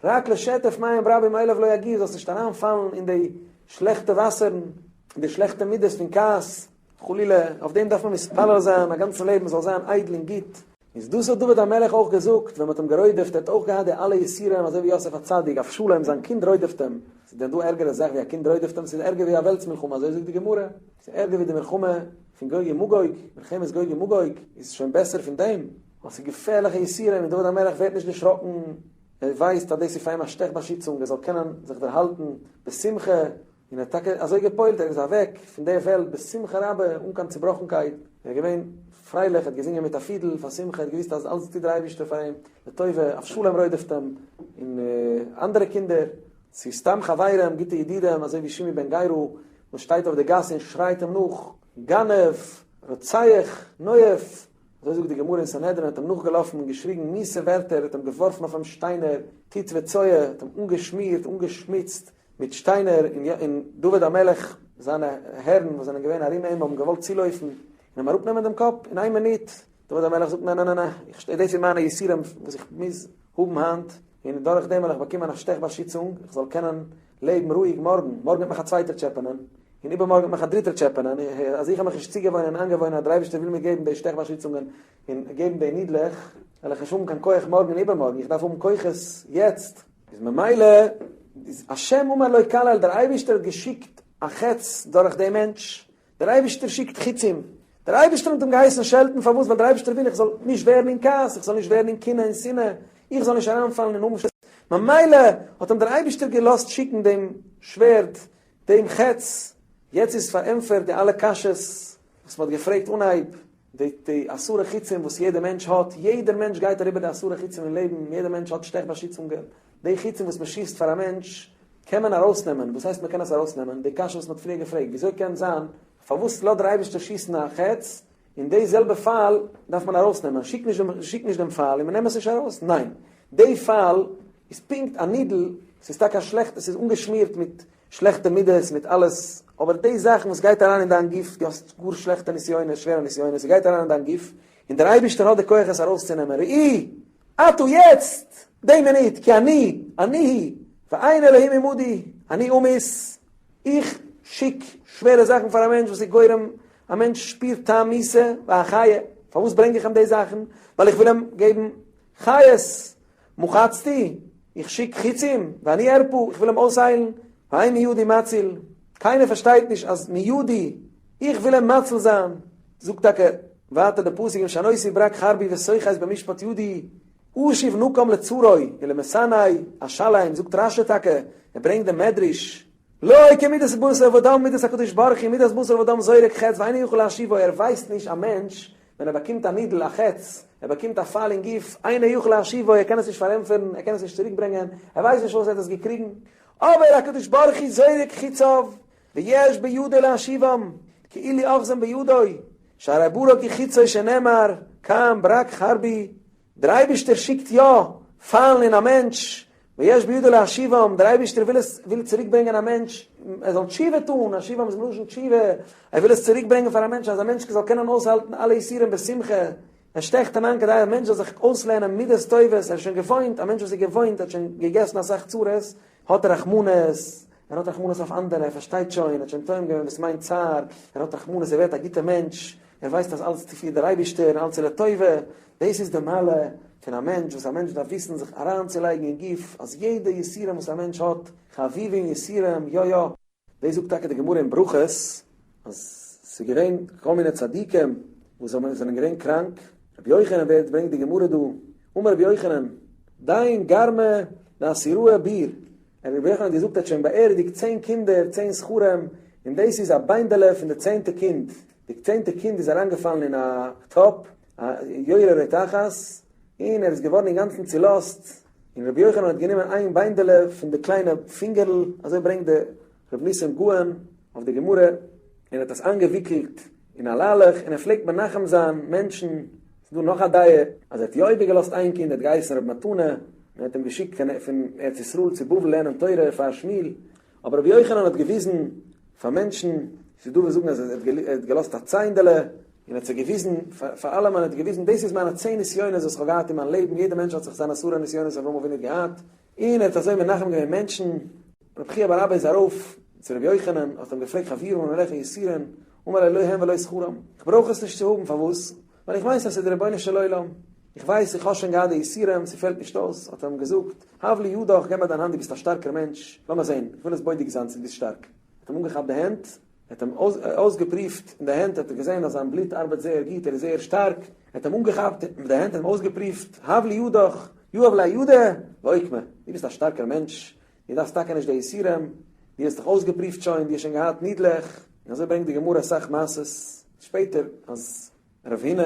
רק לשטף מים רבים אליו לא יגיעו, זאלסט נישט אריינפאלן אין די שלעכטע וואסערן, אין די שלעכטע מידות פון כעס, חלילה, אויף דעם דארף מען מתפלל זיין א גאנצן לעבן מ'זאל זיין איידל און גוט. איז דאס האט דוד המלך אויך געזאגט ווען מ'האט אים גערודפ'ט, ער האט אויך געהאט די אלע יסורים אזוי ווי יוסף הצדיק, אבשלום זיין קינד רודפ'ט אים, ס'איז דען דא ערגערע זאך ווי א קינד רודפ'ט אים, ס'איז ערגער ווי א וועלטס מלחמה, אזוי זאגט די גמרא, ס'איז ערגער ווי די מלחמה פון גוג ומגוג, מלחמת גוג ומגוג איז שוין בעסער פון דעם, ווייל ס'איז געפערליכע יסורים און דוד המלך ווערט נישט דערשראקן, ער ווייסט אז דאס איז פאר אים א שטעך באשיצונג, ער זאל קענען זיך דערהאלטן בשמחה, און ער האט טאקע אזוי גע'פועל'ט, ער איז אוועק פון דער וועלט בשמחה רבה, אן קיין צובראכנקייט, ער איז געווען פרייליך, ער האט געזינגען מיט א פידל פאר שמחה, ער האט געוואוסט אז אלעס טוט דער אייבערשטער פאר אים לטובה, אבשלום רודפ'ט אים, און אנדערע קינדער, צו סתם חברים, גוטע ידידים, אזוי ווי שמעי בן גרא, וואס שטייט אויף די גאס און שרייט אים נאך, גנב, רוצח, נואף, אזוי זאגט די גמרא אין סנהדרין, האט אים נאכגעלאפן און געשריגן מיאוסע ווערטער, האט אים געווארפן אויף אים שטיינער, טיט וצואה, האט אים אנגעשמירט, אנגעשמוצט, מיט שטיינער, און דוד המלך, זיינע הערן וואס זענען געווען ארום אים האבן געוואלט צולויפן און אים אראפנעמען דעם קאפ אין איין מינוט, דוד המלך זאגט, ניין, ניין, ניין, איך, דאס איז מיינע יסורים וואס איך מוז האבן היינט, און דורך דעם וועל איך באקומען א שטעך באשיצונג, איך זאל קענען לעבן רואיג מארגן, מארגן וועט מיך א צווייטער טשעפענען, און איבערמארגן וועט מיך א דריטער טשעפענען, אז איך האב מיך נישט צוגעוואוינען און איינגעוואוינען אז דער אייבערשטער וויל מיר געבן די שטעך באשיצונגען און געבן די נידלעך, וועל איך נישט האבן קיין כח מארגן און איבערמארגן, איך דארף האבן כוחות יעצט. איז ממילא איז השם אמר לו קלל, דער אייבערשטער האט געשיקט א חץ דורך דעם מענטש, דער אייבערשטער שיקט חיצים, דער אייבערשטער האט אים געהייסן שעלטן, פארוואס? ווייל דער אייבערשטער וויל איך זאל נישט ווערן אין כעס, איך זאל נישט ווערן אין קנאה און שנאה, איך זאל נישט אריינפאלן אין אומשטענדן, ממילא האט אים דער אייבערשטער געלאזט שיקן דעם שווערד, דעם חץ, יעצט איז פארענטפערט די אלע קשיות וואס מען האט געפרעגט אנהייב, די די עשרה חיצים וואס יעדער מענטש האט, יעדער מענטש גייט אריבער די עשרה חיצים אין לעבן, יעדער מענטש האט שטעך באשיצונגען, די חיצים וואס מען שיסט פאר א מענטש. קען מען ארויסנעמען, וואס הייסט מען קען עס ארויסנעמען? די קשיא וואס מען האט פריער געפרעגט, וויאזוי קען זיין, פארוואס לאזט דער אייבערשטער שיסן א חץ, און די זעלבע פייל דארף מען ארויסנעמען, שיק נישט דעם שיק נישט דעם פייל און מען נעם עס נישט ארויס, ניין, די פייל איז פונקט א needle, ס'איז טאקע א שלעכטע, ס'איז אנגעשמירט מיט שלעכטע מידות מיט אלעס, אבער די זאכן וואס גייט אריין אין דיין גוף, דו האסט גאר שלעכטע נסיונות, שווערע נסיונות, ס'גייט אריין אין דיין גוף, און דער אייבערשטער האט די כח עס ארויסצונעמען, ראי! עתה יעצט! די מינוט! כי אני, אני הוא, ואין אלהים עמדי, אני אמית, איך שיק שווערע זאכן פאר א מענטש וואס איז גורם א מענטש שפירט טעם מיתה ואחיה, פארוואס ברענג איך אים די זאכן? ווייל איך וויל אים געבן חיות, מחצתי, איך שיק חיצים, ואני ארפא, איך וויל אים אויסהיילן, ואין מידי מציל, קיינער פארשטייט נישט אז מידי, איך וויל אים מציל זיין, זאגט טאקע ווייטער די פסוק אם שנותי ברק חרבי וסוחת במשפט ידי, אשיב נקם לצרי ולמשנאי אשלם, זאגט רשי טאקע, ער ברענגט דעם מדרש, לא כמידת בשר ודם מידת הקדוש ברוך הוא, מידת בשר ודם זורק חץ ואינו יכול להשיבו, ער ווייסט נישט א מענטש ווען ער באקומט א needle, א חץ, ער באקומט א פייל אין גוף, אינו יכול להשיבו, ער קען עס נישט פארענטפערן, ער קען עס נישט צוריק ברענגען, ער ווייסט נישט פארוואס ער האט עס געקריגן, אבער הקדוש ברוך הוא זורק חיציו, ויש בידו להשיבם, כאילו אחזם בידו, שהרי ברק הוא חיצו שנאמר, כאן ברק חרבי, דער אייבערשטער שיקט יא פיילן אין א מענטש, ויש בידו להשיבם, דער אייבערשטער וויל עס, וויל צוריק ברענגען א מענטש, ער זאל תשובה טון, השיבם איז מלשון תשובה, ער וויל עס צוריק ברענגען פאר א מענטש, אז א מענטש זאל קענען אויסהאלטן אלע יסורים בשמחה, ער שטעכט אים איין כדי א מענטש זאל זיך אויסלערנען מידות טובות, ער איז שוין געוואוינט, א מענטש וואס איז געוואוינט, האט שוין געגעסן אסאך צרות, האט ער רחמנות, ער האט רחמנות אויף אנדערע, ער פארשטייט שוין, ער האט שוין טועם געווען וואס מיינט צער, ער האט רחמנות, ער ווערט א גוטער מענטש, ער ווייסט אז אלץ פירט דער אייבערשטער, אלץ איז לטובה, דאס איז די מעלה פון א מענטש, וואס א מענטש דארף וויסן זיך אריינצולייגן אין גוף, אז יעדע יסורים וואס א מענטש האט, חביבין יסורים, יא יא, דאס זאגט טאקע די גמרא אין ברכות, אז ס'איז געווען כל מיני צדיקים וואס זענען געווען קראנק, רבי יוחנן ווערט ברענגט די גמרא דא, אמר רבי יוחנן, דיין גרמא דעשיראה ביר, רבי יוחנן האט געזאגט ער האט שוין באערדיגט צען קינדער, צען זכרים, און דאס איז א ביינדעלע פון די צענטע קינד, די צענטע קינד איז אריינגעפאלן אין א טאפ, א יורה רותחת, און ער איז געווארן אינגאנצן צולאזט, און רבי יוחנן האט גענומען איין ביינדעלע פון די קליינע פינגערל, אזוי ברענגט די רבי ניסים גאון אויף די גמרא, און האט עס איינגעוויקלט אין א ליילעך, און ער פלעגט מנחם זיין מענטשן, ס'איז דא נאך א דעה אז ער האט יא איבערגעלאזט איין קינד, ער האט געהייסן רבי מתנה, און ער האט אים געשיקט פון ארץ ישראל צו בבל לערנען תורה פאר שמואל, אבער רבי יוחנן האט געוויזן פאר מענטשן, ס'איז דא וואס זאגן אז ער האט געלאזט א ציינדעלע, און האט זיי געוויזן, פאר אלעמען האט ער געוויזן, דאס איז מיינע צען נסיונות וואס איך האב געהאט אין מיין לעבן, יעדער מענטש האט זיך זיינע עשרה נסיונות אברהם אבינו האט געהאט, און ער האט אזוי מנחם געווען מענטשן. רבי חייא בר אבא איז ארויף צו רבי יוחנן, האט אים געפרעגט חביבין עליך יסורין, אמר לו לא הם ולא שכרם, איך ברויך עס נישט צו האבן, פארוואס? ווייל איך ווייס אז ס'איז די רבונו של עולם, איך ווייס איך האב שוין געהאט די יסורים, ס'פעלט נישט אויס, האט ער אים געזאגט, הב לי ידך, געב מיר דיין האנט, דו ביסט א שטארקער מענטש, לאמיר זען, איך וויל עס בודק זיין צו דו ביסט שטארק. האט אים אנגעכאפט די הענט, ער האט אים אויסגעפריווט אין די הענט, האט ער געזען אז זיין בלוט ארבעט זייער גוט, ער איז זייער שטארק, ער האט אים אנגעכאפט מיט די הענט און אים אויסגעפריווט, הב לי ידך, יהב ליה ידיה, ואוקמיה, דו ביסט א שטארקער מענטש, דו דארפסט טאקע נישט די יסורים, דו האסט דיך אויסגעפריווט שוין, דו האסט שוין געהאט נידלעך, און אזוי ברענגט די גמרא אסאך מעשות שפעטער, אז רב הונא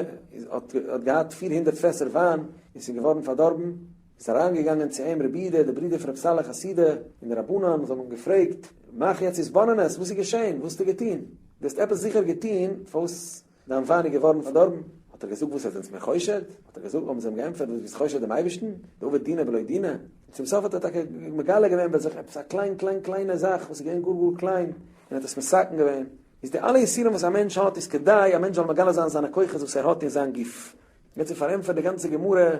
האט געהאט 400 פעסער וויין און ס'איז געווארן פארדארבן, איז אריינגעגאנגען צו אים רבי יהודה, דער ברודער פון רבי סלא חסידא, און די רבנן האבן אים געפרעגט, מאך יעצט התבוננות, וואס איז געשען? וואס האסטו געטון? דו האסט עפעס זיכער געטון פארוואס דיין וויין איז געווארן פארדארבן? האט ער געזאגט, וואס עטס זענטס מיר חושד? האט ער געזאגט, האבן זיי אים געענטפערט, וואס ביסט חושד דעם אייבערשטן? דעביד דינא בלא דינא. און צום סוף האט ער טאקע מגלה געווען ביי זיך עפעס א קליין קליין קליינע זאך וואס איז געווען גאר גאר קליין, און האט עס מתקן געווען. איז די אלע יסורים וואס א מענטש האט איז כדי א מענטש זאל מגלה זיין זיינע כוחות וואס ער האט אין זיין גוף. יעצט איז פארענטפערט די גאנצע גמרא,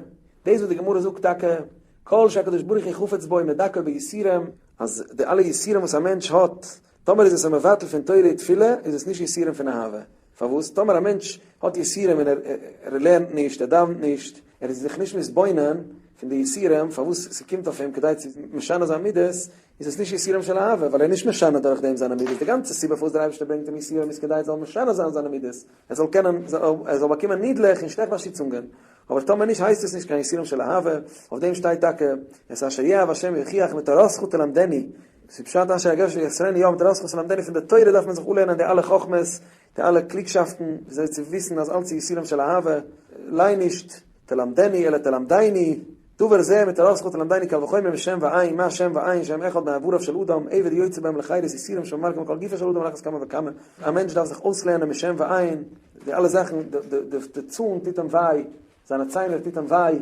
דאס וואס די גמרא זאגט טאקע, כל שהקדוש ברוך הוא חפץ בו מדכאו ביסורים, אז די אלע יסורים וואס א מענטש האט, טאמער איז עס א מבטל פון תורה ותפילה, איז עס נישט יסורים פון אהבה. פארוואס? טאמער א מענטש האט יסורים און ער לערנט נישט, ער דאווענט נישט, ער איז זיך נישט מתבונן פון די יסורים, פארוואס ס'קומט אויף אים כדי צו משנה זיין מידות, איז עס נישט יסורים של אהבה, ווייל ער איז נישט משנה דורך דעם זיינע מידות, די גאנצע סיבה פארוואס דער אייבערשטער ברענגט אים יסורים איז כדי ער זאל משנה זיין זיינע מידות, ער זאל קענען, ער זאל באקומען נידלעך און שלעכט באשיצונגען, אבער טאמער נישט הייסט עס נישט קיין יסורים של אהבה, אויף דעם שטייט טאקע, את אשר יאהב השם יוכיח מתורתך תלמדני, דאס איז פשט אשר יגש ויסרני יא מתורתך תלמדני, פון די תורה דארף מען זיך אפלערנען די אלע חכמות, די אלע קלוגשאפטן, וויאזוי צו וויסן אז אלץ איז יסורים של אהבה, ליין נישט תלמדני אלא תלמדני. דבר זה מתורתך תלמדני קל וחומר משם ועין, מה שם ועין שהם אחד מאבריו של אדם, עבד יוצא בהם לחירות יסורים שממרקים על כל גופו של אדם על אחת כמה וכמה, א מענטש דארף זיך אויסלערנען משם ועין, די אלע זאכן, די צאן טוט אים וויי, זיינע ציינער טוט אים וויי,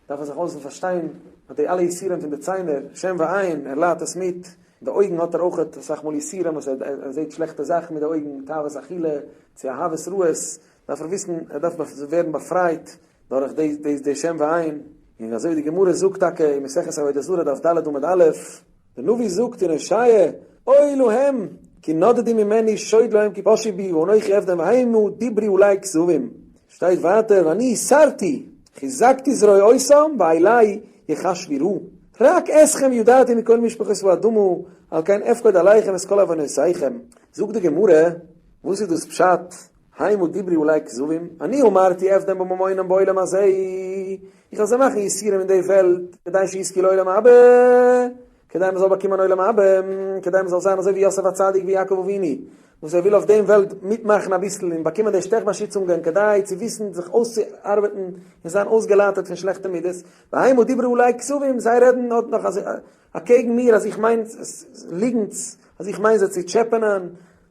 דארף ער זיך אויסן פארשטיין אז די אלע יסורים פון די ציינער, שם ועין, ער ליידט עס מיט, די אויגן האט ער אויכעט אסאך מאל יסורים וואס ער זעט שלעכטע זאכן מיט די אויגן, תאוות אכילה, צו אהבות רעות, דארף ער וויסן ער דארף ווערן באפרייט דורך די שם ועין, און אזוי ווי די גמרא זאגט טאקע אין מסכת עבודה זרה דף ד עמוד א', די נביא זאגט אין הושע, אוי להם, כי נדדו ממני שוד להם כי פשעו בי ואנכי אפדם והמה דברו עלי כזבים, שטייט ווייטער ואני הסרתי חזקתי זרועותם ואלי יחשבו רעה, רק אתכם ידעתי מכל משפחות האדמה על כן אפקוד עליכם את כל עוונותיכם, זאגט די גמרא, וואס איז דאס פשט המה דברו עלי כזבים, אני אמרתי אפדם בממונם בעולם הזה, איך וועל זיי מאכן יסורים אין די וועלט, כדי שיזכו לעולם הבא, כדי מען זאל באקומען עולם הבא, כדי מען זאל זיין אזוי ווי יוסף הצדיק ויעקב אבינו, וואס ער וויל אויף דעם וועלט מיטמאכן אביסל און באקומען די שטעך באשיצונגען, כדי צו וויסן זיך אויסצוארבעטן און זיין אויסגעלייטערט פון שלעכטע מידות, והמה דברו עלי כזבים, זיי רעדן נאך אקעגן מיר אז איך מיין ליגנטס, אז איך מיין זיי צו טשעפענען,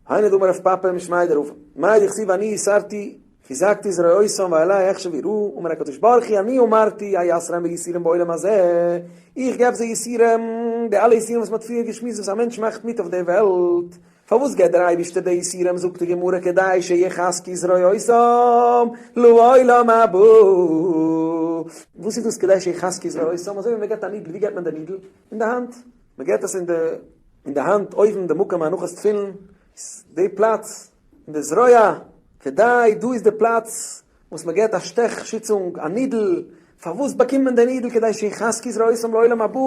היינו דאמר רב פפא משמיה דרבא, מאי דכתיב אני הסרתי חזקתי זרועותם ואלי אחשב יראו, אמר הקדוש ברוך הוא אני אמרתי אייסרם ביסורים בעולם הזה, איך געב זיי יסורים, די אלע יסורים וואס מען האט פריער געשמועסט וואס א מענטש מאכט מיט אויף די וועלט, פארוואס געבט דער אייבערשטער די יסורים זאגט די גמרא כדי שיחזקו זרועותם לעולם הבא, וואס איז דאס כדי שיחזקו זרועותם, אזוי ווי מען געבט א needle, ווי געבט מען די needle? אין די האנט, מען געבט עס אין די אין די האנט אויבן די מקום הנחת תפילין איז די פלאץ אין די זרוע כדי דא איז די פלאץ וואס מען געט א שטעך שיצונג א needle פארוואס באקומט מען די needle כדי שיחזקו זרועותם לעולם הבא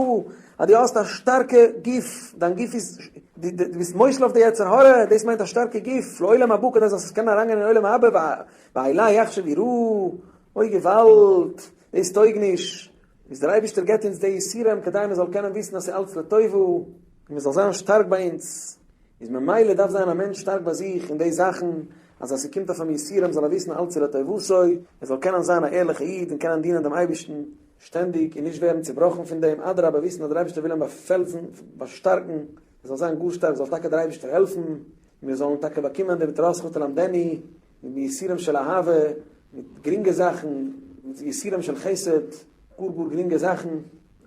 אז דו האסט א שטארקע גוף דיין גוף איז דו ביסט מושל אויף די יצר הרע דאס מיינט א שטארקע גוף לעולם הבא כדי זאלסט קענען אריינגיין אין עולם הבא ואלי יחשב יראו אוי געוואלד דאס טויג נישט איז דער אייבערשטער געבט אונז די יסורים כדי מען זאל קענען וויסן אז ס'איז אלץ לטובה און מען זאל זיין שטארק ביי אונז, איז ממילא דארף זיין א מענטש שטארק ביי זיך אין די זאכן, אז אז ס'קומט אויף אים יסורים זאל ער וויסן אלץ איז לטובתו, ער זאל קענען זיין א ערליכע איד און קענען דינען דעם אייבערשטן שטענדיג און נישט ווערן צובראכן פון דעם, אדרבה וויסן אז דער אייבערשטער וויל אים באפעלזן, באשטארקן, ער זאל זיין גאר שטארק, זאל טאקע דער אייבערשטער העלפן מיר זאלן טאקע באקומען די בתורתך תלמדני, מיט יסורים של אהבה, מיט גרינגע זאכן, מיט יסורים של חסד, גאר גאר גרינגע זאכן,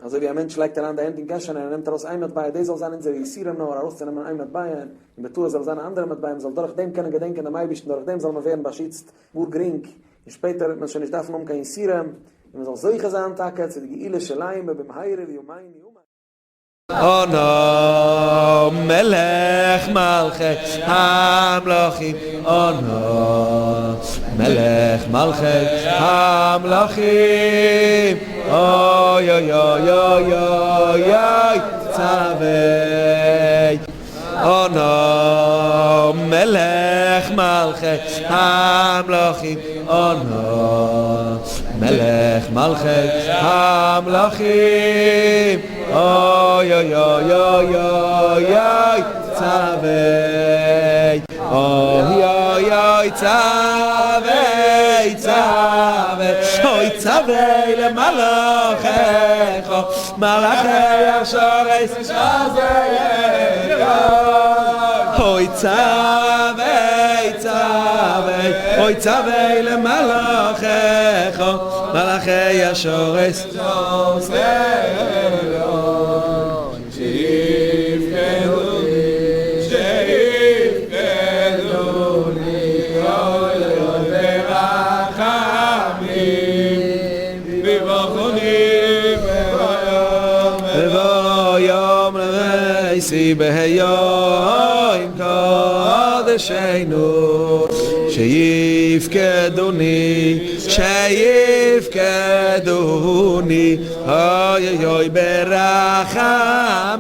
אזוי ווי א מענטש לייגט אריין די הענט אין קעשענע און ער נעמט ארויס איין מטבע, דאס זאל זיין אונזערע יסורים נאר ארויסצונעמען איין מטבע, און בטעות זאל זיין א אנדערע מטבע, מען זאל דורך דעם קענען געדענקען דעם אייבערשטן, דורך דעם זאל מען ווערן באשיצט גאר גרינג, און שפעטער וועט מען שוין נישט דארפן האבן קיין יסורים, און מען זאל זוכה זיין טאקע צו די גאולה שלימה במהרה בימינו אמן. אנא מלך מלכי המלכים אנא מלך מלכי המלכים אוי אוי אוי אוי אוי אוי תצוה אנא מלך מלכי המלכים אנא מלך מלכי המלכים אוי אוי אוי אוי אוי אוי תצוה אוי אוי אוי תצוה תצוה אוי תצוה למלאכיך מלאכי השרת אוי תצוה תצוה אוי תצוה למלאכיך מלאכי השרת ביום רביעי ביום קדשנו שיפקדוני שיפקדוני אוי אוי אוי ברחמים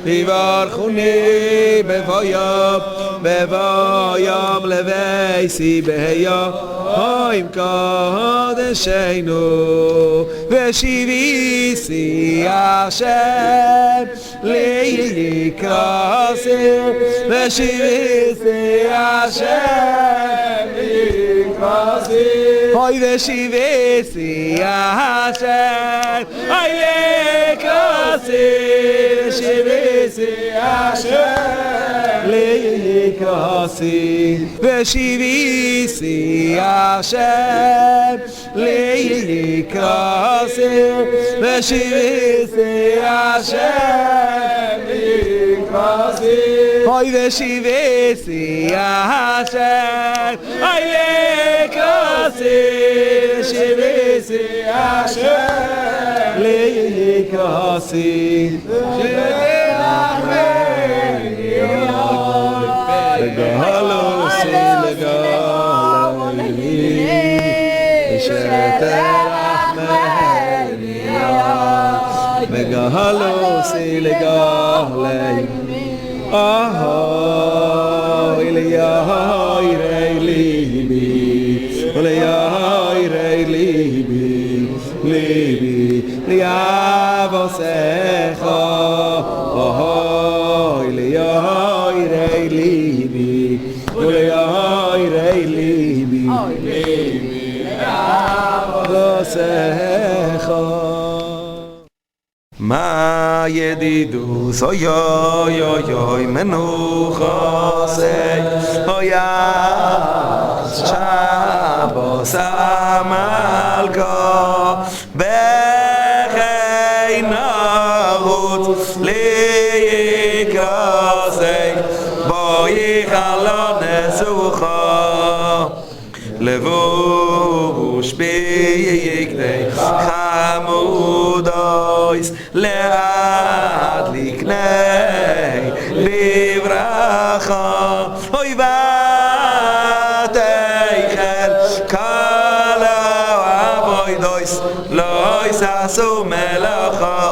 ויברכוני בבוא יום בבוא יום לביתי ביום קדשנו ושיביתי השם לקראתי ושיביתי השם לקראתי. אוי ושיוויתי השם אוי לקראתי ושיוויתי השם לקראתי ושיוויתי השם לקראתי ושיוויתי השם לקראתי אוי ושיוויתי השם אוי לקראתי ושיוויתי השם לקראתי וגהלוסי לגהלי אהוי ליהי ליבי וליהי ליבי ליבי ליבוסך אהוי ליהי ליבי וליהי ליבי ליבוסך מה ידידוס אוי אוי אוי אוי מנוחוסי אוי שבוס המלכו בכי נרוץ ליקרוסי בואי חלון נסוכו לבוש ביקדי חמודויס לאט לקני לברכה אוי ותכל כל האבוידויס לא יששו מלאכה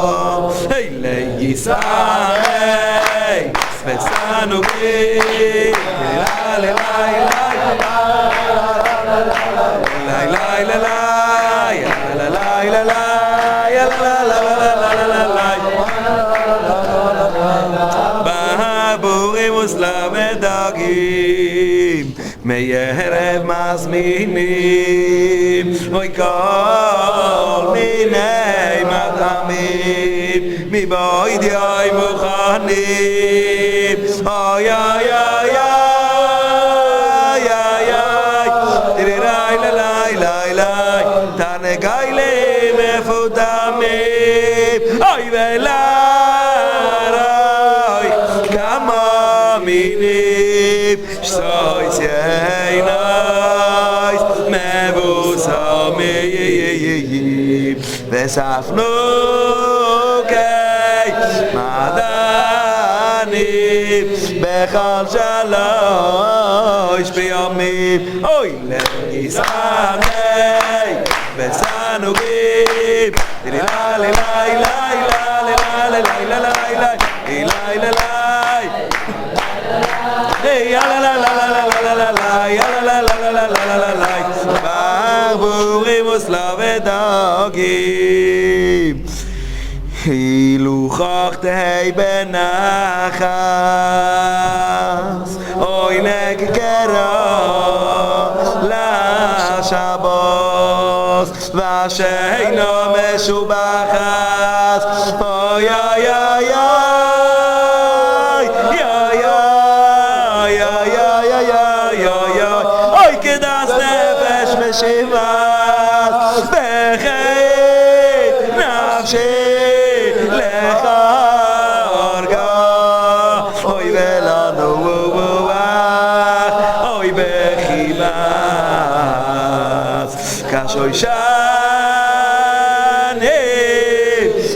היי לישמי וסנו בי לי לי לי לי לי לי לי בבורים וסלמדגים מערב מזמינים אוי כל מיני מטעמים מבויד יוי מוכנים אוי אוי אוי אוי אוי אוי תרירי לי לי לי תנגיילים מפותמים אוי ולרוי כמה מינים סויס ינויס מבוסמים וספנו קי מעדנים בכל שלוש בימים אוי לגיסני וסנוגים לי לי לי לי לי לי לי לי לי לי לי יא לה לה לה לה לה לה לה יא לה לה לה לה לה לה לה ברבורים וסלבדוגים אילו חכתי בנחס אוי נקקרו לשבוס ושאינו משובחס אוי אוי אוי אוי אוי אוי אוי אוי אוי אוי אוי כדס נפש משיבס בחי נפשי לך אורגה אוי ולנו אוי בחיבס כשוי שני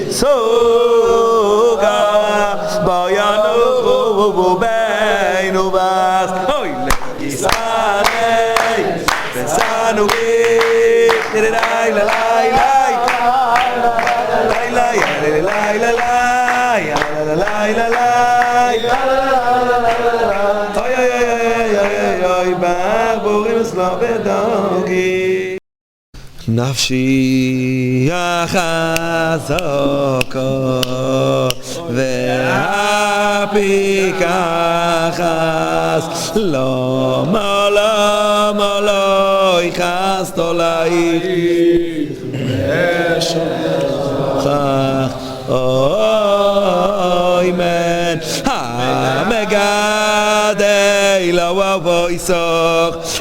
סוגה בוינו ובינו בס אוי לגיסני וסנו בי לי לי לי לי לי לי לי לי לי לי אוי אוי אוי אוי אוי ברבורים וסלבדוגי נפשי החזקה והפיקחס למה למה לא יכסת עלייך אמן המגדל אותך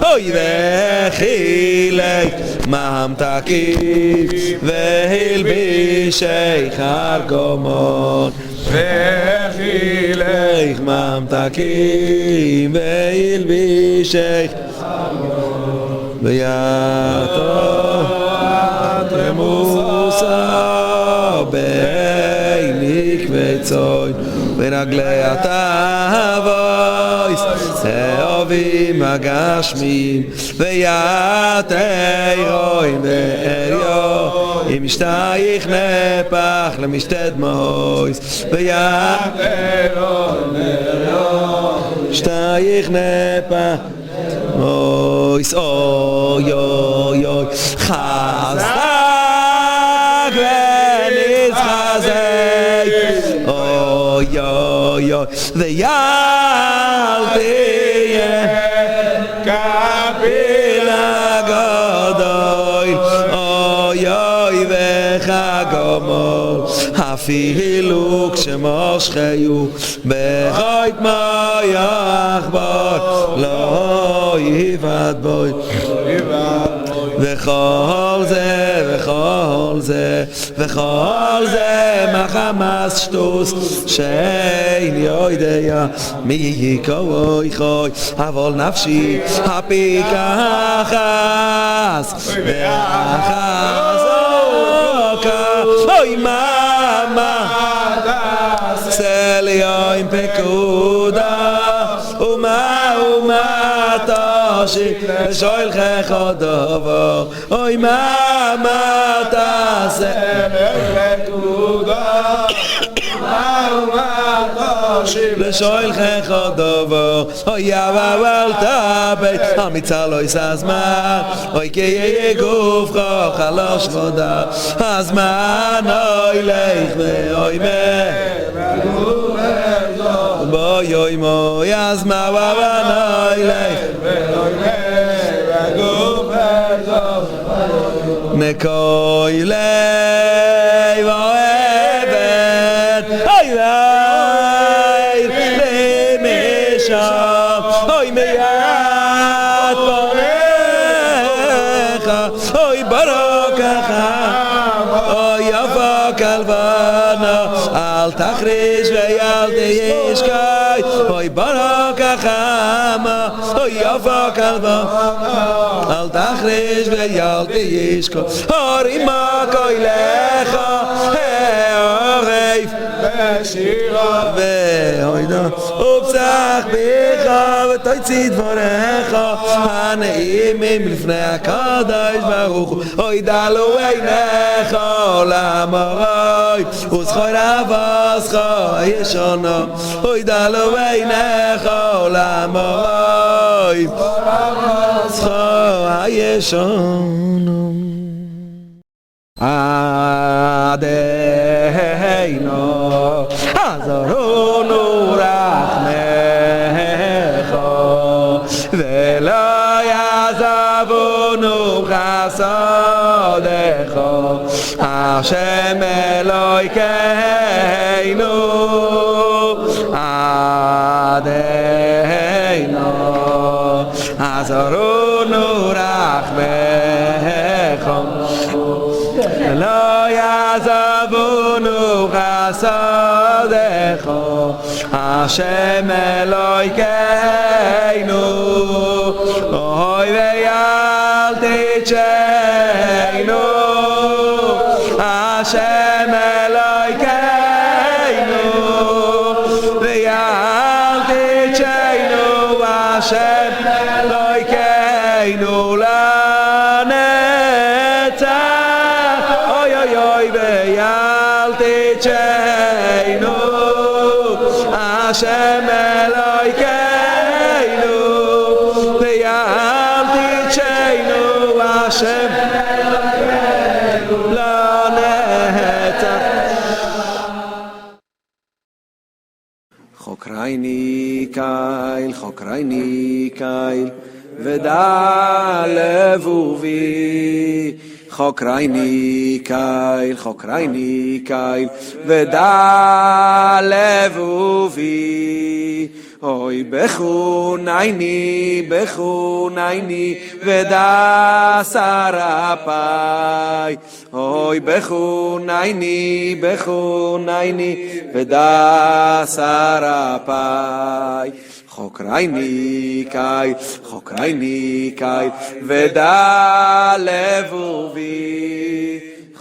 אוי והאכילך ממתקים והלבישך ארגמן והאכילך ממתקים והלבישך ויתר תרמוסה בין עקבי צאן ורגלי התאווה האוהבים הגשמיים וית עירום ועריה אם אשתך נהפך למשתה דמעות וית עירום ועריה אשתך נהפך דמעות אוי אוי אוי חזק ונתחזק אוי אוי אוי ואל תהיה כפיל הגדול אוי אוי וכגמל אפילו כשמשחהו בחוטמו יחבור לא יבעט בו וכל זה וכל זה וכל זה מחמת שטות שאין יודע מי כוחו אבל נפשי הפיקחת והחזקה אוי מה מה תעשה ליום פקודה ומה ומה תשיב לשואלך דבר אוי מה מה תעשה ליום פקודה ומה ומה תשיב לשואלך דבר אוי אבל תביט על מצלעות הזמן אוי כי יהיה גופך חלש ודל הזמן הולך ואומר ביומו הזמן הולך נקוי לב האבן אוי ואי למשם אוי מיד פניך אוי ברק אוי יפה כלבנה אל תחריש ואל תשקוט אוי ברק החמה אוי יפה כלבנה אל תחריש ואל תשקוט הרימה קולך הערב בשירה והוידה ופתח פיך ותוציא דבריך הנעימים לפני הקדוש ברוך הוא אוי דלו עיניך למרום וזכור אבותיך הישנה אוי דלו עיניך למרום וזכור הישנה עד הנה עזרונו רחמיך ולא יעזבונו חסדיך השם אלוקינו עד הנה עזרונו רחמיך ולא יעזבונו חסדיך השם אלוקינו אוי ואל תטשנו השם אלוקינו ואל תטשנו השם אלוקינו לנצח אוי אוי אוי ואל תטשנו השם אלוקינו ואל תטשנו השם אלוקינו לנצח חקרני קל, חקרני קל, ודע לבבי חקרני קל חקרני קל ודע לבבי אוי בחונני בחונני ודע סרפי אוי בחונני בחונני ודע סרפי חקרני קל חקרני קל ודע לבבי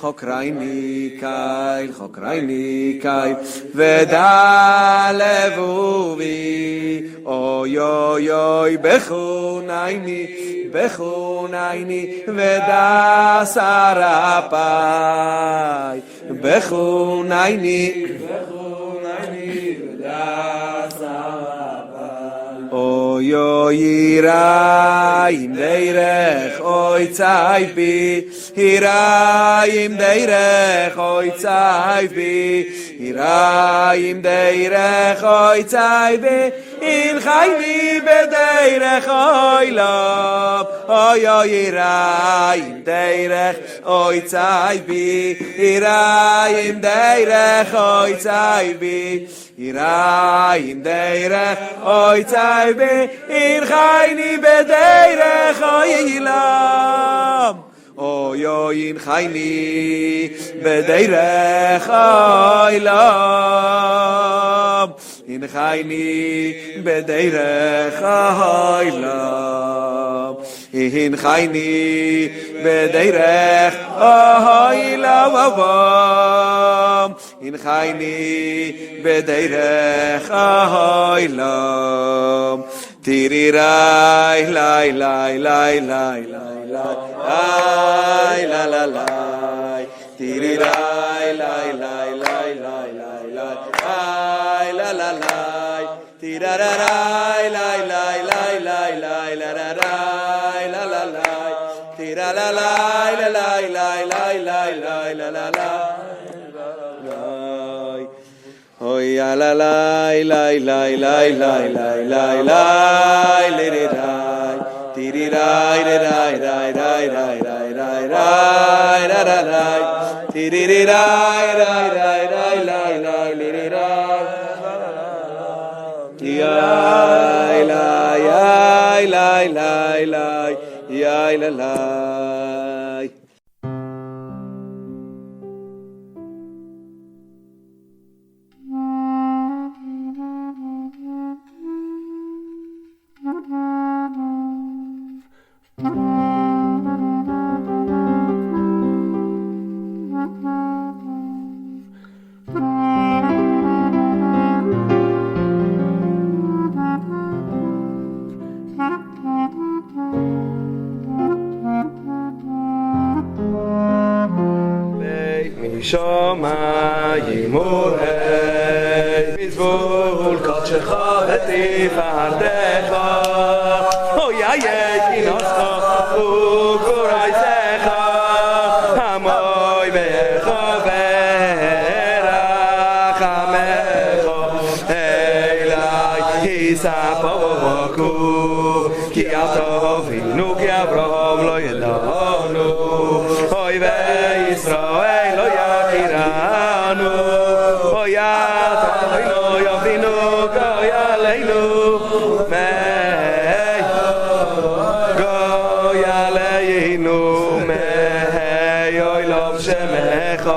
חקרני קל חקרני קל ודע לבבי אוי אוי אוי בחונני בחונני ודע סרפי בחונני בחונני ודע סרפי אוי אוי יראים דרך אוי צייבי יראים דרך אוי צייבי יראים דרך אוי צייבי אין חייני בדרך אוי לא אוי אוי יראים דרך אוי צייבי יראים דרך אוי צייבי יראים דרך אוי צייבי אין חייני בדרך אוי לא אוי אוי אין חייני בדרך אוי לא אין חייני בדרך אוי לא אין חייני בדרך אוי לא אין חייני בדרך אוי לא תירי ריי לי לי לי לי לי לי לה לה לי תירי ריי לי לי לי לי לי לי לה לה לי תירה רה ריי לי לי לי לי לי לה רה ריי לה לה לי תירה לה לי לה לי לי לי לי לי לה לה לי אוי לה לי לי לי לי לי לי לי לי לי לי ריי תירי ריי ריי ריי ריי ריי ריי ריי ריי רה רה ריי תירי רי ריי ריי ריי ריי לי לי לי לי ריי יי לי יי לי לי לי יי לי לי משמיים וראה מזבול קודשך ותפארתך אוי איה כי נוסך וגורייסך המוי בך ורחמך אלי יספוקו כי אבינו כי אברהם לא ידענו אוי וישראל לא יכירנו אוי אבינו יבינו גוי עלינו מי גוי עלינו מי אוי לא שמך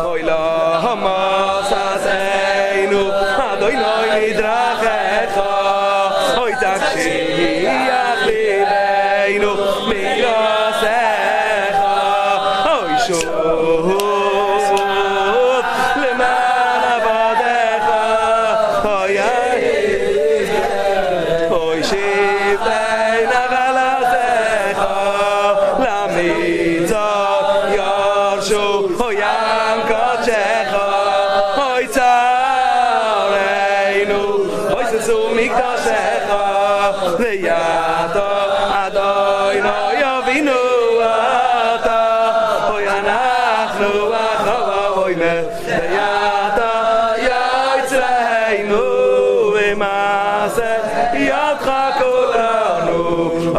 אוי לא המססנו אדוני מדרכך אוי תקשיח ליבנו מגרסך אוי שוב למען עבדיך אוי אוי שבטי נחלתך למצות ירשו אוי ים קודשך אוי צורנו אוי ששו מקדשך ויתו אדוני אבינו אתה אוי אנחנו אחריו אוי ויתו יצרנו ומעשה ידך כולנו.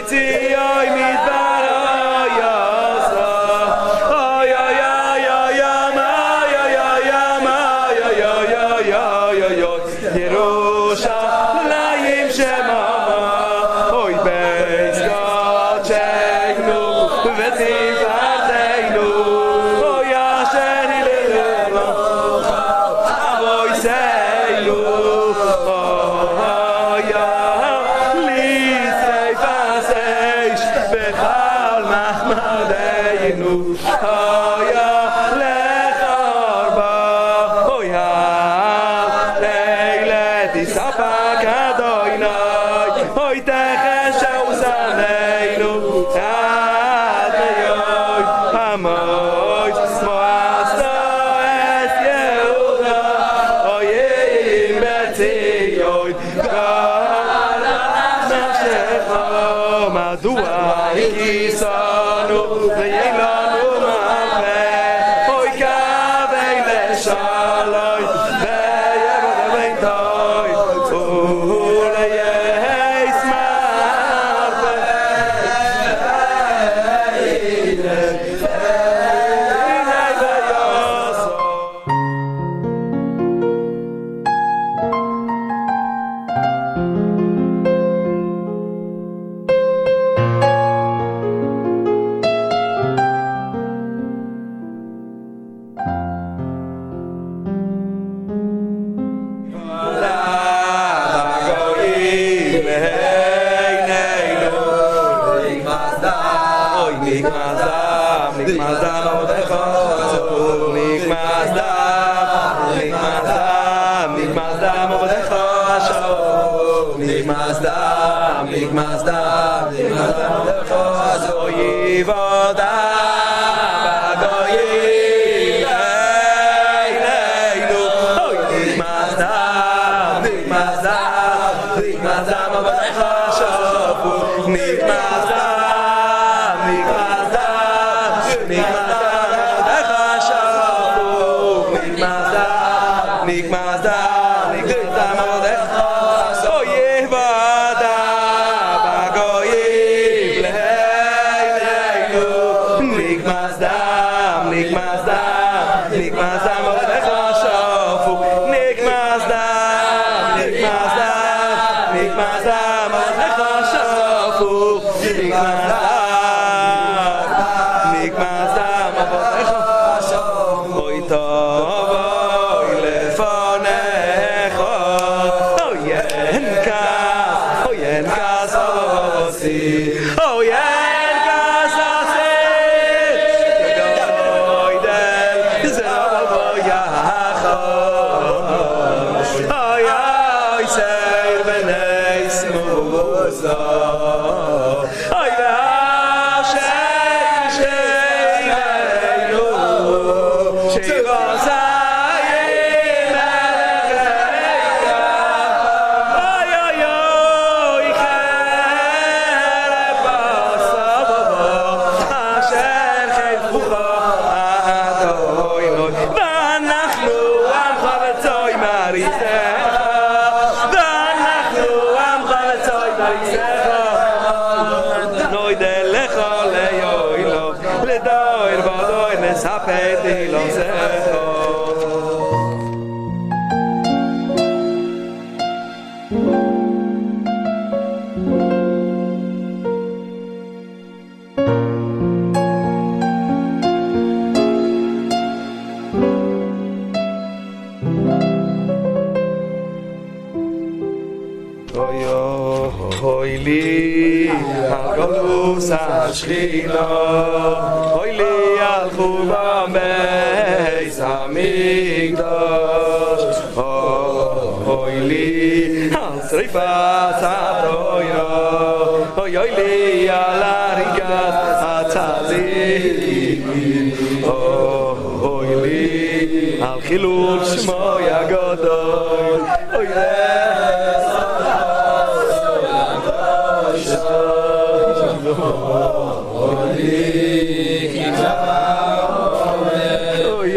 ציון מדבר היסה אוי אוי אוי אוי אוי אוי אוי אוי אוי אוי אוי אוי ירושלים שממה אוי בית קדשנו ותפארתנו אוי אשר הללו אבותינו אוי לשרפת אש בכל מחמדנו אוי לחרבה אוי הלילה תספק אדוני אוי תחשו זננו עד אוי המויס מואסו את יהודה אוי אם בציון גל נפשך מדוע הכיסנו ואין לנו מרפא אוי קווי לשלוי ויבוא ביתוי ולייס מרפא הנה ויוסו. אוי לי על חורבן בית המקדש, אוי לי על שריפת התורה, אוי אוי לי על הריגת הצדיקים, אוי לי על חילול שמו הגדול, אוי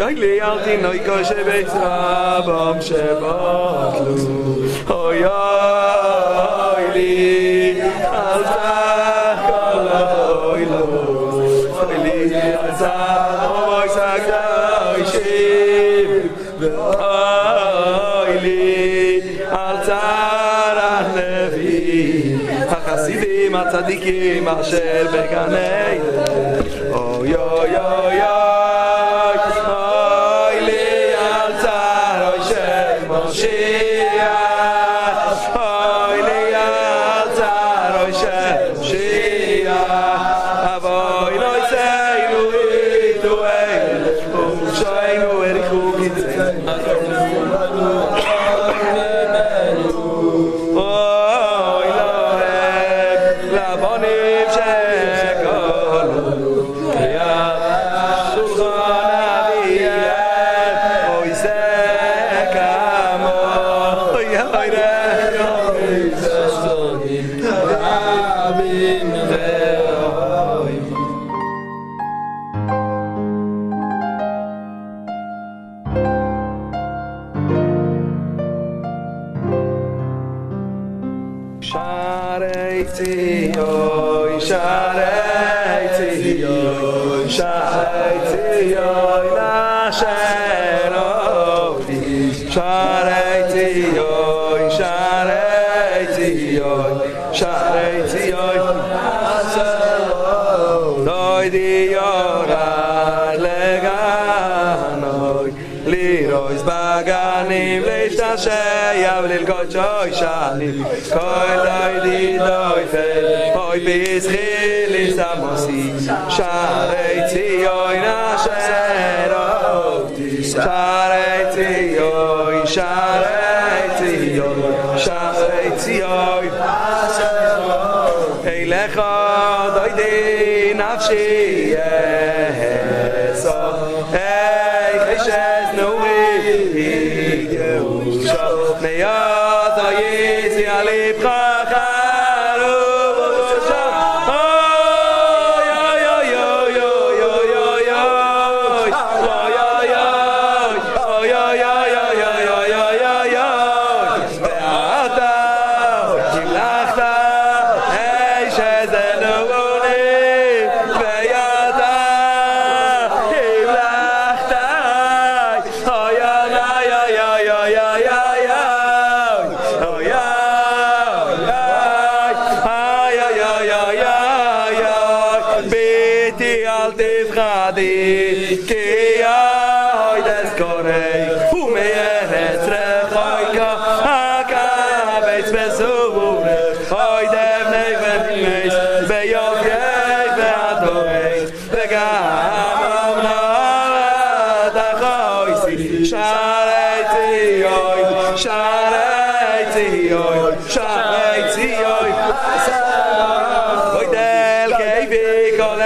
אוי לי אל תינוי קשה בית רבם שבטלו, אוי אוי לי אל תקו צדיקים אשר בגן עדן אוי אוי אוי אוי אוי לי על צרו של משיח אוי לי על צרו של משיח אבוי נויצנו איתו ופשענו הריחו קצנו אוי להם לבונים שכלו ליד שולחן אביהם אוי זה כמו אוי אוי אוי שערי ציון, שערי ציון, שערי ציון אשר עובדים. שערי ציון, שערי ציון, שערי ציון אשר עובדים. דודי יורד לגנוי, לירויס בגנים, להשתעשע וללקוט שושנים. כל דודי דויפל, אוי בזכי לסמוסי, שערי ציון אשר עובדים. שערי ציון, שערי ציון, שערי ציון אשר עובדים. אליך דודי נפשי אעשו, איך אשס נעורי ירושו, מיות הייתי על לבך חרוב ובושו. אוי אוי אוי אוי אוי אוי אוי אוי אוי אוי אוי אוי אוי אוי אוי אוי אוי ואתה המלכת אש איזה נעורי ואתה המלכת אוי אוי אוי אוי אוי אוי אוי אוי אוי אוי אוי אוי אוי ביתי אל תפחדי כי אוי דסקורי ומארץ רחוקה הקבץ בסורך אוי דבני ובני ביוקר והדורי וגם אמנת החויסי שערי ציון שערי ציון שערי ציון אוי דל כאבי כל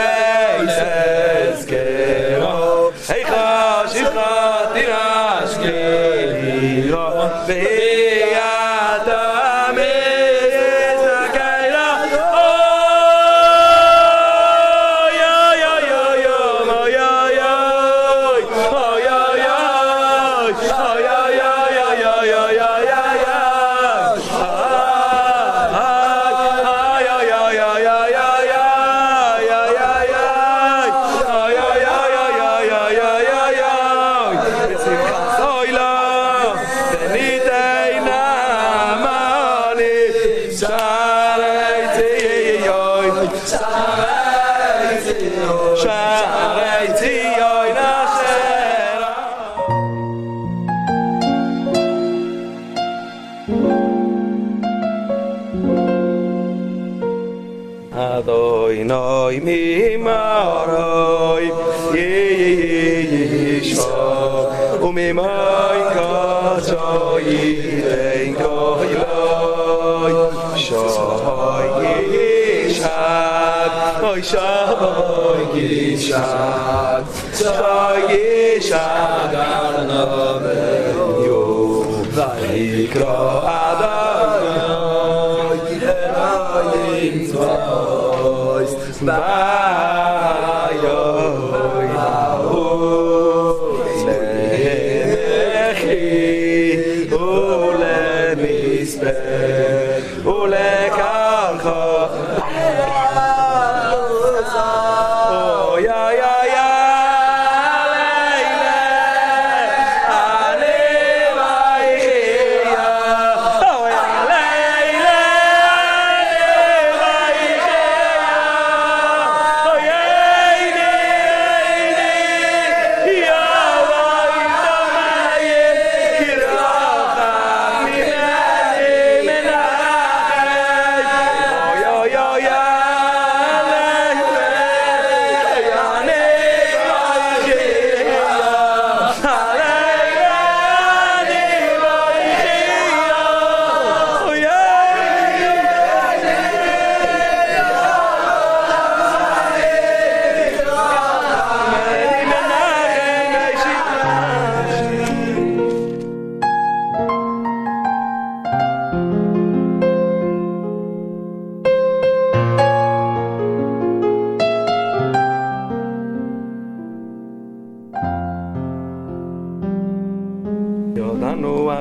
אזכרו היכה שפחה תירש גלירו והיא אתה מזכירה אוי אוי אוי אוי אוי אוי אוי אוי אוי אוי אוי אוי אוי אוי שערי ציון אשר אדוני ממרוי ישו וממוי קדשו ייתן כהילוי שוי ישק אוי שוי ישק שוי ישק ארנבניו ויקרא אדוני אלוהים צבאות ביום ההוא למחי ולמספר ולקרחו אוי אוי אוי לילה אני ויחיה אוי לילה אני ויחיה